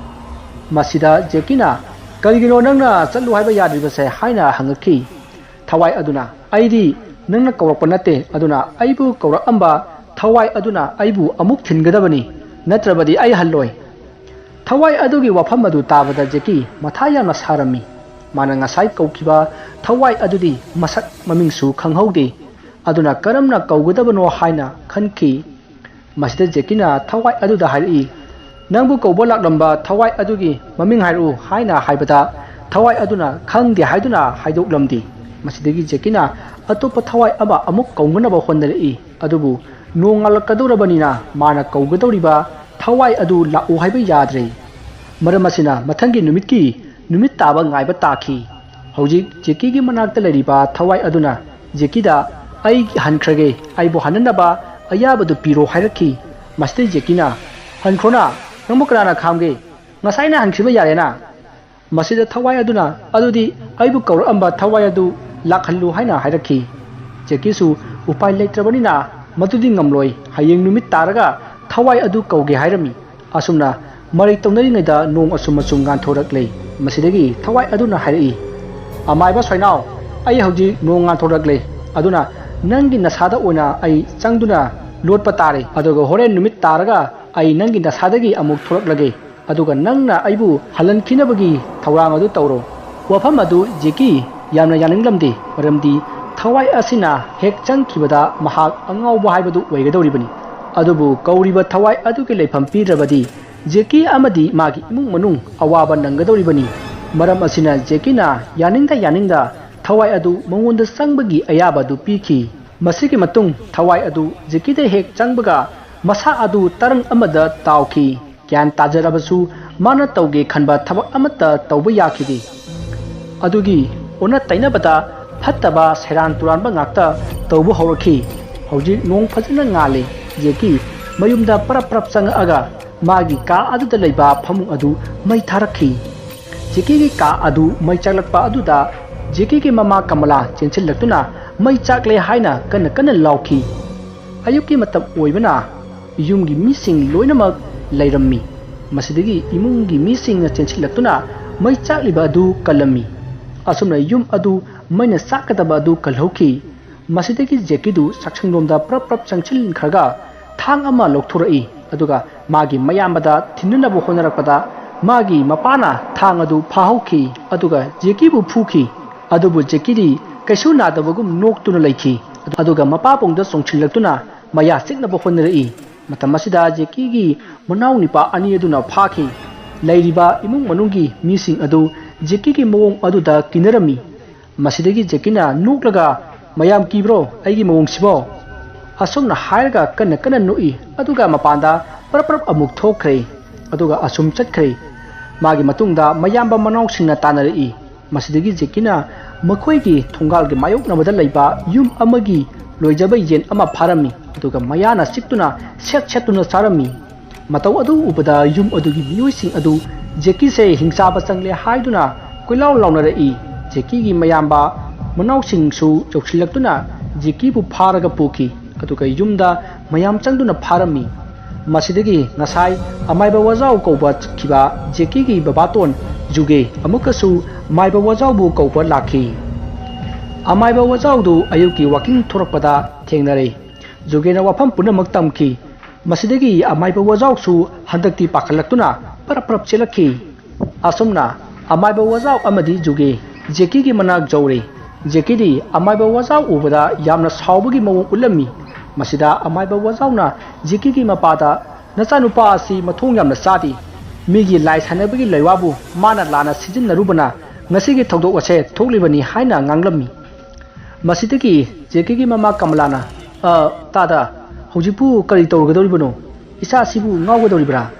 ꯃꯁꯤꯗ ꯖꯦꯀꯤꯅ "ꯀꯔꯤꯒꯤꯅꯣ ꯅꯪꯅ ꯆꯠꯂꯨ ꯍꯥꯏꯕ ꯌꯥꯗ꯭ꯔꯤꯕꯁꯦ?" ꯍꯥꯏꯅ ꯍꯪꯉꯛꯈꯤ꯫ ꯊꯋꯥꯏ ꯑꯗꯨꯅ, "ꯑꯩꯗꯤ ꯅꯪꯅ ꯀꯧꯔꯛꯄ ꯅꯠꯇꯦ, ꯑꯗꯨꯅ ꯑꯩꯕꯨ ꯀꯧꯔꯛꯑꯝꯕ ꯊꯋꯥꯏ ꯑꯗꯨꯅ ꯑꯩꯕꯨ ꯑꯃꯨꯛ ꯊꯤꯟꯒꯗꯕꯅꯤ, ꯅꯠꯇ꯭ꯔꯕꯗꯤ ꯑꯩ ꯍꯜꯂꯣꯏ꯫" ꯊꯋꯥꯏ ꯑꯗꯨꯒꯤ ꯋꯥꯐꯝ ꯑꯗꯨ ꯇꯥꯕꯗ ꯖꯦꯀꯤ ꯃꯊꯥ ꯌꯥꯝꯅ ꯁꯥꯔꯝꯃꯤ꯫ ꯃꯥꯅ ꯉꯁꯥꯏ ꯀꯧꯈꯤꯕ ꯊꯋꯥꯏ ꯑꯗꯨꯗꯤ ꯃꯁꯛ ꯃꯃꯤꯡꯁꯨ ꯈꯪꯍꯧꯗꯦ꯫ ꯑꯗꯨꯅ ꯀꯔꯝꯅ ꯀꯧꯒꯗꯕꯅꯣ ꯍꯥꯏꯅ ꯈꯟꯈꯤ꯫ ꯃꯁꯤꯗ ꯖꯦꯀꯤꯅ ꯊꯋꯥꯏ ꯑꯗꯨꯗ ꯍꯥꯏꯔꯛꯏ, "ꯅꯪꯕꯨ ꯀꯧꯕ ꯂꯥꯛꯂꯝꯕ ꯊꯋꯥꯏ ꯑꯗꯨꯒꯤ ꯃꯃꯤꯡ ꯍꯥꯏꯔꯛꯎ" ꯍꯥꯏꯅ ꯍꯥꯏꯕꯗ, ꯊꯋꯥꯏ ꯑꯗꯨꯅ ꯈꯪꯗꯦ ꯍꯥꯏꯗꯨꯅ ꯍꯥꯏꯗꯣꯛꯂꯝꯗꯦ꯫ ꯃꯁꯤꯗꯒꯤ ꯖꯦꯀꯤꯅ ꯑꯇꯣꯞꯄ ꯊꯋꯥꯏ ꯑꯃ ꯑꯃꯨꯛ ꯀꯧꯅꯅꯕ ꯍꯣꯠꯅꯔꯛꯏ꯫ ꯑꯗꯨꯕꯨ ꯅꯣꯡꯉꯥꯜꯂꯛꯀꯗꯧꯔꯕꯅꯤꯅ ꯃꯥꯅ ꯀꯧꯒꯗꯧꯔꯤꯕ ꯊꯋꯥꯏ ꯑꯗꯨ ꯂꯥꯛꯎ ꯍꯥꯏꯕ ꯌꯥꯗ꯭ꯔꯦ꯫ ꯃꯔꯝ ꯑꯁꯤꯅ ꯃꯊꯪꯒꯤ ꯅꯨꯃꯤꯠꯀꯤ ꯅꯨꯃꯤꯠ ꯇꯥꯕ ꯉꯥꯏꯕ ꯇꯥꯈꯤ꯫ ꯍꯧꯖꯤꯛ ꯖꯦꯀꯤꯒꯤ ꯃꯅꯥꯛꯇ ꯂꯩꯔꯤꯕ ꯊꯋꯥꯏ ꯑꯗꯨꯅ ꯖꯦꯀꯤꯗ, "ꯑꯩ ꯍꯟꯈ꯭ꯔꯒꯦ, ꯑꯩꯕꯨ ꯍꯟꯅꯅꯕ ꯑꯌꯥꯕꯗꯨ ꯄꯤꯔꯣ" ꯍꯥꯏꯔꯛꯈꯤ꯫ ꯃꯁꯤꯗ ꯖꯦꯀꯤꯅ, "ꯍꯟꯈ꯭ꯔꯣꯅ, ꯅꯪꯕꯨ ꯀꯅꯥꯅ ꯈꯥꯝꯒꯦ? ꯉꯁꯥꯏꯅ ꯍꯟꯈꯤꯕ ꯌꯥꯔꯦꯅ꯫" ꯃꯁꯤꯗ ꯊꯋꯥꯏ ꯑꯗꯨꯅ, "ꯑꯗꯨꯗꯤ ꯑꯩꯕꯨ ꯀꯧꯔꯛꯑꯝꯕ ꯊꯋꯥꯏ ꯑꯗꯨ ꯂꯥꯛꯍꯜꯂꯨ" ꯍꯥꯏꯅ ꯍꯥꯏꯔꯛꯈꯤ꯫ ꯖꯦꯀꯤꯁꯨ ꯎꯄꯥꯏ ꯂꯩꯇ꯭ꯔꯕꯅꯤꯅ ꯃꯗꯨꯗꯤ ꯉꯝꯂꯣꯏ, ꯍꯌꯦꯡ ꯅꯨꯃꯤꯠ ꯇꯥꯔꯒ ꯊꯋꯥꯏ ꯑꯗꯨ ꯀꯧꯒꯦ ꯍꯥꯏꯔꯝꯃꯤ꯫ ꯑꯁꯨꯝꯅ ꯃꯔꯩ ꯇꯧꯅꯔꯤꯉꯩꯗ ꯅꯣꯡ ꯑꯁꯨꯝ ꯑꯁꯨꯝ ꯉꯥꯟꯊꯣꯔꯛꯂꯦ꯫ ꯃꯁꯤꯗꯒꯤ ꯊꯋꯥꯏ ꯑꯗꯨꯅ ꯍꯥꯏꯔꯛꯏ, "ꯑꯃꯥꯏꯕ ꯁꯣꯏꯅꯥꯎ, ꯑꯩ ꯍꯧꯖꯤꯛ ꯅꯣꯡ ꯉꯥꯟꯊꯣꯔꯛꯂꯦ, ꯑꯗꯨꯅ ꯅꯪꯒꯤ ꯅꯁꯥꯗ ꯑꯣꯏꯅ ꯑꯩ ꯆꯪꯗꯨꯅ ꯂꯣꯠꯄ ꯇꯥꯔꯦ, ꯑꯗꯨꯒ ꯍꯣꯔꯦꯟ ꯅꯨꯃꯤꯠ ꯇꯥꯔꯒ ꯑꯩ ꯅꯪꯒꯤ ꯅꯁꯥꯗꯒꯤ ꯑꯃꯨꯛ ꯊꯣꯔꯛꯂꯒꯦ, ꯑꯗꯨꯒ ꯅꯪꯅ ꯑꯩꯕꯨ ꯍꯜꯍꯟꯈꯤꯅꯕꯒꯤ ꯊꯧꯔꯥꯡ ꯑꯗꯨ ꯇꯧꯔꯣ꯫" ꯋꯥꯐꯝ ꯑꯗꯨ ꯖꯦꯀꯤ ꯌꯥꯝꯅ ꯌꯥꯅꯤꯡꯂꯝꯗꯦ, ꯃꯔꯝꯗꯤ ꯊꯋꯥꯏ ꯑꯁꯤꯅ ꯍꯦꯛ ꯆꯪꯈꯤꯕꯗ ꯃꯍꯥꯛ ꯑꯉꯥꯎꯕ ꯍꯥꯏꯕꯗꯨ ꯑꯣꯏꯒꯗꯧꯔꯤꯕꯅꯤ꯫ ꯑꯗꯨꯕꯨ ꯀꯧꯔꯤꯕ ꯊꯋꯥꯏ ꯑꯗꯨꯒꯤ ꯂꯩꯐꯝ ꯄꯤꯗ꯭ꯔꯕꯗꯤ ꯖꯦꯀꯤ ꯑꯃꯗꯤ ꯃꯥꯒꯤ ꯏꯃꯨꯡ ꯃꯅꯨꯡ ꯑꯋꯥꯕ ꯅꯪꯒꯗꯧꯔꯤꯕꯅꯤ꯫ ꯃꯔꯝ ꯑꯁꯤꯅ ꯖꯦꯀꯤꯅ ꯌꯥꯅꯤꯡꯗ ꯌꯥꯅꯤꯡꯗ ꯊꯋꯥꯏ ꯑꯗꯨ ꯃꯉꯣꯟꯗ ꯆꯪꯕꯒꯤ ꯑꯌꯥꯕ ꯑꯗꯨ ꯄꯤꯈꯤ꯫ ꯃꯁꯤꯒꯤ ꯃꯇꯨꯡ ꯊꯋꯥꯏ ꯑꯗꯨ ꯖꯦꯀꯤꯗ ꯍꯦꯛ ꯆꯪꯕꯒ ꯃꯁꯥ ꯑꯗꯨ ꯇꯔꯪ ꯑꯃꯗ ꯇꯥꯎꯈꯤ꯫ ꯒ꯭ꯌꯥꯟ ꯇꯥꯖꯔꯕꯁꯨ ꯃꯥꯅ ꯇꯧꯒꯦ ꯈꯟꯕ ꯊꯕꯛ ꯑꯃꯠꯇ ꯇꯧꯕ ꯌꯥꯈꯤꯗꯦ꯫ ꯑꯗꯨꯒꯤ ꯑꯣꯟꯅ ꯇꯩꯅꯕꯗ ꯐꯠꯇꯕ ꯁꯦꯔꯥꯟ ꯇꯨꯔꯥꯟꯕ ꯉꯥꯛꯇ ꯇꯧꯕ ꯍꯧꯔꯛꯈꯤ꯫ ꯍꯧꯖꯤꯛ ꯅꯣꯡ ꯐꯖꯅ ꯉꯥꯜꯂꯦ꯫ ꯖꯦꯀꯤ ꯃꯌꯨꯝꯗ ꯄꯔꯞ ꯄꯔꯞ ꯆꯪꯉꯛꯑꯒ ꯃꯥꯒꯤ ꯀꯥ ꯑꯗꯨꯗ ꯂꯩꯕ ꯐꯃꯨꯡ ꯑꯗꯨ ꯃꯩ ꯊꯥꯔꯛꯈꯤ꯫ ꯖꯦꯀꯤꯒꯤ ꯀꯥ ꯑꯗꯨ ꯃꯩ ꯆꯥꯛꯂꯛꯄ ꯑꯗꯨꯗ ꯖꯦꯀꯤꯒꯤ ꯃꯃꯥ ꯀꯃꯂꯥ ꯆꯦꯟꯁꯤꯜꯂꯛꯇꯨꯅ, "ꯃꯩ ꯆꯥꯛꯂꯦ" ꯍꯥꯏꯅ ꯀꯟꯅ ꯀꯟꯅ ꯂꯥꯎꯈꯤ꯫ ꯑꯌꯨꯛꯀꯤ ꯃꯇꯝ ꯑꯣꯏꯕꯅ ꯌꯨꯝꯒꯤ ꯃꯤꯁꯤꯡ ꯂꯣꯏꯅꯃꯛ ꯂꯩꯔꯝꯃꯤ꯫ ꯃꯁꯤꯗꯒꯤ ꯏꯃꯨꯡꯒꯤ ꯃꯤꯁꯤꯡꯅ ꯆꯦꯟꯁꯤꯜꯂꯛꯇꯨꯅ ꯃꯩ ꯆꯥꯛꯂꯤꯕ ꯑꯗꯨ ꯀꯜꯂꯝꯃꯤ꯫ ꯑꯁꯨꯝꯅ ꯌꯨꯝ ꯑꯗꯨ ꯃꯩꯅ ꯆꯥꯛꯀꯗꯕ ꯑꯗꯨ ꯀꯜꯍꯧꯈꯤ꯫ ꯃꯁꯤꯗꯒꯤ ꯖꯦꯀꯤꯗꯨ ꯆꯥꯛꯁꯪꯂꯣꯝꯗ ꯄ꯭ꯔꯞ ꯄ꯭ꯔꯞ ꯆꯪꯁꯤꯟꯈ꯭ꯔꯒ ꯊꯥꯡ ꯑꯃ ꯂꯧꯊꯣꯔꯛꯏ꯫ ꯑꯗꯨꯒ ꯃꯥꯒꯤ ꯃꯌꯥꯝꯕꯗ ꯊꯤꯟꯅꯅꯕ ꯍꯣꯠꯅꯔꯛꯄꯗ ꯃꯥꯒꯤ ꯃꯄꯥꯅ ꯊꯥꯡ ꯑꯗꯨ ꯐꯥꯍꯧꯈꯤ꯫ ꯑꯗꯨꯒ ꯖꯦꯀꯤꯕꯨ ꯐꯨꯈꯤ꯫ ꯑꯗꯨꯕꯨ ꯖꯦꯀꯤꯗꯤ ꯀꯩꯁꯨ ꯅꯥꯗꯕꯒꯨꯝ ꯅꯣꯛꯇꯨꯅ ꯂꯩꯈꯤ꯫ ꯑꯗꯨꯒ ꯃꯄꯥꯕꯨꯡꯗ ꯆꯣꯡꯁꯤꯜꯂꯛꯇꯨꯅ ꯃꯌꯥ ꯆꯤꯛꯅꯕ ꯍꯣꯠꯅꯔꯛꯏ꯫ ꯃꯇꯝ ꯑꯁꯤꯗ ꯖꯦꯀꯤꯒꯤ ꯃꯅꯥꯎ ꯅꯤꯄꯥ ꯑꯅꯤ ꯑꯗꯨꯅ ꯐꯥꯈꯤ꯫ ꯂꯩꯔꯤꯕ ꯏꯃꯨꯡ ꯃꯅꯨꯡꯒꯤ ꯃꯤꯁꯤꯡ ꯑꯗꯨ ꯖꯦꯀꯤꯒꯤ ꯃꯑꯣꯡ ꯑꯗꯨꯗ ꯀꯤꯅꯔꯝꯃꯤ꯫ ꯃꯁꯤꯗꯒꯤ ꯖꯦꯀꯤꯅ ꯅꯣꯛꯂꯒ, "ꯃꯌꯥꯝ ꯀꯤꯕ꯭ꯔꯣ ꯑꯩꯒꯤ ꯃꯑꯣꯡꯁꯤꯕꯣ?" ꯑꯁꯨꯝꯅ ꯍꯥꯏꯔꯒ ꯀꯟꯅ ꯀꯟꯅ ꯅꯣꯛꯏ꯫ ꯑꯗꯨꯒ ꯃꯄꯥꯟꯗ ꯄꯔꯞ ꯄꯔꯞ ꯑꯃꯨꯛ ꯊꯣꯛꯈ꯭ꯔꯦ꯫ ꯑꯗꯨꯒ ꯑꯁꯨꯝ ꯆꯠꯈ꯭ꯔꯦ꯫ ꯃꯥꯒꯤ ꯃꯇꯨꯡꯗ ꯃꯌꯥꯝꯕ ꯃꯅꯥꯎꯁꯤꯡꯅ ꯇꯥꯟꯅꯔꯛꯏ꯫ ꯃꯁꯤꯗꯒꯤ ꯖꯦꯀꯤꯅ ꯃꯈꯣꯏꯒꯤ ꯊꯣꯡꯒꯥꯜꯒꯤ ꯃꯥꯌꯣꯛꯅꯕꯗ ꯂꯩꯕ ꯌꯨꯝ ꯑꯃꯒꯤ ꯂꯣꯏꯖꯕ ꯌꯦꯟ ꯑꯃ ꯐꯥꯔꯝꯃꯤ꯫ ꯑꯗꯨꯒ ꯃꯌꯥꯅ ꯆꯤꯛꯇꯨꯅ ꯁꯦꯠ ꯁꯦꯠꯇꯨꯅ ꯆꯥꯔꯝꯃꯤ꯫ ꯃꯇꯧ ꯑꯗꯨ ꯎꯕꯗ ꯌꯨꯝ ꯑꯗꯨꯒꯤ ꯃꯤꯑꯣꯏꯁꯤꯡ ꯑꯗꯨ ꯖꯦꯀꯤꯁꯦ ꯍꯤꯡꯆꯥꯕ ꯆꯪꯂꯦ ꯍꯥꯏꯗꯨꯅ ꯀꯣꯏꯂꯥꯎ ꯂꯥꯎꯅꯔꯛꯏ꯫ ꯖꯦꯀꯤꯒꯤ ꯃꯌꯥꯝꯕ ꯃꯅꯥꯎꯁꯤꯡꯁꯨ ꯌꯧꯁꯤꯜꯂꯛꯇꯨꯅ ꯖꯦꯀꯤꯕꯨ ꯐꯥꯔꯒ ꯄꯨꯈꯤ꯫ ꯑꯗꯨꯒ ꯌꯨꯝꯗ ꯃꯌꯥꯝ ꯆꯪꯗꯨꯅ ꯐꯥꯔꯝꯃꯤ꯫ ꯃꯁꯤꯗꯒꯤ ꯉꯁꯥꯏ ꯑꯃꯥꯏꯕ ꯋꯥꯖꯥꯎ ꯀꯧꯕ ꯆꯠꯈꯤꯕ ꯖꯦꯀꯤꯒꯤ ꯕꯕꯥꯇꯣꯟ ꯖꯨꯒꯦ ꯑꯃꯨꯛꯀꯁꯨ ꯑꯃꯥꯏꯕ ꯋꯥꯖꯥꯎꯕꯨ ꯀꯧꯕ ꯂꯥꯛꯈꯤ꯫ ꯑꯃꯥꯏꯕ ꯋꯥꯖꯥꯎꯗꯨ ꯑꯌꯨꯛꯀꯤ ꯋꯥꯀꯤꯡ ꯊꯣꯔꯛꯄꯗ ꯊꯦꯡꯅꯔꯦ꯫ ꯖꯨꯒꯦꯅ ꯋꯥꯐꯝ ꯄꯨꯝꯅꯃꯛ ꯇꯝꯈꯤ꯫ ꯃꯁꯤꯗꯒꯤ ꯑꯃꯥꯏꯕ ꯋꯥꯖꯥꯎꯁꯨ ꯍꯟꯗꯛꯇꯤ ꯄꯥꯈꯠꯂꯛꯇꯨꯅ ꯄꯔꯞ ꯄꯔꯞ ꯆꯦꯜꯂꯛꯈꯤ꯫ ꯑꯁꯨꯝꯅ ꯑꯃꯥꯏꯕ ꯋꯥꯖꯥꯎ ꯑꯃꯗꯤ ꯖꯨꯒꯦ ꯖꯦꯀꯤꯒꯤ ꯃꯅꯥꯛ ꯌꯧꯔꯦ꯫ ꯖꯦꯀꯤꯗꯤ ꯑꯃꯥꯏꯕ ꯋꯥꯖꯥꯎ ꯎꯕꯗ ꯌꯥꯝꯅ ꯁꯥꯎꯕꯒꯤ ꯃꯑꯣꯡ ꯎꯠꯂꯝꯃꯤ꯫ ꯃꯁꯤꯗ ꯑꯃꯥꯏꯕ ꯋꯥꯖꯥꯎꯅ ꯖꯦꯀꯤꯒꯤ ꯃꯄꯥꯗ, "ꯅꯆꯥꯅꯨꯄꯥ ꯑꯁꯤ ꯃꯊꯣꯡ ꯌꯥꯝꯅ ꯆꯥꯗꯦ꯫ ꯃꯤꯒꯤ ꯂꯥꯏ ꯁꯥꯟꯅꯕꯒꯤ ꯂꯩꯋꯥꯕꯨ ꯃꯥꯅ ꯂꯥꯟꯅ ꯁꯤꯖꯤꯟꯅꯔꯨꯕꯅ ꯉꯁꯤꯒꯤ ꯊꯧꯗꯣꯛ ꯑꯁꯦ ꯊꯣꯛꯂꯤꯕꯅꯤ" ꯍꯥꯏꯅ ꯉꯥꯡꯂꯝꯃꯤ꯫ ꯃꯁꯤꯗꯒꯤ ꯖꯦꯀꯤꯒꯤ ꯃꯃꯥ ꯀꯃꯂꯥꯅ, "ꯑ, ꯇꯥꯗ, ꯍꯧꯖꯤꯛꯄꯨ ꯀꯔꯤ ꯇꯧꯔꯨꯒꯗꯧꯔꯤꯕꯅꯣ? ꯏꯆꯥꯁꯤꯕꯨ ꯉꯥꯎꯒꯗꯧꯔꯤꯕ꯭ꯔꯥ?"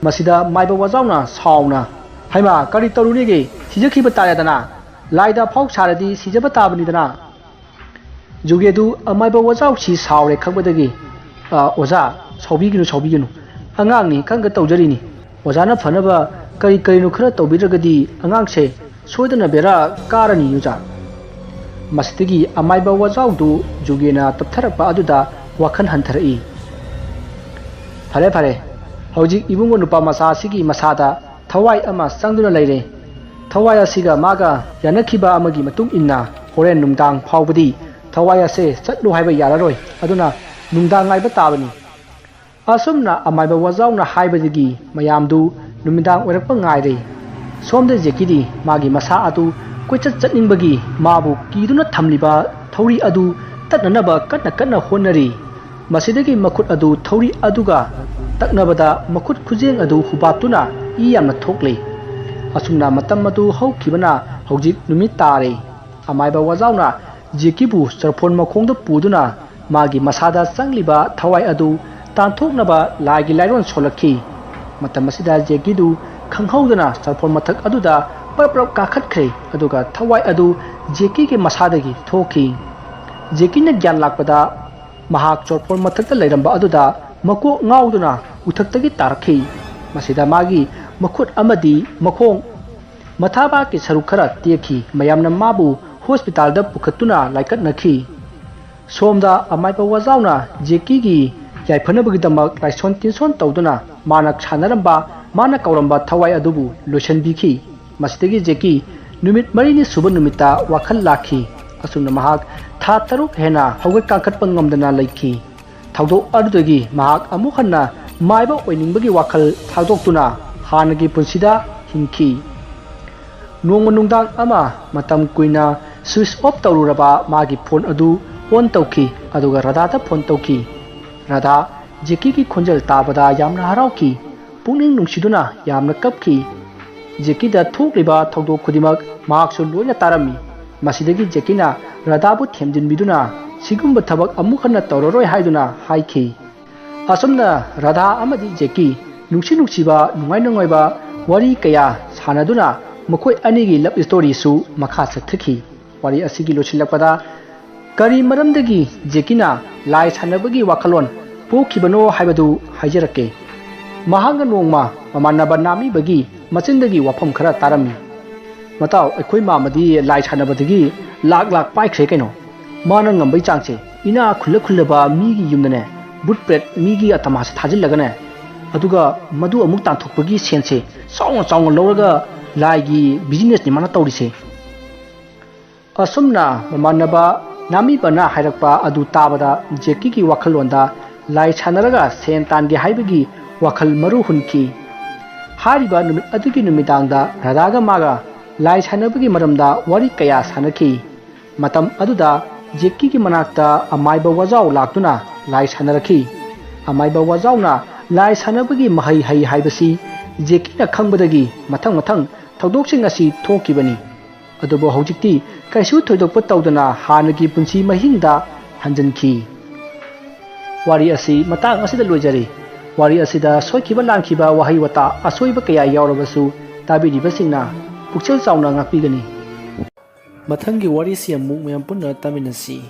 ꯃꯁꯤꯗ ꯃꯥꯏꯕ ꯋꯥꯖꯥꯎꯅ ꯁꯥꯎꯅ, "ꯍꯩꯃꯥ, ꯀꯔꯤ ꯇꯧꯔꯨꯅꯤꯒꯦ? ꯁꯤꯖꯈꯤꯕ ꯇꯥꯔꯦꯗꯅ꯫ ꯂꯥꯏꯗ ꯐꯥꯎ ꯁꯥꯔꯗꯤ ꯁꯤꯖꯕ ꯇꯥꯕꯅꯤꯗꯅ"꯫ ꯖꯨꯒꯦꯗꯨ ꯑꯃꯥꯏꯕ ꯋꯥꯖꯥꯎꯁꯤ ꯁꯥꯎꯔꯦ ꯈꯪꯕꯗꯒꯤ, "ꯑ, ꯑꯣꯖꯥ, ꯁꯥꯎꯕꯤꯒꯅꯨ, ꯁꯥꯎꯕꯤꯒꯅꯨ꯫ ꯑꯉꯥꯡꯅꯤ, ꯈꯪꯒ ꯇꯧꯖꯔꯤꯅꯤ꯫ ꯑꯣꯖꯥꯅ ꯐꯅꯕ ꯀꯔꯤ ꯀꯔꯤꯅꯣ ꯈꯔ ꯇꯧꯕꯤꯗ꯭ꯔꯒꯗꯤ ꯑꯉꯥꯡꯁꯦ ꯁꯣꯏꯗꯅ ꯕꯦꯔꯥ ꯀꯥꯔꯅꯤ, ꯑꯣꯖꯥ"꯫ ꯃꯁꯤꯗꯒꯤ ꯑꯃꯥꯏꯕ ꯋꯥꯖꯥꯎꯗꯨ ꯖꯨꯒꯦꯅ ꯇꯞꯊꯔꯛꯄ ꯑꯗꯨꯗ ꯋꯥꯈꯜ ꯍꯟꯊꯔꯛꯏ꯫ "ꯐꯔꯦ, ꯐꯔꯦ꯫ ꯍꯧꯖꯤꯛ ꯏꯕꯨꯡꯉꯣ ꯅꯨꯄꯥ ꯃꯆꯥ ꯑꯁꯤꯒꯤ ꯃꯁꯥꯗ ꯊꯋꯥꯏ ꯑꯃ ꯆꯪꯗꯨꯅ ꯂꯩꯔꯦ꯫ ꯊꯋꯥꯏ ꯑꯁꯤꯒ ꯃꯥꯒ ꯌꯥꯅꯈꯤꯕ ꯑꯃꯒꯤ ꯃꯇꯨꯡ ꯏꯟꯅ ꯍꯣꯔꯦꯟ ꯅꯨꯡꯗꯥꯡ ꯐꯥꯎꯕꯗꯤ ꯊꯋꯥꯏ ꯑꯁꯦ ꯆꯠꯂꯨ ꯍꯥꯏꯕ ꯌꯥꯔꯔꯣꯏ꯫ ꯑꯗꯨꯅ ꯅꯨꯡꯗꯥꯡ ꯉꯥꯏꯕ ꯇꯥꯕꯅꯤ꯫ ꯑꯁꯨꯝꯅ ꯑꯃꯥꯏꯕ ꯋꯥꯖꯥꯎꯅ ꯍꯥꯏꯕꯗꯒꯤ ꯃꯌꯥꯝꯗꯨ ꯅꯨꯃꯤꯗꯥꯡ ꯑꯣꯏꯔꯛꯄ ꯉꯥꯏꯔꯦ꯫ ꯁꯣꯝꯗ ꯖꯦꯀꯤꯗꯤ ꯃꯥꯒꯤ ꯃꯁꯥ ꯑꯗꯨ ꯀꯣꯏꯆꯠ ꯆꯠꯅꯤꯡꯕꯒꯤ ꯃꯥꯕꯨ ꯀꯤꯗꯨꯅ ꯊꯝꯂꯤꯕ ꯊꯧꯔꯤ ꯑꯗꯨ ꯇꯠꯅꯅꯕ ꯀꯟꯅ ꯀꯟꯅ ꯍꯣꯠꯅꯔꯤ꯫ ꯃꯁꯤꯗꯒꯤ ꯃꯈꯨꯠ ꯑꯗꯨ ꯊꯧꯔꯤ ꯑꯗꯨꯒ ꯇꯛꯅꯕꯗ ꯃꯈꯨꯠ ꯈꯨꯖꯦꯡ ꯑꯗꯨ ꯍꯨꯕꯥꯠꯇꯨꯅ ꯏ ꯌꯥꯝꯅ ꯊꯣꯛꯂꯤ꯫ ꯑꯁꯨꯝꯅ ꯃꯇꯝ ꯑꯗꯨ ꯍꯧꯈꯤꯕꯅ ꯍꯧꯖꯤꯛ ꯅꯨꯃꯤꯠ ꯇꯥꯔꯦ꯫ ꯑꯃꯥꯏꯕ ꯋꯥꯖꯥꯎꯅ ꯖꯦꯀꯤꯕꯨ ꯆꯔꯐꯣꯟ ꯃꯈꯣꯡꯗ ꯄꯨꯗꯨꯅ ꯃꯥꯒꯤ ꯃꯁꯥꯗ ꯆꯪꯂꯤꯕ ꯊꯋꯥꯏ ꯑꯗꯨ ꯇꯥꯟꯊꯣꯛꯅꯕ ꯂꯥꯏꯒꯤ ꯂꯥꯏꯔꯣꯟ ꯁꯣꯜꯂꯛꯈꯤ꯫ ꯃꯇꯝ ꯑꯁꯤꯗ ꯖꯦꯀꯤꯗꯨ ꯈꯪꯍꯧꯗꯅ ꯆꯔꯐꯣꯟ ꯃꯊꯛ ꯑꯗꯨꯗ ꯄꯔꯞ ꯄꯔꯞ ꯀꯥꯈꯠꯈ꯭ꯔꯦ, ꯑꯗꯨꯒ ꯊꯋꯥꯏ ꯑꯗꯨ ꯖꯦꯀꯤꯒꯤ ꯃꯁꯥꯗꯒꯤ ꯊꯣꯛꯈꯤ꯫ ꯖꯦꯀꯤꯅ ꯒ꯭ꯌꯥꯟ ꯂꯥꯛꯄꯗ ꯃꯍꯥꯛ ꯆꯔꯐꯣꯟ ꯃꯊꯛꯇ ꯂꯩꯔꯝꯕ ꯑꯗꯨꯗ ꯃꯀꯣꯛ ꯉꯥꯎꯗꯨꯅ ꯎꯊꯛꯇꯒꯤ ꯇꯥꯔꯛꯈꯤ꯫ ꯃꯁꯤꯗ ꯃꯥꯒꯤ ꯃꯈꯨꯠ ꯑꯃꯗꯤ ꯃꯈꯣꯡ ꯃꯊꯥꯕꯥꯛꯀꯤ ꯁꯔꯨꯛ ꯈꯔ ꯇꯦꯛꯈꯤ꯫ ꯃꯌꯥꯝꯅ ꯃꯥꯕꯨ ꯍꯣꯁꯄꯤꯇꯥꯜꯗ ꯄꯨꯈꯠꯇꯨꯅ ꯂꯥꯏꯀꯠꯅꯈꯤ꯫ ꯁꯣꯝꯗ ꯑꯃꯥꯏꯕ ꯋꯥꯖꯥꯎꯅ ꯖꯦꯀꯤꯒꯤ ꯌꯥꯏꯐꯅꯕꯒꯤꯗꯃꯛ ꯂꯥꯏꯁꯣꯟ ꯇꯤꯟꯁꯣꯟ ꯇꯧꯗꯨꯅ ꯃꯥꯅ ꯁꯥꯟꯅꯔꯝꯕ, ꯃꯥꯅ ꯀꯧꯔꯝꯕ ꯊꯋꯥꯏ ꯑꯗꯨꯕꯨ ꯂꯣꯏꯁꯤꯟꯕꯤꯈꯤ꯫ ꯃꯁꯤꯗꯒꯤ ꯖꯦꯀꯤ ꯅꯨꯃꯤꯠ ꯃꯔꯤꯅꯤ ꯁꯨꯕ ꯅꯨꯃꯤꯠꯇ ꯋꯥꯈꯜ ꯂꯥꯛꯈꯤ꯫ ꯑꯁꯨꯝꯅ ꯃꯍꯥꯛ ꯊꯥ ꯇꯔꯨꯛ ꯍꯦꯟꯅ ꯍꯧꯒꯠ ꯀꯥꯡꯈꯠꯄ ꯉꯝꯗꯅ ꯂꯩꯈꯤ꯫ ꯊꯧꯗꯣꯛ ꯑꯗꯨꯗꯒꯤ ꯃꯍꯥꯛ ꯑꯃꯨꯛ ꯍꯟꯅ ꯃꯥꯏꯕ ꯑꯣꯏꯅꯤꯡꯕꯒꯤ ꯋꯥꯈꯜ ꯊꯥꯗꯣꯛꯇꯨꯅ ꯍꯥꯟꯅꯒꯤ ꯄꯨꯟꯁꯤꯗ ꯍꯤꯡꯈꯤ꯫ ꯅꯣꯡꯃ ꯅꯨꯡꯗꯥꯡ ꯑꯃ ꯃꯇꯝ ꯀꯨꯏꯅ ꯁ꯭ꯋꯤꯆ ꯑꯣꯐ ꯇꯧꯔꯨꯔꯕ ꯃꯥꯒꯤ ꯐꯣꯟ ꯑꯗꯨ ꯑꯣꯟ ꯇꯧꯈꯤ, ꯑꯗꯨꯒ ꯔꯥꯙꯥꯗ ꯐꯣꯟ ꯇꯧꯈꯤ꯫ ꯔꯥꯙꯥ ꯖꯦꯀꯤꯒꯤ ꯈꯣꯟꯖꯦꯜ ꯇꯥꯕꯗ ꯌꯥꯝꯅ ꯍꯔꯥꯎꯈꯤ꯫ ꯄꯨꯛꯅꯤꯡ ꯅꯨꯡꯁꯤꯗꯨꯅ ꯌꯥꯝꯅ ꯀꯞꯈꯤ꯫ ꯖꯦꯀꯤꯗ ꯊꯣꯛꯂꯤꯕ ꯊꯧꯗꯣꯛ ꯈꯨꯗꯤꯡꯃꯛ ꯃꯍꯥꯛꯁꯨ ꯂꯣꯏꯅ ꯇꯥꯔꯝꯃꯤ꯫ ꯃꯁꯤꯗꯒꯤ ꯖꯦꯀꯤꯅ ꯔꯥꯙꯥꯕꯨ ꯊꯦꯝꯖꯤꯟꯕꯤꯗꯨꯅ ꯁꯤꯒꯨꯝꯕ ꯊꯕꯛ ꯑꯃꯨꯛ ꯍꯟꯅ ꯇꯧꯔꯔꯣꯏ ꯍꯥꯏꯗꯨꯅ ꯍꯥꯏꯈꯤ꯫ ꯑꯁꯨꯝꯅ ꯔꯥꯙꯥ ꯑꯃꯗꯤ ꯖꯦꯀꯤ ꯅꯨꯡꯁꯤ ꯅꯨꯡꯁꯤꯕ, ꯅꯨꯡꯉꯥꯏ ꯅꯨꯡꯉꯥꯏꯕ ꯋꯥꯔꯤ ꯀꯌꯥ ꯁꯥꯟꯅꯗꯨꯅ ꯃꯈꯣꯏ ꯑꯅꯤꯒꯤ ꯂꯞ ꯁ꯭ꯇꯣꯔꯤꯁꯨ ꯃꯈꯥ ꯆꯠꯊꯈꯤ꯫ ꯋꯥꯔꯤ ꯑꯁꯤꯒꯤ ꯂꯣꯏꯁꯤꯜꯂꯛꯄꯗ ꯀꯔꯤ ꯃꯔꯝꯗꯒꯤ ꯖꯦꯀꯤꯅ ꯂꯥꯏ ꯁꯥꯟꯅꯕꯒꯤ ꯋꯥꯈꯜꯂꯣꯟ ꯄꯣꯛꯈꯤꯕꯅꯣ ꯍꯥꯏꯕꯗꯨ ꯍꯥꯏꯖꯔꯛꯀꯦ꯫ ꯃꯍꯥꯛꯅ ꯅꯣꯡꯃ ꯃꯃꯥꯟꯅꯕ ꯅꯥꯃꯤꯕꯒꯤ ꯃꯆꯤꯟꯗꯒꯤ ꯋꯥꯐꯝ ꯈꯔ ꯇꯥꯔꯝꯃꯤ꯫ "ꯃꯇꯥꯎ, ꯑꯩꯈꯣꯏ ꯃꯥꯃꯗꯤ ꯂꯥꯏ ꯁꯥꯟꯅꯕꯗꯒꯤ ꯂꯥꯛ ꯂꯥꯛ ꯄꯥꯏꯈ꯭ꯔꯦ ꯀꯩꯅꯣ꯫ ꯃꯥꯅ ꯉꯝꯕꯩ ꯆꯥꯡꯁꯦ, ꯏꯅꯥ ꯈꯨꯜꯂ ꯈꯨꯜꯂꯕ ꯃꯤꯒꯤ ꯌꯨꯝꯗꯅꯦ, ꯚꯨꯠ ꯄ꯭ꯔꯦꯠ ꯃꯤꯒꯤ ꯑꯇꯃꯥꯁꯦ ꯊꯥꯖꯤꯜꯂꯒꯅꯦ, ꯑꯗꯨꯒ ꯃꯗꯨ ꯑꯃꯨꯛ ꯇꯥꯟꯊꯣꯛꯄꯒꯤ ꯁꯦꯟꯁꯦ ꯆꯥꯎꯅ ꯆꯥꯎꯅ ꯂꯧꯔꯒ ꯂꯥꯏꯒꯤ ꯕꯤꯖꯤꯅꯦꯁꯅꯤ ꯃꯥꯅ ꯇꯧꯔꯤꯁꯦ꯫ ꯑꯁꯨꯝꯅ ꯃꯃꯥꯟꯅꯕ ꯅꯥꯃꯤꯕꯅ ꯍꯥꯏꯔꯛꯄ ꯑꯗꯨ ꯇꯥꯕꯗ ꯖꯦꯛꯀꯤꯒꯤ ꯋꯥꯈꯜꯂꯣꯟꯗ ꯂꯥꯏ ꯁꯥꯟꯅꯔꯒ ꯁꯦꯟ ꯇꯥꯟꯒꯦ ꯍꯥꯏꯕꯒꯤ ꯋꯥꯈꯜ ꯃꯔꯨ ꯍꯨꯟꯈꯤ꯫ ꯍꯥꯏꯔꯤꯕ ꯅꯨꯃꯤꯠ ꯑꯗꯨꯒꯤ ꯅꯨꯃꯤꯗꯥꯡꯗ ꯔꯥꯙꯥꯒ ꯃꯥꯒ ꯂꯥꯏ ꯁꯥꯟꯅꯕꯒꯤ ꯃꯔꯝꯗ ꯋꯥꯔꯤ ꯀꯌꯥ ꯁꯥꯟꯅꯈꯤ꯫ ꯃꯇꯝ ꯑꯗꯨꯗ ꯖꯦꯛꯀꯤꯒꯤ ꯃꯅꯥꯛꯇ ꯑꯃꯥꯏꯕ ꯋꯥꯖꯥꯎ ꯂꯥꯛꯇꯨꯅ ꯂꯥꯏ ꯁꯥꯟꯅꯔꯛꯈꯤ꯫ ꯑꯃꯥꯏꯕ ꯋꯥꯖꯥꯎꯅ ꯂꯥꯏ ꯁꯥꯟꯅꯕꯒꯤ ꯃꯍꯩ ꯍꯩ ꯍꯥꯏꯕꯁꯤ ꯖꯦꯛꯀꯤꯅ ꯈꯪꯕꯗꯒꯤ ꯃꯊꯪ ꯃꯊꯪ ꯊꯧꯗꯣꯛꯁꯤꯡ ꯑꯁꯤ ꯊꯣꯛꯈꯤꯕꯅꯤ꯫ ꯑꯗꯨꯕꯨ ꯍꯧꯖꯤꯛꯇꯤ ꯀꯩꯁꯨ ꯊꯣꯏꯗꯣꯛꯄ ꯇꯧꯗꯅ ꯍꯥꯟꯅꯒꯤ ꯄꯨꯟꯁꯤ ꯃꯍꯤꯡꯗ ꯍꯟꯖꯤꯟꯈꯤ꯫ ꯋꯥꯔꯤ ꯑꯁꯤ ꯃꯇꯥꯡ ꯑꯁꯤꯗ ꯂꯣꯏꯖꯔꯦ꯫ ꯋꯥꯔꯤ ꯑꯁꯤꯗ ꯁꯣꯏꯈꯤꯕ ꯂꯥꯟꯈꯤꯕ ꯋꯥꯍꯩ ꯋꯥꯇꯥ ꯑꯁꯣꯏꯕ ꯀꯌꯥ ꯌꯥꯎꯔꯕꯁꯨ ꯇꯥꯕꯤꯔꯤꯕꯁꯤꯡꯅ ꯄꯨꯛꯆꯦꯜ ꯆꯥꯎꯅ ꯉꯥꯛꯄꯤꯒꯅꯤ꯫ ꯃꯊꯪꯒꯤ ꯋꯥꯔꯤꯁꯤ ꯑꯃꯨꯛ ꯃꯌꯥꯝ ꯄꯨꯟꯅ ꯇꯥꯃꯤꯟꯅꯁꯤ꯫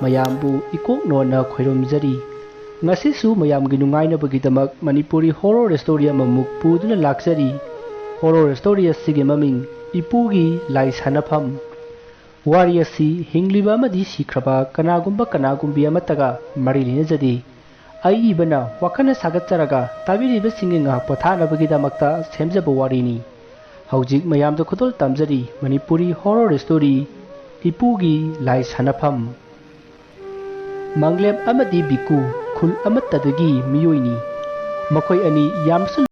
ꯃꯌꯥꯝꯕꯨ ꯏꯀꯣꯛ ꯅꯣꯟꯅ ꯈꯣꯏꯔꯨꯝꯖꯔꯤ꯫ ꯉꯁꯤꯁꯨ ꯃꯌꯥꯝꯒꯤ ꯅꯨꯡꯉꯥꯏꯅꯕꯒꯤꯗꯃꯛ ꯃꯅꯤꯄꯨꯔꯤ ꯍꯣꯔꯣꯔ ꯁ꯭ꯇꯣꯔꯤ ꯑꯃꯃꯨꯛ ꯄꯨꯗꯨꯅ ꯂꯥꯛꯆꯔꯤ꯫ ꯍꯣꯔꯣꯔ ꯁ꯭ꯇꯣꯔꯤ ꯑꯁꯤꯒꯤ ꯃꯃꯤꯡ ꯏꯄꯨꯒꯤ ꯂꯥꯏ ꯁꯥꯟꯅꯐꯝ꯫ ꯋꯥꯔꯤ ꯑꯁꯤ ꯍꯤꯡꯂꯤꯕ ꯑꯃꯗꯤ ꯁꯤꯈ꯭ꯔꯕ ꯀꯅꯥꯒꯨꯝꯕ ꯀꯅꯥꯒꯨꯝꯕꯤ ꯑꯃꯠꯇꯒ ꯃꯔꯤ ꯂꯩꯅꯖꯗꯦ꯫ ꯑꯏꯕꯅ ꯋꯥꯈꯜꯅ ꯁꯥꯒꯠꯆꯔꯒ ꯇꯥꯕꯤꯔꯤꯕꯁꯤꯡꯒꯤ ꯉꯥꯏꯍꯥꯛ ꯄꯣꯊꯥꯅꯕꯒꯤꯗꯃꯛꯇ ꯁꯦꯝꯖꯕ ꯋꯥꯔꯤꯅꯤ꯫ ꯍꯧꯖꯤꯛ ꯃꯌꯥꯝꯗ ꯈꯨꯗꯣꯜ ꯇꯝꯖꯔꯤ ꯃꯅꯤꯄꯨꯔꯤ ꯍꯣꯔꯣꯔ ꯁ꯭ꯇꯣꯔꯤ ꯏꯄꯨꯒꯤ ꯂꯥꯏ ꯁꯥꯟꯅꯐꯝ꯫ ꯃꯪꯂꯦꯞ ꯑꯃꯗꯤ ꯕꯤꯀꯨ ꯈꯨꯜ ꯑꯃꯠꯇꯗꯒꯤ ꯃꯤꯑꯣꯏꯅꯤ꯫ ꯃꯈꯣꯏ ꯑꯅꯤ ꯌꯥꯝꯅꯁꯨ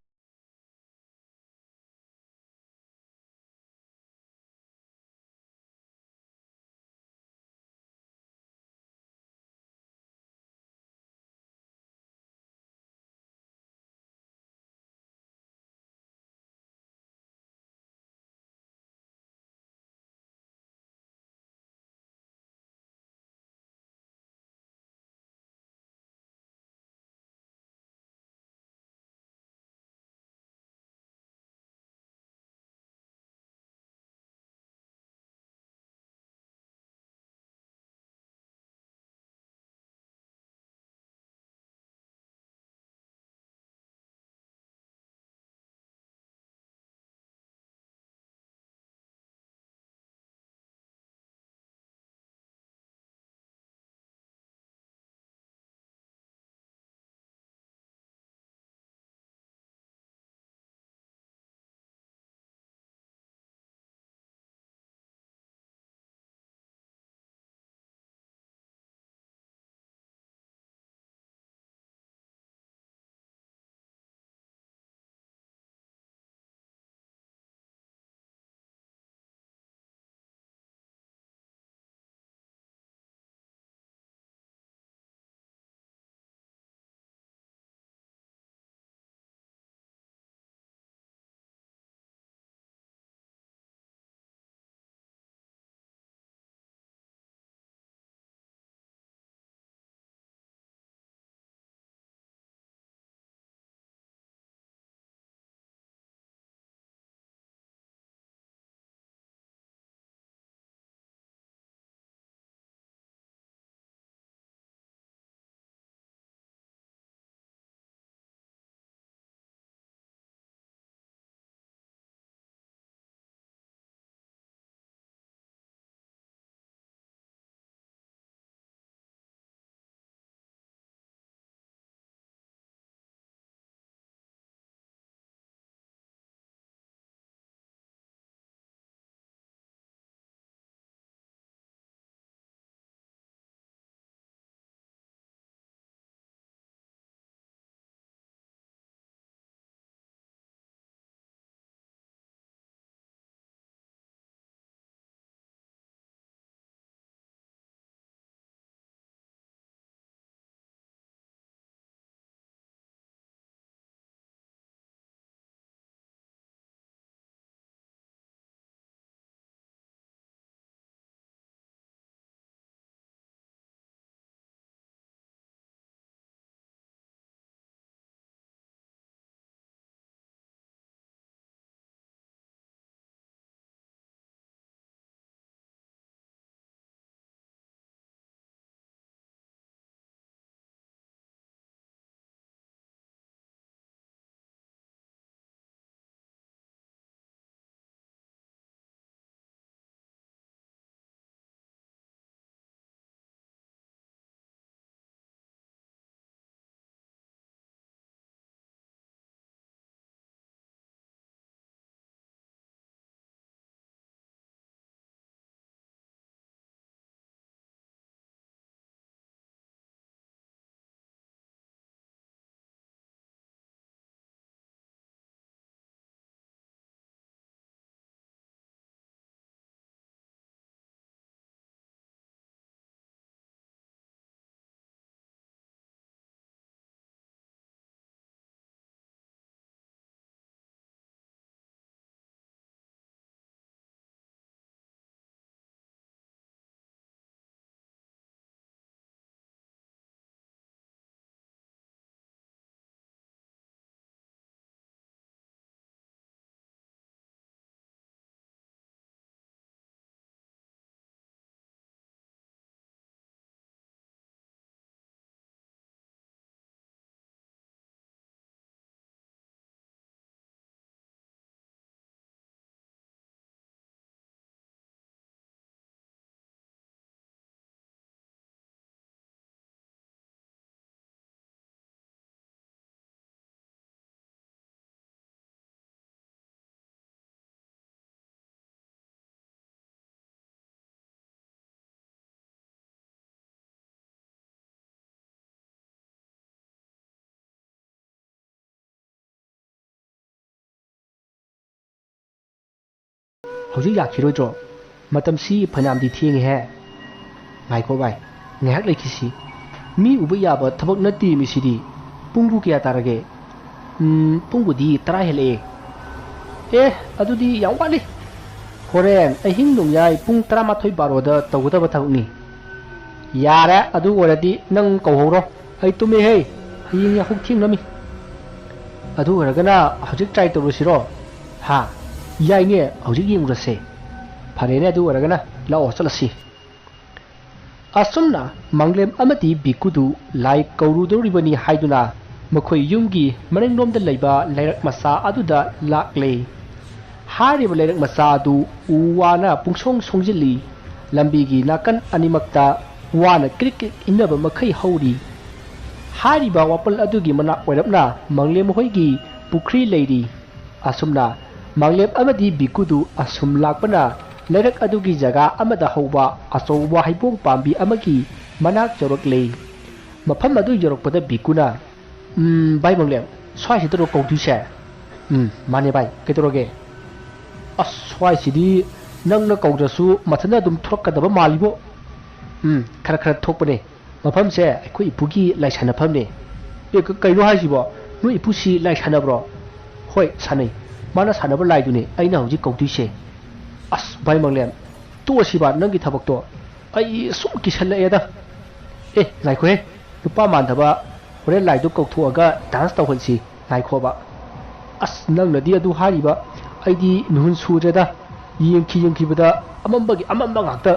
ꯍꯧꯖꯤꯛ ꯌꯥꯈꯤꯔꯣꯏꯗ꯭ꯔꯣ? ꯃꯇꯝꯁꯤ ꯐꯅꯌꯥꯝꯗꯤ ꯊꯦꯡꯉꯦꯍꯦ꯫ ꯉꯥꯏꯈꯣ ꯚꯥꯏ, ꯉꯥꯏꯍꯥꯛ ꯂꯩꯈꯤꯁꯤ꯫ ꯃꯤ ꯎꯕ ꯌꯥꯕ ꯊꯕꯛ ꯅꯠꯇꯦ ꯃꯤꯁꯤꯗꯤ꯫ ꯄꯨꯡꯕꯨ ꯀꯌꯥ ꯇꯥꯔꯒꯦ? ꯎꯝ, ꯄꯨꯡꯕꯨꯗꯤ ꯇꯔꯥ ꯍꯦꯜꯂꯛꯑꯦ꯫ ꯑꯦ, ꯑꯗꯨꯗꯤ ꯌꯥꯝ ꯋꯥꯠꯂꯤ꯫ ꯍꯣꯔꯦꯟ ꯑꯍꯤꯡ ꯅꯣꯡꯌꯥꯏ ꯄꯨꯡ ꯇꯔꯥꯃꯥꯊꯣꯏ ꯕꯥꯔꯣꯗ ꯇꯧꯒꯗꯕ ꯊꯕꯛꯅꯤ꯫ ꯌꯥꯔꯦ, ꯑꯗꯨ ꯑꯣꯏꯔꯗꯤ ꯅꯪ ꯀꯧꯍꯧꯔꯣ꯫ ꯑꯩ ꯇꯨꯝꯃꯦꯍꯦ꯫ ꯍꯌꯦꯡ ꯌꯥꯍꯧ ꯊꯦꯡꯅꯕꯅꯤ꯫ ꯑꯗꯨ ꯑꯣꯏꯔꯒꯅ ꯍꯧꯖꯤꯛ try ꯇꯧꯔꯁꯤꯔꯣ? ꯍꯥ? ꯌꯥꯏꯅꯦ, ꯍꯧꯖꯤꯛ ꯌꯦꯡꯉꯨꯔꯁꯦ꯫ ꯐꯔꯦꯅꯦ, ꯑꯗꯨ ꯑꯣꯏꯔꯒꯅ ꯂꯥꯛꯑꯣ, ꯆꯠꯂꯁꯤ꯫ ꯑꯁꯨꯝꯅ ꯃꯪꯂꯦꯝ ꯑꯃꯗꯤ ꯕꯤꯀꯨꯗꯨ ꯂꯥꯏ ꯀꯧꯔꯨꯗꯧꯔꯤꯕꯅꯤ ꯍꯥꯏꯗꯨꯅ ꯃꯈꯣꯏ ꯌꯨꯝꯒꯤ ꯃꯅꯤꯡꯂꯣꯝꯗ ꯂꯩꯕ ꯂꯩꯔꯛ ꯃꯆꯥ ꯑꯗꯨꯗ ꯂꯥꯛꯂꯦ꯫ ꯍꯥꯏꯔꯤꯕ ꯂꯩꯔꯛ ꯃꯆꯥ ꯑꯗꯨ ꯎ ꯋꯥꯅ ꯄꯨꯡꯁꯣꯡ ꯁꯣꯡꯖꯤꯜꯂꯤ꯫ ꯂꯝꯕꯤꯒꯤ ꯅꯥꯀꯟ ꯑꯅꯤꯃꯛꯇ ꯋꯥꯅ ꯀ꯭ꯔꯤꯛ ꯀ꯭ꯔꯤꯛ ꯏꯟꯅꯕ ꯃꯈꯩ ꯍꯧꯔꯤ꯫ ꯍꯥꯏꯔꯤꯕ ꯋꯥꯄꯜ ꯑꯗꯨꯒꯤ ꯃꯅꯥꯛ ꯑꯣꯏꯔꯞꯅ ꯃꯪꯂꯦꯝ ꯃꯈꯣꯏꯒꯤ ꯄꯨꯈ꯭ꯔꯤ ꯂꯩꯔꯤ꯫ ꯑꯁꯨꯝꯅ ꯃꯪꯂꯦꯝ ꯑꯃꯗꯤ ꯕꯤꯀꯨꯗꯨ ꯑꯁꯨꯝ ꯂꯥꯛꯄꯅ ꯂꯩꯔꯛ ꯑꯗꯨꯒꯤ ꯖꯒꯥ ꯑꯃꯗ ꯍꯧꯕ ꯑꯆꯧꯕ ꯍꯩꯕꯣꯡ ꯄꯥꯝꯕꯤ ꯑꯃꯒꯤ ꯃꯅꯥꯛ ꯌꯧꯔꯛꯂꯦ꯫ ꯃꯐꯝ ꯑꯗꯨ ꯌꯧꯔꯛꯄꯗ ꯕꯤꯀꯨꯅ, "ꯎꯝ, ꯚꯥꯏ ꯃꯪꯂꯦꯝ, ꯁ꯭ꯋꯥꯏꯁꯤꯗꯔꯣ ꯀꯧꯗꯣꯏꯁꯦ?" "ꯎꯝ, ꯃꯥꯅꯦ ꯚꯥꯏ, ꯀꯩꯗꯧꯔꯒꯦ?" "ꯑꯁ, ꯁ꯭ꯋꯥꯏꯁꯤꯗꯤ ꯅꯪꯅ ꯀꯧꯗ꯭ꯔꯁꯨ ꯃꯊꯟꯇ ꯑꯗꯨꯝ ꯊꯣꯔꯛꯀꯗꯕ ꯃꯥꯜꯂꯤꯕꯣ?" "ꯎꯝ, ꯈꯔ ꯈꯔ ꯊꯣꯛꯄꯅꯦ꯫ ꯃꯐꯝꯁꯦ ꯑꯩꯈꯣꯏ ꯏꯄꯨꯒꯤ ꯂꯥꯏ ꯁꯥꯟꯅꯐꯝꯅꯦ꯫" "ꯑꯦ, ꯀ-, ꯀꯩꯅꯣ ꯍꯥꯏꯁꯤꯕꯣ? ꯅꯣꯏ ꯏꯄꯨꯁꯤ ꯂꯥꯏ ꯁꯥꯟꯅꯕ꯭ꯔꯣ?" "ꯍꯣꯏ, ꯁꯥꯟꯅꯩ꯫ ꯃꯥꯅ ꯁꯥꯟꯅꯕ ꯂꯥꯏꯗꯨꯅꯦ ꯑꯩꯅ ꯍꯧꯖꯤꯛ ꯀꯧꯗꯣꯏꯁꯦ꯫" "ꯑꯁ, ꯚꯥꯏ ꯃꯪꯂꯦꯝ, ꯇꯣꯛꯑꯁꯤꯕ ꯅꯪꯒꯤ ꯊꯕꯛꯇꯣ꯫ ꯑꯩ ꯁꯨꯝ ꯀꯤꯁꯜꯂꯛꯑꯦꯗ꯫" "ꯑꯦ, ꯉꯥꯏꯈꯣꯍꯦ, ꯅꯨꯄꯥ ꯃꯥꯟꯗꯕ, ꯍꯣꯔꯦꯟ ꯂꯥꯏꯗꯣ ꯀꯧꯊꯣꯛꯑꯒ dance ꯇꯧꯍꯟꯁꯤ꯫ ꯉꯥꯏꯈꯣꯕ꯫" "ꯑꯁ, ꯅꯪꯅꯗꯤ ꯑꯗꯨ ꯍꯥꯏꯔꯤꯕ, ꯑꯩꯗꯤ ꯃꯤꯍꯨꯟ ꯁꯨꯗ꯭ꯔꯦꯗ꯫ ꯌꯦꯡꯈꯤ ꯌꯦꯡꯈꯤꯕꯗ ꯑꯃꯝꯕꯒꯤ ꯑꯃꯝꯕ ꯉꯥꯛꯇ꯫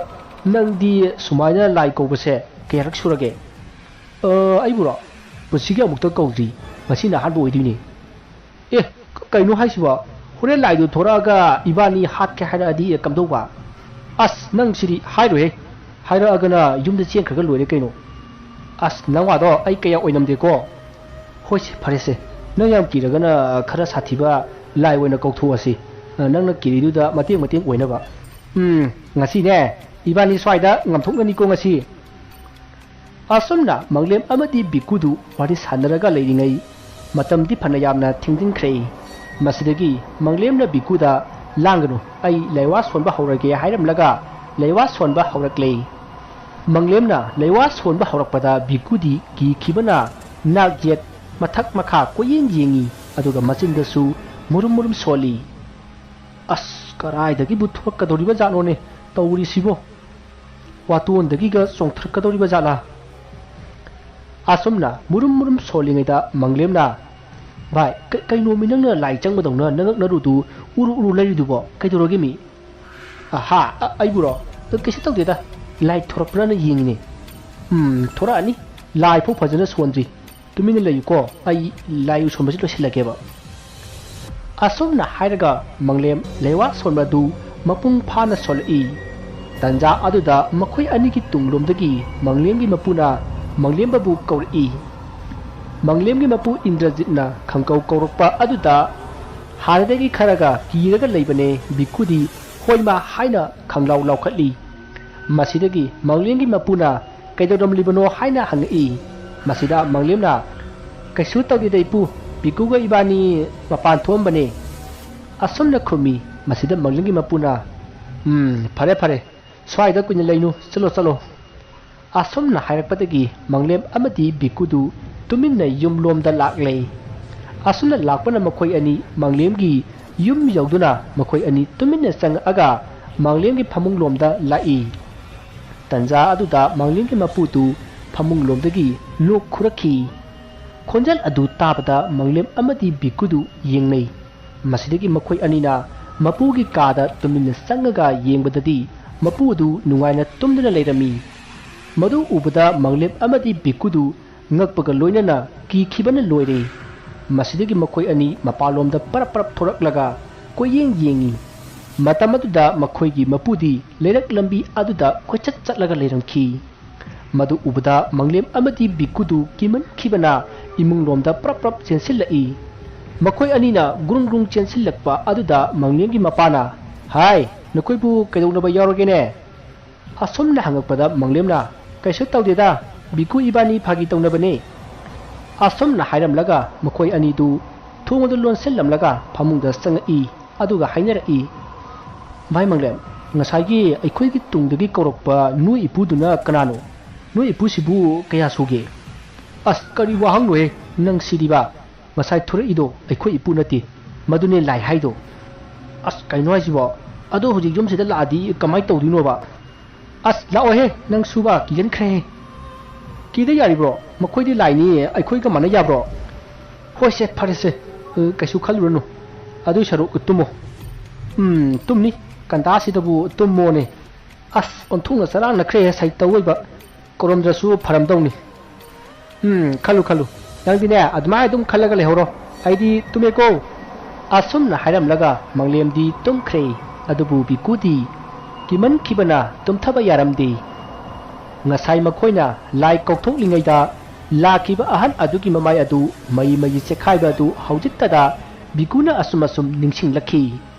ꯅꯪꯗꯤ ꯁꯨꯃꯥꯏꯅ ꯂꯥꯏ ꯀꯧꯕꯁꯦ ꯀꯌꯥꯔꯛ ꯁꯨꯔꯒꯦ?" "ꯑ, ꯑꯩꯕꯨꯔꯣ? ꯄꯨꯟꯁꯤꯒꯤ ꯑꯃꯨꯛꯇ ꯀꯧꯗ꯭ꯔꯤ꯫ ꯉꯁꯤꯅ ꯑꯍꯥꯟꯕ ꯑꯣꯏꯗꯣꯏꯅꯦ꯫" "ꯑꯦ, ꯀ-, ꯀꯩꯅꯣ ꯍꯥꯏꯁꯤꯕꯣ? ꯍꯣꯔꯦꯟ ꯂꯥꯏꯗꯨ ꯊꯣꯔꯛꯑꯒ ꯏꯕꯥꯅꯤ ꯍꯥꯠꯀꯦ ꯍꯥꯏꯔꯛꯑꯗꯤ ꯀꯝꯗꯧꯕ?" "ꯑꯁ, ꯅꯪ ꯁꯤꯗꯤ ꯍꯥꯏꯔꯣꯏꯍꯦ꯫ ꯍꯥꯏꯔꯛꯑꯒꯅ ꯌꯨꯝꯗ ꯆꯦꯟꯈ꯭ꯔꯒ ꯂꯣꯏꯔꯦ ꯀꯩꯅꯣ꯫" "ꯑꯁ, ꯅꯪ ꯋꯥꯗꯣ ꯑꯩ ꯀꯌꯥ ꯑꯣꯏꯅꯝꯗꯦꯀꯣ꯫" "ꯍꯣꯏꯁꯦ, ꯐꯔꯦꯁꯦ꯫ ꯅꯪ ꯌꯥꯝ ꯀꯤꯔꯒꯅ ꯈꯔ ꯁꯥꯊꯤꯕ ꯂꯥꯏ ꯑꯣꯏꯅ ꯀꯧꯊꯣꯛꯑꯁꯤ꯫ ꯑ, ꯅꯪꯅ ꯀꯤꯔꯤꯗꯨꯗ ꯃꯇꯦꯡ ꯃꯇꯦꯡ ꯑꯣꯏꯅꯕ꯫ ꯎꯝ, ꯉꯁꯤꯅꯦ, ꯏꯕꯥꯅꯤ ꯁ꯭ꯋꯥꯏꯗ ꯉꯝꯊꯣꯛꯅꯅꯤꯀꯣ ꯉꯁꯤ꯫" ꯑꯁꯨꯝꯅ ꯃꯪꯂꯦꯝ ꯑꯃꯗꯤ ꯕꯤꯀꯨꯗꯨ ꯋꯥꯔꯤ ꯁꯥꯟꯅꯔꯒ ꯂꯩꯔꯤꯉꯩ ꯃꯇꯝꯗꯤ ꯐꯅ ꯌꯥꯝꯅ ꯊꯦꯡꯖꯤꯟꯈ꯭ꯔꯦ꯫ ꯃꯁꯤꯗꯒꯤ ꯃꯪꯂꯦꯝꯅ ꯕꯤꯀꯨꯗ, "ꯂꯥꯡꯒꯅꯨ, ꯑꯩ ꯂꯩꯋꯥ ꯁꯣꯟꯕ ꯍꯧꯔꯒꯦ" ꯍꯥꯏꯔꯝꯂꯒ ꯂꯩꯋꯥ ꯁꯣꯟꯕ ꯍꯧꯔꯛꯂꯦ꯫ ꯃꯪꯂꯦꯝꯅ ꯂꯩꯋꯥ ꯁꯣꯟꯕ ꯍꯧꯔꯛꯄꯗ ꯕꯤꯀꯨꯗꯤ ꯀꯤꯈꯤꯕꯅ ꯅꯥꯛ ꯌꯦꯠ ꯃꯊꯛ ꯃꯈꯥ ꯀꯣꯏꯌꯦꯡ ꯌꯦꯡꯉꯤ, ꯑꯗꯨꯒ ꯃꯆꯤꯟꯗꯁꯨ ꯃꯨꯔꯨꯝ ꯃꯨꯔꯨꯝ ꯁꯣꯜꯂꯤ꯫ "ꯑꯁ, ꯀꯔꯥꯏꯗꯒꯤꯕꯨ ꯊꯣꯛꯂꯛꯀꯗꯧꯔꯤꯕ ꯖꯥꯠꯅꯣꯅꯦ ꯇꯧꯔꯤꯁꯤꯕꯣ? ꯋꯥꯇꯣꯟꯗꯒꯤꯒ ꯆꯣꯡꯊꯔꯛꯀꯗꯧꯔꯤꯕ ꯖꯥꯠꯂꯥ?" ꯑꯁꯨꯝꯅ ꯃꯨꯔꯨꯝ ꯃꯨꯔꯨꯝ ꯁꯣꯜꯂꯤꯉꯩꯗ ꯃꯪꯂꯦꯝꯅ, "ꯚꯥꯏ, ꯀ-, ꯀꯩꯅꯣꯃꯤ ꯅꯪꯅ ꯂꯥꯏ ꯆꯪꯕꯗꯧꯅ ꯅꯉꯛ ꯅꯔꯨꯗꯨ ꯎꯔꯨ ꯎꯔꯨ ꯂꯩꯔꯤꯗꯨꯕꯣ? ꯀꯩꯗꯧꯔꯒꯦ ꯃꯤ?" "ꯑꯍꯥ, ꯑ-, ꯑꯩꯕꯨꯔꯣ? ꯀꯩꯁꯨ ꯇꯧꯗꯦꯗ, ꯂꯥꯏ ꯊꯣꯔꯛꯄ꯭ꯔꯥꯅ ꯌꯦꯡꯉꯤꯅꯦ꯫ ꯎꯝ, ꯊꯣꯔꯛꯑꯅꯤ꯫ ꯂꯥꯏ ꯐꯥꯎ ꯐꯖꯅ ꯁꯣꯟꯗ꯭ꯔꯤ꯫ ꯇꯨꯃꯤꯟꯅ ꯂꯩꯌꯨꯀꯣ, ꯑꯩ ꯂꯥꯏ ꯎꯁꯣꯟꯕꯁꯤ ꯂꯣꯏꯁꯤꯜꯂꯒꯦꯕ"꯫ ꯑꯁꯨꯝꯅ ꯍꯥꯏꯔꯒ ꯃꯪꯂꯦꯝ ꯂꯩꯋꯥ ꯁꯣꯟꯕꯗꯨ ꯃꯄꯨꯡ ꯐꯥꯅ ꯁꯣꯜꯂꯛꯏ꯫ ꯇꯟꯖꯥ ꯑꯗꯨꯗ ꯃꯈꯣꯏ ꯑꯅꯤꯒꯤ ꯇꯨꯡꯂꯣꯝꯗꯒꯤ ꯃꯪꯂꯦꯝꯒꯤ ꯃꯄꯨꯅ ꯃꯪꯂꯦꯝꯕꯕꯨ ꯀꯧꯔꯛꯏ꯫ ꯃꯪꯂꯦꯝꯒꯤ ꯃꯄꯨ ꯏꯟꯗ꯭ꯔꯖꯤꯠꯅ ꯈꯪꯀꯧ ꯀꯧꯔꯛꯄ ꯑꯗꯨꯗ ꯍꯥꯟꯅꯗꯒꯤ ꯈꯔꯒ ꯀꯤꯔꯒ ꯂꯩꯕꯅꯦ ꯕꯤꯀꯨꯗꯤ ꯍꯣꯏꯃꯥ ꯍꯥꯏꯅ ꯈꯪꯂꯥꯎ ꯂꯥꯎꯈꯠꯂꯤ꯫ ꯃꯁꯤꯗꯒꯤ ꯃꯪꯂꯦꯝꯒꯤ ꯃꯄꯨꯅ ꯀꯩꯗꯧꯔꯝꯂꯤꯕꯅꯣ ꯍꯥꯏꯅ ꯍꯪꯉꯛꯏ꯫ ꯃꯁꯤꯗ ꯃꯪꯂꯦꯝꯅ, "ꯀꯩꯁꯨ ꯇꯧꯗꯦꯗ ꯏꯄꯨ, ꯕꯤꯀꯨꯒ ꯏꯕꯥꯅꯤ ꯃꯄꯥꯟ ꯊꯣꯛꯑꯝꯕꯅꯦ" ꯑꯁꯨꯝꯅ ꯈꯨꯝꯃꯤ꯫ ꯃꯁꯤꯗ ꯃꯪꯂꯦꯝꯒꯤ ꯃꯄꯨꯅ, "ꯎꯝ, ꯐꯔꯦ ꯐꯔꯦ, ꯁ꯭ꯋꯥꯏꯗ ꯀꯨꯏꯅ ꯂꯩꯅꯨ, ꯆꯠꯂꯣ ꯆꯠꯂꯣ" ꯑꯁꯨꯝꯅ ꯍꯥꯏꯔꯛꯄꯗꯒꯤ ꯃꯪꯂꯦꯝ ꯑꯃꯗꯤ ꯕꯤꯀꯨꯗꯨ ꯇꯨꯃꯤꯟꯅ ꯌꯨꯝꯂꯣꯝꯗ ꯂꯥꯛꯂꯦ꯫ ꯑꯁꯨꯝꯅ ꯂꯥꯛꯄꯅ ꯃꯈꯣꯏ ꯑꯅꯤ ꯃꯪꯂꯦꯝꯒꯤ ꯌꯨꯝ ꯌꯧꯗꯨꯅ ꯃꯈꯣꯏ ꯑꯅꯤ ꯇꯨꯃꯤꯟꯅ ꯆꯪꯉꯛꯑꯒ ꯃꯪꯂꯦꯝꯒꯤ ꯐꯃꯨꯡꯂꯣꯝꯗ ꯂꯥꯛꯏ꯫ ꯇꯟꯖꯥ ꯑꯗꯨꯗ ꯃꯪꯂꯦꯝꯒꯤ ꯃꯄꯨꯗꯨ ꯐꯃꯨꯡꯂꯣꯝꯗꯒꯤ ꯂꯣꯛ ꯈꯨꯔꯛꯈꯤ꯫ ꯈꯣꯟꯖꯦꯜ ꯑꯗꯨ ꯇꯥꯕꯗ ꯃꯪꯂꯦꯝ ꯑꯃꯗꯤ ꯕꯤꯀꯨꯗꯨ ꯌꯦꯡꯅꯩ꯫ ꯃꯁꯤꯗꯒꯤ ꯃꯈꯣꯏ ꯑꯅꯤꯅ ꯃꯄꯨꯒꯤ ꯀꯥꯗ ꯇꯨꯃꯤꯟꯅ ꯆꯪꯉꯒ ꯌꯦꯡꯕꯗꯗꯤ ꯃꯄꯨ ꯑꯗꯨ ꯅꯨꯡꯉꯥꯏꯅ ꯇꯨꯝꯗꯨꯅ ꯂꯩꯔꯝꯃꯤ꯫ ꯃꯗꯨ ꯎꯕꯗ ꯃꯪꯂꯦꯝ ꯑꯃꯗꯤ ꯕꯤꯀꯨꯗꯨ ꯉꯛꯄꯒ ꯂꯣꯏꯅꯅ ꯀꯤꯈꯤꯕꯅ ꯂꯣꯏꯔꯦ꯫ ꯃꯁꯤꯗꯒꯤ ꯃꯈꯣꯏ ꯑꯅꯤ ꯃꯄꯥꯟꯂꯣꯝꯗ ꯄꯔꯞ ꯄꯔꯞ ꯊꯣꯔꯛꯂꯒ ꯀꯣꯏꯌꯦꯡ ꯌꯦꯡꯉꯤ꯫ ꯃꯇꯝ ꯑꯗꯨꯗ ꯃꯈꯣꯏꯒꯤ ꯃꯄꯨꯗꯤ ꯂꯩꯔꯛ ꯂꯝꯕꯤ ꯑꯗꯨꯗ ꯀꯣꯏꯆꯠ ꯆꯠꯂꯒ ꯂꯩꯔꯝꯈꯤ꯫ ꯃꯗꯨ ꯎꯕꯗ ꯃꯪꯂꯦꯝ ꯑꯃꯗꯤ ꯕꯤꯀꯨꯗꯨ ꯀꯤꯃꯟꯈꯤꯕꯅ ꯏꯃꯨꯡꯂꯣꯝꯗ ꯄ꯭ꯔꯞ ꯄ꯭ꯔꯞ ꯆꯦꯟꯁꯤꯜꯂꯛꯏ꯫ ꯃꯈꯣꯏ ꯑꯅꯤꯅ ꯒ꯭ꯔꯨꯡ ꯒ꯭ꯔꯨꯡ ꯆꯦꯟꯁꯤꯜꯂꯛꯄ ꯑꯗꯨꯗ ꯃꯪꯂꯦꯝꯒꯤ ꯃꯄꯥꯅ, "ꯍꯥꯏ, ꯅꯈꯣꯏꯕꯨ ꯀꯩꯗꯧꯅꯕ ꯌꯥꯎꯔꯒꯦꯅꯦ?" ꯑꯁꯨꯝꯅ ꯍꯪꯉꯛꯄꯗ ꯃꯪꯂꯦꯝꯅ, "ꯀꯩꯁꯨ ꯇꯧꯗꯦꯗ, ꯕꯤꯀꯨ ꯏꯕꯥꯅꯤ ꯐꯥꯒꯤ ꯇꯧꯅꯕꯅꯦ" ꯑꯁꯨꯝꯅ ꯍꯥꯏꯔꯝꯂꯒ ꯃꯈꯣꯏ ꯑꯅꯤꯗꯨ ꯊꯣꯡ ꯑꯗꯨ ꯂꯣꯟꯁꯤꯜꯂꯝꯂꯒ ꯐꯃꯨꯡꯗ ꯆꯪꯉꯛꯏ꯫ ꯑꯗꯨꯒ ꯍꯥꯏꯅꯔꯛꯏ, "ꯚꯥꯏ ꯃꯪꯂꯦꯝ, ꯉꯁꯥꯏꯒꯤ ꯑꯩꯈꯣꯏꯒꯤ ꯇꯨꯡꯗꯒꯤ ꯀꯧꯔꯛꯄ ꯅꯣꯏ ꯏꯄꯨꯗꯨꯅ ꯀꯅꯥꯅꯣ? ꯅꯣꯏ ꯏꯄꯨꯁꯤꯕꯨ ꯀꯌꯥ ꯁꯨꯒꯦ?" "ꯑꯁ, ꯀꯔꯤ ꯋꯥꯍꯪꯅꯣꯍꯦ ꯅꯪ ꯁꯤꯗꯤꯕ? ꯉꯁꯥꯏ ꯊꯣꯔꯛꯏꯗꯣ ꯑꯩꯈꯣꯏ ꯏꯄꯨ ꯅꯠꯇꯦ, ꯃꯗꯨꯅꯦ ꯂꯥꯏ ꯍꯥꯏꯗꯣ꯫ ꯑꯁ, ꯀꯩꯅꯣ ꯍꯥꯏꯁꯤꯕꯣ? ꯑꯗꯣ ꯍꯧꯖꯤꯛ ꯌꯨꯝꯁꯤꯗ ꯂꯥꯛꯑꯗꯤ ꯀꯃꯥꯏꯅ ꯇꯧꯗꯣꯏꯅꯣꯕ?" "ꯑꯁ, ꯂꯥꯛꯑꯣꯍꯦ, ꯅꯪ ꯁꯨꯕ ꯀꯤꯖꯟꯈ꯭ꯔꯦꯍꯦ꯫ ꯀꯤꯗ ꯌꯥꯔꯤꯕ꯭ꯔꯣ? ꯃꯈꯣꯏꯗꯤ ꯂꯥꯏꯅꯤ, ꯑꯩꯈꯣꯏꯒ ꯃꯥꯟꯅ ꯌꯥꯕ꯭ꯔꯣ? ꯍꯣꯏꯁꯦ, ꯐꯔꯦꯁꯦ, ꯑ, ꯀꯩꯁꯨ ꯈꯜꯂꯨꯔꯅꯨ꯫ ꯑꯗꯨꯏ ꯁꯔꯨꯛ ꯇꯨꯝꯃꯣ꯫" "ꯎꯝ, ꯇꯨꯝꯅꯤ꯫ ꯀꯟꯗꯥꯁꯤꯗꯕꯨ ꯇꯨꯝꯃꯣꯅꯦ꯫ ꯑꯁ, ꯑꯣꯟꯊꯣꯛꯅ ꯆꯔꯥꯡꯅꯈ꯭ꯔꯦꯍꯦ, ꯁꯥꯏꯇꯧ ꯑꯣꯏꯕ꯫ ꯀꯧꯔꯝꯗ꯭ꯔꯁꯨ ꯐꯔꯝꯗꯧꯅꯤ꯫ ꯎꯝ, ꯈꯜꯂꯨ, ꯈꯜꯂꯨ꯫ ꯅꯪꯗꯤꯅꯦ, ꯑꯗꯨꯃꯥꯏꯅ ꯑꯗꯨꯝ ꯈꯜꯂꯒ ꯂꯩꯍꯧꯔꯣ꯫ ꯑꯩꯗꯤ ꯇꯨꯝꯃꯦꯀꯣ꯫" ꯑꯁꯨꯝꯅ ꯍꯥꯏꯔꯝꯂꯒ ꯃꯪꯂꯦꯝꯗꯤ ꯇꯨꯝꯈ꯭ꯔꯦ꯫ ꯑꯗꯨꯕꯨ ꯕꯤꯀꯨꯗꯤ ꯀꯤꯃꯟꯈꯤꯕꯅ ꯇꯨꯝꯊꯕ ꯌꯥꯔꯝꯗꯦ꯫ ꯉꯁꯥꯏ ꯃꯈꯣꯏꯅ ꯂꯥꯏ ꯀꯧꯊꯣꯛꯂꯤꯉꯩꯗ ꯂꯥꯛꯈꯤꯕ ꯑꯍꯟ ꯑꯗꯨꯒꯤ ꯃꯃꯥꯏ ꯑꯗꯨ ꯃꯩ ꯃꯩ ꯆꯦꯛꯈꯥꯏꯕ ꯑꯗꯨ ꯍꯧꯖꯤꯛꯇꯗ ꯕꯤꯀꯨꯅ ꯑꯁꯨꯝ ꯑꯁꯨꯝ ꯅꯤꯡꯁꯤꯡꯂꯛꯈꯤ꯫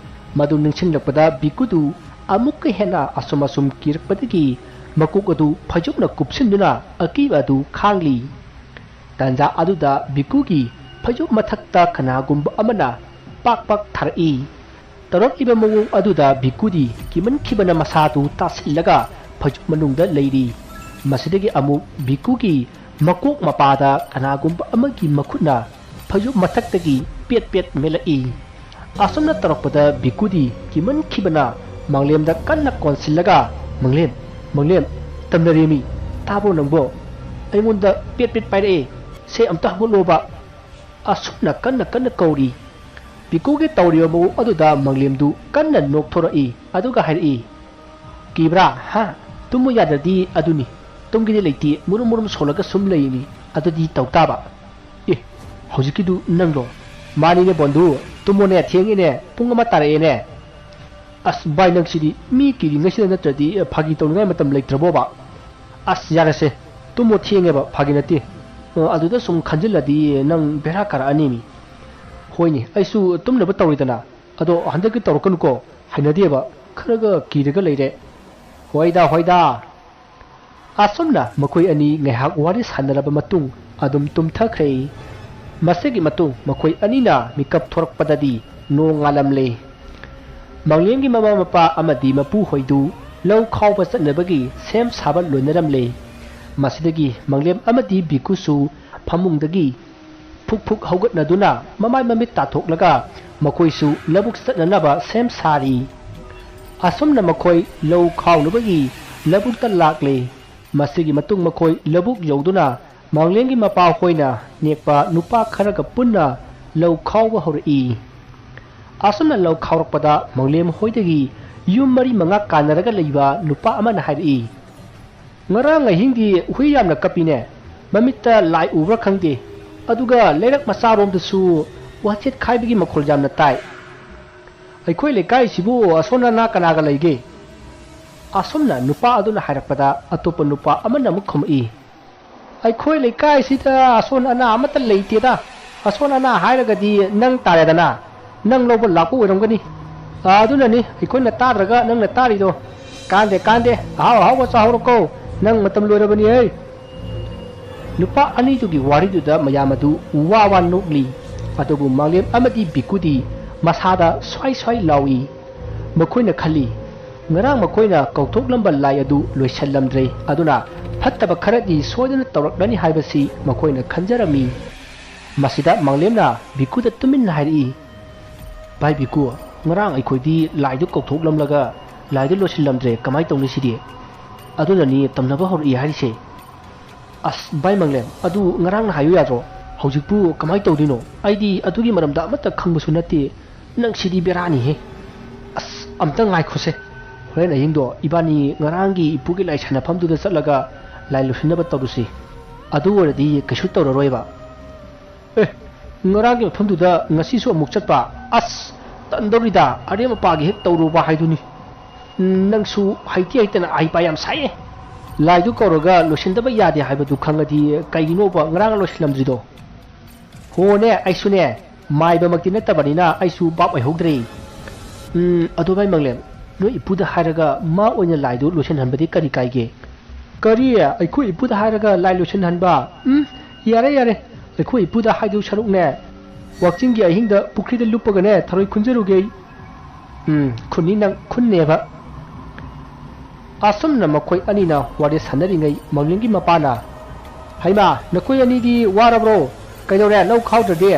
ꯃꯗꯨ ꯅꯤꯡꯁꯤꯡꯂꯛꯄꯗ ꯕꯤꯀꯨꯗꯨ ꯑꯃꯨꯛꯀ ꯍꯦꯟꯅ ꯑꯁꯨꯝ ꯑꯁꯨꯝ ꯀꯤꯔꯛꯄꯗꯒꯤ ꯃꯀꯣꯛ ꯑꯗꯨ ꯐꯩꯖꯨꯞꯅ ꯀꯨꯞꯁꯤꯟꯗꯨꯅ ꯑꯀꯤꯕ ꯑꯗꯨ ꯈꯥꯡꯂꯤ꯫ ꯇꯥꯟꯖꯥ ꯑꯗꯨꯗ ꯕꯤꯀꯨꯒꯤ ꯐꯩꯖꯨꯞ ꯃꯊꯛꯇ ꯀꯅꯥꯒꯨꯝꯕ ꯑꯃꯅ ꯄꯥꯛ ꯄꯥꯛ ꯊꯥꯔꯛꯏ꯫ ꯇꯧꯔꯛꯂꯤꯕ ꯃꯑꯣꯡ ꯑꯗꯨꯗ ꯕꯤꯀꯨꯗꯤ ꯀꯤꯃꯟꯈꯤꯕꯅ ꯃꯁꯥꯗꯨ ꯇꯥꯁꯤꯜꯂꯒ ꯐꯩꯖꯨꯞ ꯃꯅꯨꯡꯗ ꯂꯩꯔꯤ꯫ ꯃꯁꯤꯗꯒꯤ ꯑꯃꯨꯛ ꯕꯤꯀꯨꯒꯤ ꯃꯀꯣꯛ ꯃꯄꯥꯗ ꯀꯅꯥꯒꯨꯝꯕ ꯑꯃꯒꯤ ꯃꯈꯨꯠꯅ ꯐꯩꯖꯨꯞ ꯃꯊꯛꯇꯒꯤ ꯄꯦꯠ ꯄꯦꯠ ꯃꯦꯠꯂꯛꯏ꯫ ꯑꯁꯨꯝꯅ ꯇꯧꯔꯛꯄꯗ ꯕꯤꯀꯨꯗꯤ ꯀꯤꯃꯟꯈꯤꯕꯅ ꯃꯪꯂꯦꯝꯗ ꯀꯟꯅ ꯀꯣꯟꯁꯤꯜꯂꯒ, "ꯃꯪꯂꯦꯝ, ꯃꯪꯂꯦꯝ, ꯇꯝꯅꯔꯦꯃꯤ, ꯇꯥꯕ꯭ꯔꯣ ꯅꯪꯕꯣ? ꯑꯩꯉꯣꯟꯗ ꯄꯦꯠ ꯄꯦꯠ ꯄꯥꯏꯔꯛꯑꯦ, ꯁꯦ ꯑꯝꯇ ꯍꯧꯒꯠꯂꯣꯕ꯫" ꯑꯁꯨꯝꯅ ꯀꯟꯅ ꯀꯟꯅ ꯀꯧꯔꯤ꯫ ꯕꯤꯀꯨꯒꯤ ꯇꯧꯔꯤꯕ ꯃꯑꯣꯡ ꯑꯗꯨꯗ ꯃꯪꯂꯦꯝꯗꯨ ꯀꯟꯅ ꯅꯣꯛꯊꯣꯔꯛꯏ, ꯑꯗꯨꯒ ꯍꯥꯏꯔꯛꯏ, "ꯀꯤꯕ꯭ꯔꯥ? ꯍꯥ? ꯇꯨꯝꯃꯨ ꯌꯥꯗ꯭ꯔꯗꯤ ꯑꯗꯨꯅꯤ꯫ ꯇꯨꯝꯒꯦꯗꯤ ꯂꯩꯇꯦ, ꯃꯨꯔꯨꯝ ꯃꯨꯔꯨꯝ ꯁꯣꯜꯂꯒ ꯁꯨꯝ ꯂꯩꯅꯤ꯫ ꯑꯗꯨꯗꯤ ꯇꯧ ꯇꯥꯕ꯫" "ꯑꯦ, ꯍꯧꯖꯤꯛꯀꯤꯗꯨ ꯅꯪꯂꯣ?" "ꯃꯥꯅꯤꯅꯦ ꯕꯣꯟꯗꯨ, ꯇꯨꯝꯃꯣꯅꯦ, ꯊꯦꯡꯉꯤꯅꯦ, ꯄꯨꯡ ꯑꯃ ꯇꯥꯔꯛꯑꯦꯅꯦ꯫" "ꯑꯁ ꯚꯥꯏ, ꯅꯪꯁꯤꯗꯤ ꯃꯤ ꯀꯤꯔꯤꯉꯩꯁꯤꯗ ꯅꯠꯇ꯭ꯔꯗꯤ ꯐꯥꯒꯤ ꯇꯧꯅꯤꯡꯉꯥꯏ ꯃꯇꯝ ꯂꯩꯇ꯭ꯔꯕꯣꯕ?" "ꯑꯁ ꯌꯥꯔꯦꯁꯦ, ꯇꯨꯝꯃꯣ, ꯊꯦꯡꯉꯦꯕ, ꯐꯥꯒꯤ ꯅꯠꯇꯦ꯫ ꯑ, ꯑꯗꯨꯗ ꯁꯨꯝ ꯈꯟꯖꯤꯜꯂꯗꯤ ꯅꯪ ꯕꯦꯔꯥ ꯀꯥꯔꯛꯑꯅꯤꯃꯤ꯫" "ꯍꯣꯏꯅꯦ, ꯑꯩꯁꯨ ꯇꯨꯝꯅꯕ ꯇꯧꯔꯤꯗꯅ꯫ ꯑꯗꯣ ꯍꯟꯗꯛꯀꯤ ꯇꯧꯔꯛꯀꯅꯨꯀꯣ, ꯍꯩꯅꯗꯦꯕ, ꯈꯔꯒ ꯀꯤꯔꯒ ꯂꯩꯔꯦ꯫" "ꯍꯣꯏꯗ, ꯍꯣꯏꯗ꯫" ꯑꯁꯨꯝꯅ ꯃꯈꯣꯏ ꯑꯅꯤ ꯉꯥꯏꯍꯥꯛ ꯋꯥꯔꯤ ꯁꯥꯟꯅꯔꯕ ꯃꯇꯨꯡ ꯑꯗꯨꯝ ꯇꯨꯝꯊꯈ꯭ꯔꯦ꯫ ꯃꯁꯤꯒꯤ ꯃꯇꯨꯡ ꯃꯈꯣꯏ ꯑꯅꯤꯅ ꯃꯤꯀꯞ ꯊꯣꯔꯛꯄꯗꯗꯤ ꯅꯣꯡ ꯉꯥꯜꯂꯝꯂꯦ꯫ ꯃꯥꯡꯂꯦꯝꯒꯤ ꯃꯃꯥ ꯃꯄꯥ ꯑꯃꯗꯤ ꯃꯄꯨ ꯍꯣꯏꯗꯨ ꯂꯧ ꯈꯥꯎꯕ ꯆꯠꯅꯕꯒꯤ ꯁꯦꯝ ꯁꯥꯕ ꯂꯣꯏꯅꯔꯝꯂꯦ꯫ ꯃꯁꯤꯗꯒꯤ ꯃꯥꯡꯂꯦꯝ ꯑꯃꯗꯤ ꯕꯤꯀꯨꯁꯨ ꯐꯃꯨꯡꯗꯒꯤ ꯐꯨꯛ ꯐꯨꯛ ꯍꯧꯒꯠꯅꯗꯨꯅ ꯃꯃꯥꯏ ꯃꯃꯤꯠ ꯇꯥꯊꯣꯛꯂꯒ ꯃꯈꯣꯏꯁꯨ ꯂꯧꯕꯨꯛ ꯆꯠꯅꯅꯕ ꯁꯦꯝ ꯁꯥꯔꯤ꯫ ꯑꯁꯨꯝꯅ ꯃꯈꯣꯏ ꯂꯧ ꯈꯥꯎꯅꯕꯒꯤ ꯂꯧꯕꯨꯛꯇ ꯂꯥꯛꯂꯦ꯫ ꯃꯁꯤꯒꯤ ꯃꯇꯨꯡ ꯃꯈꯣꯏ ꯂꯧꯕꯨꯛ ꯌꯧꯗꯨꯅ ꯃꯥꯡꯂꯦꯝꯒꯤ ꯃꯄꯥ ꯍꯣꯏꯅ ꯅꯦꯛꯄ ꯅꯨꯄꯥ ꯈꯔꯒ ꯄꯨꯟꯅ ꯂꯧ ꯈꯥꯎꯕ ꯍꯧꯔꯛꯏ꯫ ꯑꯁꯨꯝꯅ ꯂꯧ ꯈꯥꯎꯔꯛꯄꯗ ꯃꯥꯡꯂꯦꯝ ꯍꯣꯏꯗꯒꯤ ꯌꯨꯝ ꯃꯔꯤ ꯃꯉꯥ ꯀꯥꯟꯅꯔꯒ ꯂꯩꯕ ꯅꯨꯄꯥ ꯑꯃꯅ ꯍꯥꯏꯔꯛꯏ, "ꯉꯔꯥꯡ ꯑꯍꯤꯡꯗꯤ ꯍꯨꯏ ꯌꯥꯝꯅ ꯀꯞꯄꯤꯅꯦ꯫ ꯃꯃꯤꯠꯇ ꯂꯥꯏ ꯎꯕ꯭ꯔꯥ ꯈꯪꯗꯦ꯫ ꯑꯗꯨꯒ ꯂꯩꯔꯛ ꯃꯆꯥꯔꯣꯝꯗꯁꯨ ꯋꯥꯆꯦꯠ ꯈꯥꯏꯕꯒꯤ ꯃꯈꯣꯜ ꯌꯥꯝꯅ ꯇꯥꯏ꯫ ꯑꯩꯈꯣꯏ ꯂꯩꯀꯥꯏꯁꯤꯕꯨ ꯑꯁꯣꯟ ꯑꯅꯥ ꯀꯅꯥꯒ ꯂꯩꯒꯦ?" ꯑꯁꯨꯝꯅ ꯅꯨꯄꯥ ꯑꯗꯨꯅ ꯍꯥꯏꯔꯛꯄꯗ ꯑꯇꯣꯞꯄ ꯅꯨꯄꯥ ꯑꯃꯅ ꯑꯃꯨꯛ ꯈꯨꯝꯃꯛꯏ, "ꯑꯩꯈꯣꯏ ꯂꯩꯀꯥꯏꯁꯤꯗ ꯑꯁꯣꯟ ꯑꯅꯥ ꯑꯃꯠꯇ ꯂꯩꯇꯦꯗ꯫ ꯑꯁꯣꯟ ꯑꯅꯥ ꯍꯥꯏꯔꯒꯗꯤ ꯅꯪ ꯇꯥꯔꯦꯗꯅ꯫ ꯅꯪ ꯂꯧꯕ ꯂꯥꯛꯄ ꯑꯣꯏꯔꯝꯒꯅꯤ꯫ ꯑꯗꯨꯅꯅꯤ ꯑꯩꯈꯣꯏꯅ ꯇꯥꯗ꯭ꯔꯒ ꯅꯪꯅ ꯇꯥꯔꯤꯗꯣ꯫ ꯀꯥꯟꯗꯦ, ꯀꯥꯟꯗꯦ, ꯑꯍꯥꯎ ꯑꯍꯥꯎꯕ ꯆꯥꯍꯧꯔꯣꯀꯣ꯫ ꯅꯪ ꯃꯇꯝ ꯂꯣꯏꯔꯕꯅꯤꯍꯦ!" ꯅꯨꯄꯥ ꯑꯅꯤꯗꯨꯒꯤ ꯋꯥꯔꯤꯗꯨꯗ ꯃꯌꯥꯝ ꯑꯗꯨ ꯋꯥ ꯋꯥ ꯅꯣꯛꯂꯤ꯫ ꯑꯗꯨꯕꯨ ꯃꯥꯡꯂꯦꯝ ꯑꯃꯗꯤ ꯕꯤꯀꯨꯗꯤ ꯃꯁꯥꯗ ꯁ꯭ꯋꯥꯏ ꯁ꯭ꯋꯥꯏ ꯂꯥꯎꯏ꯫ ꯃꯈꯣꯏꯅ ꯈꯜꯂꯤ, ꯉꯔꯥꯡ ꯃꯈꯣꯏꯅ ꯀꯧꯊꯣꯛꯂꯝꯕ ꯂꯥꯏ ꯑꯗꯨ ꯂꯣꯏꯁꯤꯜꯂꯝꯗ꯭ꯔꯦ, ꯑꯗꯨꯅ ꯐꯠꯇꯕ ꯈꯔꯗꯤ ꯁꯣꯏꯗꯅ ꯇꯧꯔꯛꯂꯅꯤ ꯍꯥꯏꯕꯁꯤ ꯃꯈꯣꯏꯅ ꯈꯟꯖꯔꯝꯃꯤ꯫ ꯃꯁꯤꯗ ꯃꯥꯡꯂꯦꯝꯅ ꯕꯤꯀꯨꯗ ꯇꯨꯃꯤꯟꯅ ꯍꯥꯏꯔꯛꯏ, "ꯚꯥꯏ ꯕꯤꯀꯨ, ꯉꯔꯥꯡ ꯑꯩꯈꯣꯏꯗꯤ ꯂꯥꯏꯗꯨ ꯀꯧꯊꯣꯛꯂꯝꯂꯒ ꯂꯥꯏꯗꯨ ꯂꯣꯏꯁꯤꯜꯂꯝꯗ꯭ꯔꯦ, ꯀꯃꯥꯏꯅ ꯇꯧꯅꯤ ꯁꯤꯗꯤ? ꯑꯗꯨꯅꯅꯤ ꯇꯝꯅꯕ ꯍꯧꯔꯛꯏ ꯍꯥꯏꯔꯤꯁꯦ꯫" "ꯑꯁ ꯚꯥꯏ ꯃꯥꯡꯂꯦꯝ, ꯑꯗꯨ ꯉꯔꯥꯡꯅ ꯍꯥꯏꯌꯨ ꯌꯥꯗ꯭ꯔꯣ? ꯍꯧꯖꯤꯛꯄꯨ ꯀꯃꯥꯏꯅ ꯇꯧꯗꯣꯏꯅꯣ? ꯑꯩꯗꯤ ꯑꯗꯨꯒꯤ ꯃꯔꯝꯗ ꯑꯃꯠꯇ ꯈꯪꯕꯁꯨ ꯅꯠꯇꯦ꯫ ꯅꯪ ꯁꯤꯗꯤ ꯕꯦꯔꯥꯅꯤꯍꯦ꯫ ꯑꯁ, ꯑꯝꯇ ꯉꯥꯏꯈꯣꯁꯦ꯫ ꯍꯣꯔꯦꯟ ꯑꯍꯤꯡꯗꯣ ꯏꯕꯥꯅꯤ ꯉꯔꯥꯡꯒꯤ ꯏꯄꯨꯒꯤ ꯂꯥꯏ ꯁꯥꯟꯅꯐꯝꯗꯨꯗ ꯆꯠꯂꯒ ꯂꯥꯏ ꯂꯣꯏꯁꯤꯟꯅꯕ ꯇꯧꯔꯨꯁꯤ꯫ ꯑꯗꯨ ꯑꯣꯏꯔꯗꯤ ꯀꯩꯁꯨ ꯇꯧꯔꯔꯣꯏꯕ꯫" "ꯑꯦ, ꯉꯔꯥꯡꯒꯤ ꯃꯐꯝꯗꯨꯗ ꯉꯁꯤꯁꯨ ꯑꯃꯨꯛ ꯆꯠꯄ? ꯑꯁ, ꯇꯟꯗꯧꯔꯤꯗ, ꯑꯔꯦꯝ ꯑꯄꯥꯒꯤ ꯍꯦꯛ ꯇꯧꯔꯨꯕ ꯍꯥꯏꯗꯨꯅꯤ꯫ ꯅꯪꯁꯨ ꯍꯩꯇꯦ ꯍꯩꯇꯅ ꯑꯍꯩꯄꯥ ꯌꯥꯝ ꯁꯥꯏꯌꯦ꯫ ꯂꯥꯏꯗꯨ ꯀꯧꯔꯒ ꯂꯣꯏꯁꯤꯟꯗꯕ ꯌꯥꯗꯦ ꯍꯥꯏꯕꯗꯨ ꯈꯪꯉꯗꯤ ꯀꯩꯒꯤꯅꯣꯕ ꯉꯔꯥꯡ ꯂꯣꯏꯁꯤꯜꯂꯝꯗ꯭ꯔꯤꯗꯣ?" "ꯍꯣꯅꯦ, ꯑꯩꯁꯨꯅꯦ, ꯃꯥꯏꯕꯃꯛꯇꯤ ꯅꯠꯇꯕꯅꯤꯅ ꯑꯩꯁꯨ ꯚꯥꯞ ꯑꯣꯏꯍꯧꯗ꯭ꯔꯦ꯫ ꯎꯝ, ꯑꯗꯣ ꯚꯥꯏ ꯃꯪꯂꯦꯝ, ꯅꯣꯏ ꯏꯄꯨꯗ ꯍꯥꯏꯔꯒ ꯃꯥ ꯑꯣꯏꯅ ꯂꯥꯏꯗꯨ ꯂꯣꯏꯁꯤꯟꯍꯟꯕꯗꯤ ꯀꯔꯤ ꯀꯥꯏꯒꯦ?" "ꯀꯔꯤ? ꯑꯩꯈꯣꯏ ꯏꯄꯨꯗ ꯍꯥꯏꯔꯒ ꯂꯥꯏ ꯂꯣꯏꯁꯤꯟꯍꯟꯕ? ꯎꯝ, ꯌꯥꯔꯦ, ꯌꯥꯔꯦ꯫ ꯑꯩꯈꯣꯏ ꯏꯄꯨꯗ ꯍꯥꯏꯗꯧ ꯁꯔꯨꯛꯅꯦ, ꯋꯥꯛꯆꯤꯡꯒꯤ ꯑꯍꯤꯡꯗ ꯄꯨꯈ꯭ꯔꯤꯗ ꯂꯨꯞꯄꯒꯅꯦ ꯊꯔꯣꯏ ꯈꯨꯟꯖꯔꯨꯒꯦ ꯑꯩ꯫" ꯎꯝ, ꯈꯨꯟꯅꯤ ꯅꯪ, ꯈꯨꯟꯅꯦꯕ꯫ ꯑꯁꯨꯝꯅ ꯃꯈꯣꯏ ꯑꯅꯤꯅ ꯋꯥꯔꯤ ꯁꯥꯟꯅꯔꯤꯉꯩ ꯃꯪꯂꯦꯝꯒꯤ ꯃꯄꯥꯅ, "ꯍꯩꯃꯥ, ꯅꯈꯣꯏ ꯑꯅꯤꯗꯤ ꯋꯥꯔꯕ꯭ꯔꯣ? ꯀꯩꯗꯧꯔꯦ ꯂꯧ ꯈꯥꯎꯗ꯭ꯔꯗꯤ?"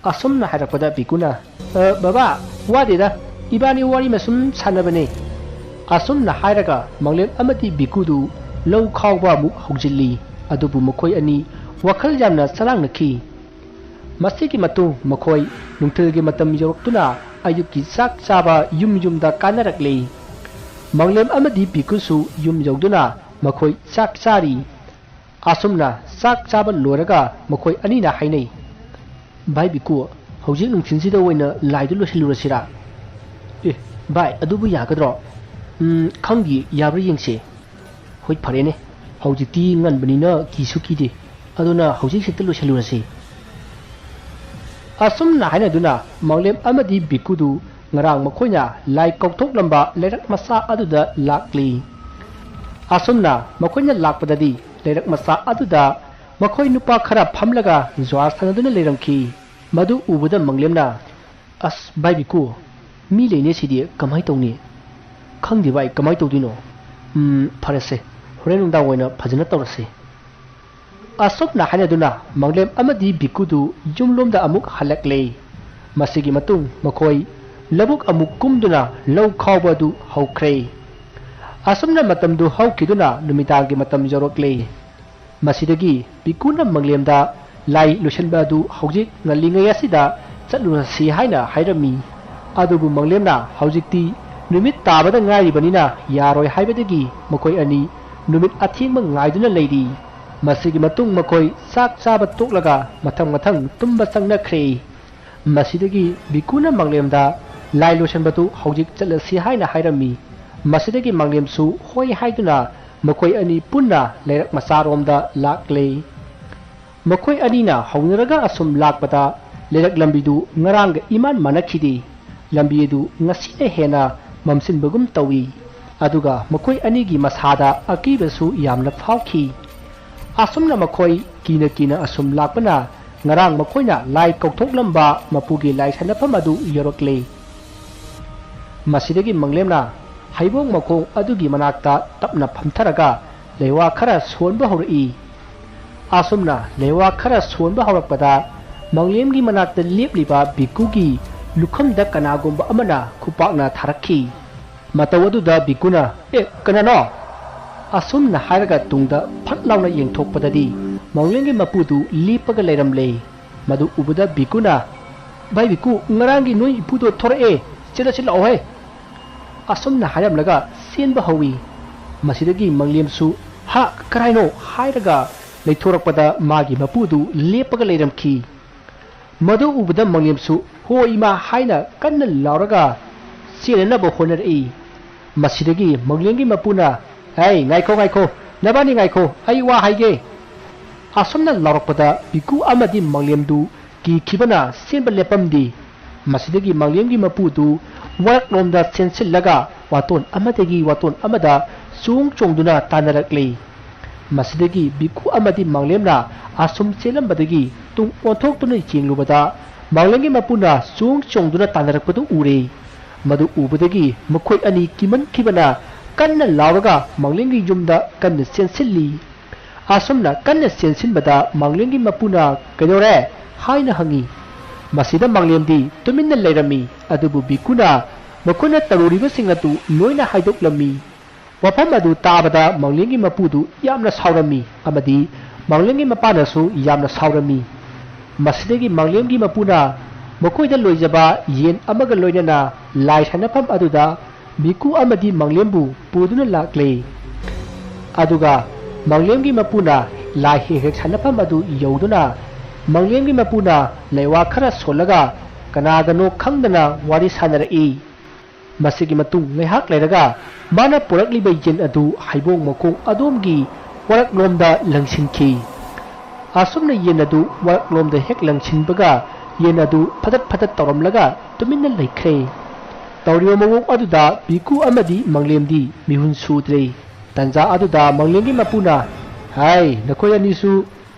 ꯑꯁꯨꯝꯅ ꯍꯥꯏꯔꯛꯄꯗ ꯕꯤꯀꯨꯅ, "ꯑ, ꯕꯕꯥ, ꯋꯥꯗꯦꯗ, ꯏꯕꯥꯅꯤ ꯋꯥꯔꯤ ꯃꯁꯨꯝ ꯁꯥꯟꯅꯕꯅꯦ"꯫ ꯑꯁꯨꯝꯅ ꯍꯥꯏꯔꯒ ꯃꯪꯂꯦꯝ ꯑꯃꯗꯤ ꯕꯤꯀꯨꯗꯨ ꯂꯧ ꯈꯥꯎꯕ ꯑꯃꯨꯛ ꯍꯧꯖꯤꯜꯂꯤ꯫ ꯑꯗꯨꯕꯨ ꯃꯈꯣꯏ ꯑꯅꯤ ꯋꯥꯈꯜ ꯌꯥꯝꯅ ꯆꯔꯥꯡꯅꯈꯤ꯫ ꯃꯁꯤꯒꯤ ꯃꯇꯨꯡ ꯃꯈꯣꯏ ꯅꯨꯡꯊꯤꯜꯒꯤ ꯃꯇꯝ ꯌꯧꯔꯛꯇꯨꯅ ꯑꯌꯨꯛꯀꯤ ꯆꯥꯛ ꯆꯥꯕ ꯌꯨꯝ ꯌꯨꯝꯗ ꯀꯥꯅꯔꯛꯂꯦ꯫ ꯃꯪꯂꯦꯝ ꯑꯃꯗꯤ ꯕꯤꯀꯨꯁꯨ ꯌꯨꯝ ꯌꯧꯗꯨꯅ ꯃꯈꯣꯏ ꯆꯥꯛ ꯆꯥꯔꯤ꯫ ꯑꯁꯨꯝꯅ ꯆꯥꯛ ꯆꯥꯕ ꯂꯣꯏꯔꯒ ꯃꯈꯣꯏ ꯑꯅꯤꯅ ꯍꯥꯏꯅꯩ, "ꯚꯥꯏ ꯕꯤꯀꯨ, ꯍꯧꯖꯤꯛ ꯅꯨꯡꯊꯤꯜꯁꯤꯗ ꯑꯣꯏꯅ ꯂꯥꯏꯗꯨ ꯂꯣꯏꯁꯤꯜꯂꯨꯔꯁꯤꯔꯥ?" "ꯑꯦ, ꯚꯥꯏ, ꯑꯗꯨꯕꯨ ꯌꯥꯒꯗ꯭ꯔꯣ?" "ꯎꯝ, ꯈꯪꯗꯦ, ꯌꯥꯕ꯭ꯔꯥ ꯌꯦꯡꯁꯦ꯫ ꯍꯣꯏ, ꯐꯔꯦꯅꯦ, ꯍꯧꯖꯤꯛꯇꯤ ꯉꯟꯕꯅꯤꯅ ꯀꯤꯁꯨ ꯀꯤꯗꯦ꯫ ꯑꯗꯨꯅ ꯍꯧꯖꯤꯛ ꯍꯦꯛꯇ ꯂꯣꯏꯁꯤꯜꯂꯨꯔꯁꯤ"꯫ ꯑꯁꯨꯝꯅ ꯍꯥꯏꯅꯗꯨꯅ ꯃꯪꯂꯦꯝ ꯑꯃꯗꯤ ꯕꯤꯀꯨꯗꯨ ꯉꯔꯥꯡ ꯃꯈꯣꯏꯅ ꯂꯥꯏ ꯀꯧꯊꯣꯛꯂꯝꯕ ꯂꯩꯔꯛ ꯃꯆꯥ ꯑꯗꯨꯗ ꯂꯥꯛꯂꯤ꯫ ꯑꯁꯨꯝꯅ ꯃꯈꯣꯏꯅ ꯂꯥꯛꯄꯗꯗꯤ ꯂꯩꯔꯛ ꯃꯆꯥ ꯑꯗꯨꯗ ꯃꯈꯣꯏ ꯅꯨꯄꯥ ꯈꯔ ꯐꯝꯂꯒ ꯖ꯭ꯋꯥꯔ ꯁꯥꯟꯅꯗꯨꯅ ꯂꯩꯔꯝꯈꯤ꯫ ꯃꯗꯨ ꯎꯕꯗ ꯃꯪꯂꯦꯝꯅ, "ꯑꯁ, ꯚꯥꯏ ꯕꯤꯀꯨ, ꯃꯤ ꯂꯩꯅꯦ ꯁꯤꯗꯤ, ꯀꯃꯥꯏ ꯇꯧꯅꯤ?" "ꯈꯪꯗꯦ ꯚꯥꯏ, ꯀꯃꯥꯏ ꯇꯧꯗꯣꯏꯅꯣ? ꯎꯝ, ꯐꯔꯦꯁꯦ, ꯍꯣꯔꯦꯟ ꯅꯨꯡꯗꯥꯡ ꯑꯣꯏꯅ ꯐꯖꯅ ꯇꯧꯔꯁꯦ"꯫ ꯑꯁꯨꯝꯅ ꯍꯥꯏꯅꯗꯨꯅ ꯃꯪꯂꯦꯝ ꯑꯃꯗꯤ ꯕꯤꯀꯨꯗꯨ ꯌꯨꯝꯂꯣꯝꯗ ꯑꯃꯨꯛ ꯍꯜꯂꯛꯂꯦ꯫ ꯃꯁꯤꯒꯤ ꯃꯇꯨꯡ ꯃꯈꯣꯏ ꯂꯧꯕꯨꯛ ꯑꯃꯨꯛ ꯀꯨꯝꯗꯨꯅ ꯂꯧ ꯈꯥꯎꯕ ꯑꯗꯨ ꯍꯧꯈ꯭ꯔꯦ꯫ ꯑꯁꯨꯝꯅ ꯃꯇꯝꯗꯨ ꯍꯧꯈꯤꯗꯨꯅ ꯅꯨꯃꯤꯗꯥꯡꯒꯤ ꯃꯇꯝ ꯌꯧꯔꯛꯂꯦ꯫ ꯃꯁꯤꯗꯒꯤ ꯕꯤꯀꯨꯅ ꯃꯪꯂꯦꯝꯗ, "ꯂꯥꯏ ꯂꯣꯏꯁꯤꯟꯕ ꯑꯗꯨ ꯍꯧꯖꯤꯛ ꯉꯜꯂꯤꯉꯩ ꯑꯁꯤꯗ ꯆꯠꯂꯨꯔꯁꯤ" ꯍꯥꯏꯅ ꯍꯥꯏꯔꯝꯃꯤ꯫ ꯑꯗꯨꯕꯨ ꯃꯪꯂꯦꯝꯅ ꯍꯧꯖꯤꯛꯇꯤ ꯅꯨꯃꯤꯠ ꯇꯥꯕꯗ ꯉꯥꯏꯔꯤꯕꯅꯤꯅ ꯌꯥꯔꯣꯏ ꯍꯥꯏꯕꯗꯒꯤ ꯃꯈꯣꯏ ꯑꯅꯤ ꯅꯨꯃꯤꯠ ꯑꯊꯦꯡꯕ ꯉꯥꯏꯗꯨꯅ ꯂꯩꯔꯤ꯫ ꯃꯁꯤꯒꯤ ꯃꯇꯨꯡ ꯃꯈꯣꯏ ꯆꯥꯛ ꯆꯥꯕ ꯇꯣꯛꯂꯒ ꯃꯊꯪ ꯃꯊꯪ ꯇꯨꯝꯕ ꯆꯪꯅꯈ꯭ꯔꯦ꯫ ꯃꯁꯤꯗꯒꯤ ꯕꯤꯀꯨꯅ ꯃꯪꯂꯦꯝꯗ, "ꯂꯥꯏ ꯂꯣꯏꯁꯤꯟꯕꯗꯨ ꯍꯧꯖꯤꯛ ꯆꯠꯂꯁꯤ" ꯍꯥꯏꯅ ꯍꯥꯏꯔꯝꯃꯤ꯫ ꯃꯁꯤꯗꯒꯤ ꯃꯪꯂꯦꯝꯁꯨ ꯍꯣꯏ ꯍꯥꯏꯗꯨꯅ ꯃꯈꯣꯏ ꯑꯅꯤ ꯄꯨꯟꯅ ꯂꯩꯔꯛ ꯃꯆꯥꯔꯣꯝꯗ ꯂꯥꯛꯂꯦ꯫ ꯃꯈꯣꯏ ꯑꯅꯤꯅ ꯍꯧꯅꯔꯒ ꯑꯁꯨꯝ ꯂꯥꯛꯄꯗ ꯂꯩꯔꯛ ꯂꯝꯕꯤꯗꯨ ꯉꯔꯥꯡꯒ ꯏꯃꯥꯟ ꯃꯥꯟꯅꯈꯤꯗꯦ꯫ ꯂꯝꯕꯤ ꯑꯗꯨ ꯉꯁꯤꯅ ꯍꯦꯟꯅ ꯃꯝꯁꯤꯟꯕꯒꯨꯝ ꯇꯧꯏ꯫ ꯑꯗꯨꯒ ꯃꯈꯣꯏ ꯑꯅꯤꯒꯤ ꯃꯁꯥꯗ ꯑꯀꯤꯕꯁꯨ ꯌꯥꯝꯅ ꯐꯥꯎꯈꯤ꯫ ꯑꯁꯨꯝꯅ ꯃꯈꯣꯏ ꯀꯤꯅ ꯀꯤꯅ ꯑꯁꯨꯝ ꯂꯥꯛꯄꯅ ꯉꯔꯥꯡ ꯃꯈꯣꯏꯅ ꯂꯥꯏ ꯀꯧꯊꯣꯛꯂꯝꯕ ꯃꯄꯨꯒꯤ ꯂꯥꯏ ꯁꯥꯟꯅꯐꯝ ꯑꯗꯨ ꯌꯧꯔꯛꯂꯦ꯫ ꯃꯁꯤꯗꯒꯤ ꯃꯪꯂꯦꯝꯅ ꯍꯩꯕꯣꯡ ꯃꯈꯣꯡ ꯑꯗꯨꯒꯤ ꯃꯅꯥꯛꯇ ꯇꯞꯅ ꯐꯝꯊꯔꯒ ꯂꯩꯋꯥ ꯈꯔ ꯁꯣꯟꯕ ꯍꯧꯔꯛꯏ꯫ ꯑꯁꯨꯝꯅ ꯂꯩꯋꯥ ꯈꯔ ꯁꯣꯟꯕ ꯍꯧꯔꯛꯄꯗ ꯃꯪꯂꯦꯝꯒꯤ ꯃꯅꯥꯛꯇ ꯂꯦꯞꯂꯤꯕ ꯕꯤꯀꯨꯒꯤ ꯂꯨꯈꯝꯗ ꯀꯅꯥꯒꯨꯝꯕ ꯑꯃꯅ ꯈꯨꯄꯥꯛꯅ ꯊꯥꯔꯛꯈꯤ꯫ ꯃꯇꯧ ꯑꯗꯨꯗ ꯕꯤꯀꯨꯅ, "ꯑꯦ, ꯀꯅꯥꯅꯣ?" ꯑꯁꯨꯝꯅ ꯍꯥꯏꯔꯒ ꯇꯨꯡꯗ ꯐꯠ ꯂꯥꯎꯅ ꯌꯦꯡꯊꯣꯛꯄꯗꯗꯤ ꯃꯪꯂꯦꯝꯒꯤ ꯃꯄꯨꯗꯨ ꯂꯦꯞꯄꯒ ꯂꯩꯔꯝꯂꯦ꯫ ꯃꯗꯨ ꯎꯕꯗ ꯕꯤꯀꯨꯅ, "ꯚꯥꯏ ꯕꯤꯀꯨ, ꯉꯔꯥꯡꯒꯤ ꯅꯣꯏ ꯏꯄꯨꯗꯣ ꯊꯣꯔꯛꯑꯦ, ꯆꯦꯜꯂꯁꯤ ꯂꯥꯛꯑꯣꯍꯦ!" ꯑꯁꯨꯝꯅ ꯍꯥꯏꯔꯝꯂꯒ ꯆꯦꯟꯕ ꯍꯧꯏ꯫ ꯃꯁꯤꯗꯒꯤ ꯃꯪꯂꯦꯝꯁꯨ, "ꯍꯥ, ꯀꯔꯥꯏꯅꯣ?" ꯍꯥꯏꯔꯒ ꯂꯩꯊꯣꯔꯛꯄꯗ ꯃꯥꯒꯤ ꯃꯄꯨꯗꯨ ꯂꯦꯞꯄꯒ ꯂꯩꯔꯝꯈꯤ꯫ ꯃꯗꯨ ꯎꯕꯗ ꯃꯪꯂꯦꯝꯁꯨ, "ꯍꯣ ꯏꯃꯥ" ꯍꯥꯏꯅ ꯀꯟꯅ ꯂꯥꯎꯔꯒ ꯆꯦꯟꯅꯅꯕ ꯍꯣꯠꯅꯔꯛꯏ꯫ ꯃꯁꯤꯗꯒꯤ ꯃꯪꯂꯦꯝꯒꯤ ꯃꯄꯨꯅ, "ꯍꯩ, ꯉꯥꯏꯈꯣ, ꯉꯥꯏꯈꯣ, ꯅꯕꯥꯅꯤ ꯉꯥꯏꯈꯣ, ꯑꯩ ꯋꯥ ꯍꯥꯏꯒꯦ!" ꯑꯁꯨꯝꯅ ꯂꯥꯎꯔꯛꯄꯗ ꯕꯤꯀꯨ ꯑꯃꯗꯤ ꯃꯪꯂꯦꯝꯗꯨ ꯀꯤꯈꯤꯕꯅ ꯆꯦꯟꯕ ꯂꯦꯞꯄꯝꯗꯦ꯫ ꯃꯁꯤꯗꯒꯤ ꯃꯪꯂꯦꯝꯒꯤ ꯃꯄꯨꯗꯨ ꯋꯥꯔꯛꯂꯣꯝꯗ ꯆꯦꯟꯁꯤꯜꯂꯒ ꯋꯥꯇꯣꯟ ꯑꯃꯗꯒꯤ ꯋꯥꯇꯣꯟ ꯑꯃꯗ ꯆꯣꯡ ꯆꯣꯡꯗꯨꯅ ꯇꯥꯟꯅꯔꯛꯂꯦ꯫ ꯃꯁꯤꯗꯒꯤ ꯕꯤꯀꯨ ꯑꯃꯗꯤ ꯃꯪꯂꯦꯝꯅ ꯑꯁꯨꯝ ꯆꯦꯜꯂꯝꯕꯗꯒꯤ ꯇꯨꯡ ꯑꯣꯟꯊꯣꯛꯇꯨꯅ ꯌꯦꯡꯂꯨꯕꯗ ꯃꯪꯂꯦꯝꯒꯤ ꯃꯄꯨꯅ ꯆꯣꯡ ꯆꯣꯡꯗꯨꯅ ꯇꯥꯟꯅꯔꯛꯄꯗꯨ ꯎꯔꯦ꯫ ꯃꯗꯨ ꯎꯕꯗꯒꯤ ꯃꯈꯣꯏ ꯑꯅꯤ ꯀꯤꯃꯟꯈꯤꯕꯅ ꯀꯟꯅ ꯂꯥꯎꯔꯒ ꯃꯪꯂꯦꯝꯒꯤ ꯌꯨꯝꯗ ꯀꯟꯅ ꯆꯦꯟꯁꯤꯜꯂꯤ꯫ ꯑꯁꯨꯝꯅ ꯀꯟꯅ ꯆꯦꯟꯁꯤꯟꯕꯗ ꯃꯪꯂꯦꯝꯒꯤ ꯃꯄꯨꯅ "ꯀꯩꯗꯧꯔꯦ?" ꯍꯥꯏꯅ ꯍꯪꯉꯤ꯫ ꯃꯁꯤꯗ ꯃꯪꯂꯦꯝꯗꯤ ꯇꯨꯃꯤꯟꯅ ꯂꯩꯔꯝꯃꯤ, ꯑꯗꯨꯕꯨ ꯕꯤꯀꯨꯅ ꯃꯈꯣꯏꯅ ꯇꯧꯔꯨꯔꯤꯕꯁꯤꯡ ꯑꯗꯨ ꯂꯣꯏꯅ ꯍꯥꯏꯗꯣꯛꯂꯝꯃꯤ꯫ ꯋꯥꯐꯝ ꯑꯗꯨ ꯇꯥꯕꯗ ꯃꯪꯂꯦꯝꯒꯤ ꯃꯄꯨꯗꯨ ꯌꯥꯝꯅ ꯁꯥꯎꯔꯝꯃꯤ ꯑꯃꯗꯤ ꯃꯪꯂꯦꯝꯒꯤ ꯃꯄꯥꯅꯁꯨ ꯌꯥꯝꯅ ꯁꯥꯎꯔꯝꯃꯤ꯫ ꯃꯁꯤꯗꯒꯤ ꯃꯪꯂꯦꯝꯒꯤ ꯃꯄꯨꯅ ꯃꯈꯣꯏꯗ ꯂꯣꯏꯖꯕ ꯌꯦꯟ ꯑꯃꯒ ꯂꯣꯏꯅꯅ ꯂꯥꯏ ꯁꯥꯟꯅꯐꯝ ꯑꯗꯨꯗ ꯕꯤꯀꯨ ꯑꯃꯗꯤ ꯃꯪꯂꯦꯝꯕꯨ ꯄꯨꯗꯨꯅ ꯂꯥꯛꯂꯦ꯫ ꯑꯗꯨꯒ ꯃꯪꯂꯦꯝꯒꯤ ꯃꯄꯨꯅ ꯂꯥꯏ ꯍꯦꯛ ꯍꯦꯛ ꯁꯥꯟꯅꯐꯝ ꯑꯗꯨ ꯌꯧꯗꯨꯅ ꯃꯪꯂꯦꯝꯒꯤ ꯃꯄꯨꯅ ꯂꯩꯋꯥ ꯈꯔ ꯁꯣꯜꯂꯒ ꯀꯅꯥꯒꯅꯣ ꯈꯪꯗꯅ ꯋꯥꯔꯤ ꯁꯥꯟꯅꯔꯛꯏ꯫ ꯃꯁꯤꯒꯤ ꯃꯇꯨꯡ ꯉꯥꯏꯍꯥꯛ ꯂꯩꯔꯒ ꯃꯥꯅ ꯄꯨꯔꯛꯂꯤꯕ ꯌꯦꯟ ꯑꯗꯨ ꯍꯩꯕꯣꯡ ꯃꯈꯣꯡ ꯑꯗꯣꯝꯒꯤ ꯋꯥꯔꯛꯂꯣꯝꯗ ꯂꯪꯁꯤꯟꯈꯤ꯫ ꯑꯁꯨꯝꯅ ꯌꯦꯟ ꯑꯗꯨ ꯋꯥꯔꯛꯂꯣꯝꯗ ꯍꯦꯛ ꯂꯪꯁꯤꯟꯕꯒ ꯌꯦꯟ ꯑꯗꯨ ꯐꯗꯠ ꯐꯗꯠ ꯇꯧꯔꯝꯂꯒ ꯇꯨꯃꯤꯟꯅ ꯂꯩꯈ꯭ꯔꯦ꯫ ꯇꯧꯔꯤꯕ ꯃꯑꯣꯡ ꯑꯗꯨꯗ ꯕꯤꯀꯨ ꯑꯃꯗꯤ ꯃꯪꯂꯦꯝꯗꯤ ꯃꯤꯍꯨꯟ ꯁꯨꯗ꯭ꯔꯦ꯫ ꯇꯟꯖꯥ ꯑꯗꯨꯗ ꯃꯪꯂꯦꯝꯒꯤ ꯃꯄꯨꯅ, "ꯍꯥꯏ, ꯅꯈꯣꯏ ꯑꯅꯤꯁꯨ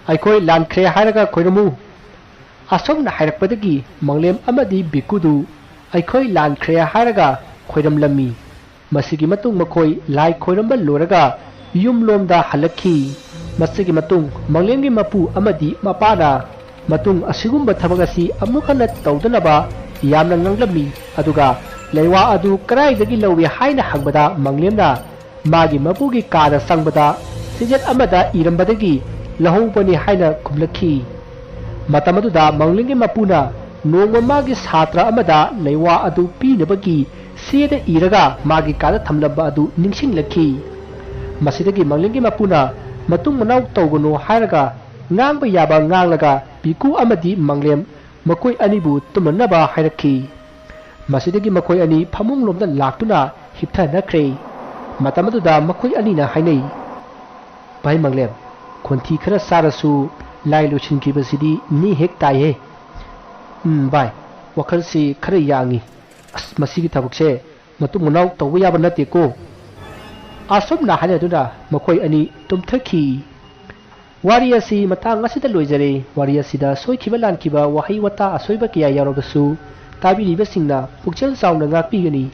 ꯑꯩꯈꯣꯏ ꯂꯥꯟꯈ꯭ꯔꯦ ꯍꯥꯏꯔꯒ ꯈꯣꯏꯔꯝꯃꯨ!" ꯑꯁꯨꯝꯅ ꯍꯥꯏꯔꯛꯄꯗꯒꯤ ꯃꯪꯂꯦꯝ ꯑꯃꯗꯤ ꯕꯤꯀꯨꯗꯨ ꯑꯩꯈꯣꯏ ꯂꯥꯟꯈ꯭ꯔꯦ ꯍꯥꯏꯔꯒ ꯈꯣꯏꯔꯝꯂꯝꯃꯤ꯫ ꯃꯁꯤꯒꯤ ꯃꯇꯨꯡ ꯃꯈꯣꯏ ꯂꯥꯏ ꯈꯣꯏꯔꯝꯕ ꯂꯣꯏꯔꯒ ꯌꯨꯝꯂꯣꯝꯗ ꯍꯜꯂꯛꯈꯤ꯫ ꯃꯁꯤꯒꯤ ꯃꯇꯨꯡ ꯃꯪꯂꯦꯝꯒꯤ ꯃꯄꯨ ꯑꯃꯗꯤ ꯃꯄꯥꯅ ꯃꯇꯨꯡ ꯑꯁꯤꯒꯨꯝꯕ ꯊꯕꯛ ꯑꯁꯤ ꯑꯃꯨꯛ ꯍꯟꯅ ꯇꯧꯗꯅꯕ ꯌꯥꯝꯅ ꯉꯥꯡꯂꯝꯃꯤ꯫ ꯑꯗꯨꯒ ꯂꯩꯋꯥ ꯑꯗꯨ ꯀꯗꯥꯏꯗꯒꯤ ꯂꯧꯏ ꯍꯥꯏꯅ ꯍꯪꯕꯗ ꯃꯪꯂꯦꯝꯅ ꯃꯥꯒꯤ ꯃꯄꯨꯒꯤ ꯀꯥꯗ ꯆꯪꯕꯗ ꯆꯦꯆꯦꯠ ꯑꯃꯗ ꯏꯔꯝꯕꯗꯒꯤ ꯂꯧꯍꯧꯕꯅꯤ ꯍꯥꯏꯅ ꯈꯨꯝꯂꯛꯈꯤ꯫ ꯃꯇꯝ ꯑꯗꯨꯗ ꯃꯪꯂꯦꯝꯒꯤ ꯃꯄꯨꯅ ꯅꯣꯡꯃ ꯃꯥꯒꯤ ꯁꯥꯇ꯭ꯔ ꯑꯃꯗ ꯂꯩꯋꯥ ꯑꯗꯨ ꯄꯤꯅꯕꯒꯤ ꯆꯦꯗ ꯏꯔꯒ ꯃꯥꯒꯤ ꯀꯥꯗ ꯊꯝꯂꯝꯕ ꯑꯗꯨ ꯅꯤꯡꯁꯤꯡꯂꯛꯈꯤ꯫ ꯃꯁꯤꯗꯒꯤ ꯃꯪꯂꯦꯝꯒꯤ ꯃꯄꯨꯅ ꯃꯇꯨꯡ ꯃꯅꯥꯎ ꯇꯧꯒꯅꯨ ꯍꯥꯏꯔꯒ ꯉꯥꯡꯕ ꯌꯥꯕ ꯉꯥꯡꯂꯒ ꯄꯤꯀꯨ ꯑꯃꯗꯤ ꯃꯪꯂꯦꯝ ꯃꯈꯣꯏ ꯑꯅꯤꯕꯨ ꯇꯨꯝꯅꯅꯕ ꯍꯥꯏꯔꯛꯈꯤ꯫ ꯃꯁꯤꯗꯒꯤ ꯃꯈꯣꯏ ꯑꯅꯤ ꯐꯃꯨꯡꯂꯣꯝꯗ ꯂꯥꯛꯇꯨꯅ ꯍꯤꯞꯊꯅꯈ꯭ꯔꯦ꯫ ꯃꯇꯝ ꯑꯗꯨꯗ ꯃꯈꯣꯏ ꯑꯅꯤꯅ ꯍꯥꯏꯅꯩ, "ꯚꯥꯏ ꯃꯪꯂꯦꯝ, ꯈꯣꯟꯊꯤ ꯈꯔ ꯆꯥꯔꯁꯨ ꯂꯥꯏ ꯂꯣꯏꯁꯤꯟꯈꯤꯕꯁꯤꯗꯤ ꯅꯤ ꯍꯦꯛ ꯇꯥꯏꯍꯦ꯫ ꯎꯝ ꯚꯥꯏ, ꯋꯥꯈꯜꯁꯤ ꯈꯔ ꯌꯥꯡꯉꯤ꯫ ꯑꯁ, ꯃꯁꯤꯒꯤ ꯊꯕꯛꯁꯦ ꯃꯇꯨꯡ ꯃꯅꯥꯎ ꯇꯧꯕ ꯌꯥꯕ ꯅꯠꯇꯦꯀꯣ"꯫ ꯑꯁꯨꯝꯅ ꯍꯥꯏꯅꯗꯨꯅ ꯃꯈꯣꯏ ꯑꯅꯤ ꯇꯨꯝꯊꯈꯤ꯫ ꯋꯥꯔꯤ ꯑꯁꯤ ꯃꯇꯥꯡ ꯑꯁꯤꯗ ꯂꯣꯏꯖꯔꯦ꯫ ꯋꯥꯔꯤ ꯑꯁꯤꯗ ꯁꯣꯏꯈꯤꯕ ꯂꯥꯟꯈꯤꯕ ꯋꯥꯍꯩ ꯋꯥꯇꯥ ꯑꯁꯣꯏꯕ ꯀꯌꯥ ꯌꯥꯎꯔꯕꯁꯨ ꯇꯥꯕꯤꯔꯤꯕꯁꯤꯡꯅ ꯄꯨꯛꯆꯦꯜ ꯆꯥꯎꯅ ꯉꯥꯛꯄꯤꯒꯅꯤ꯫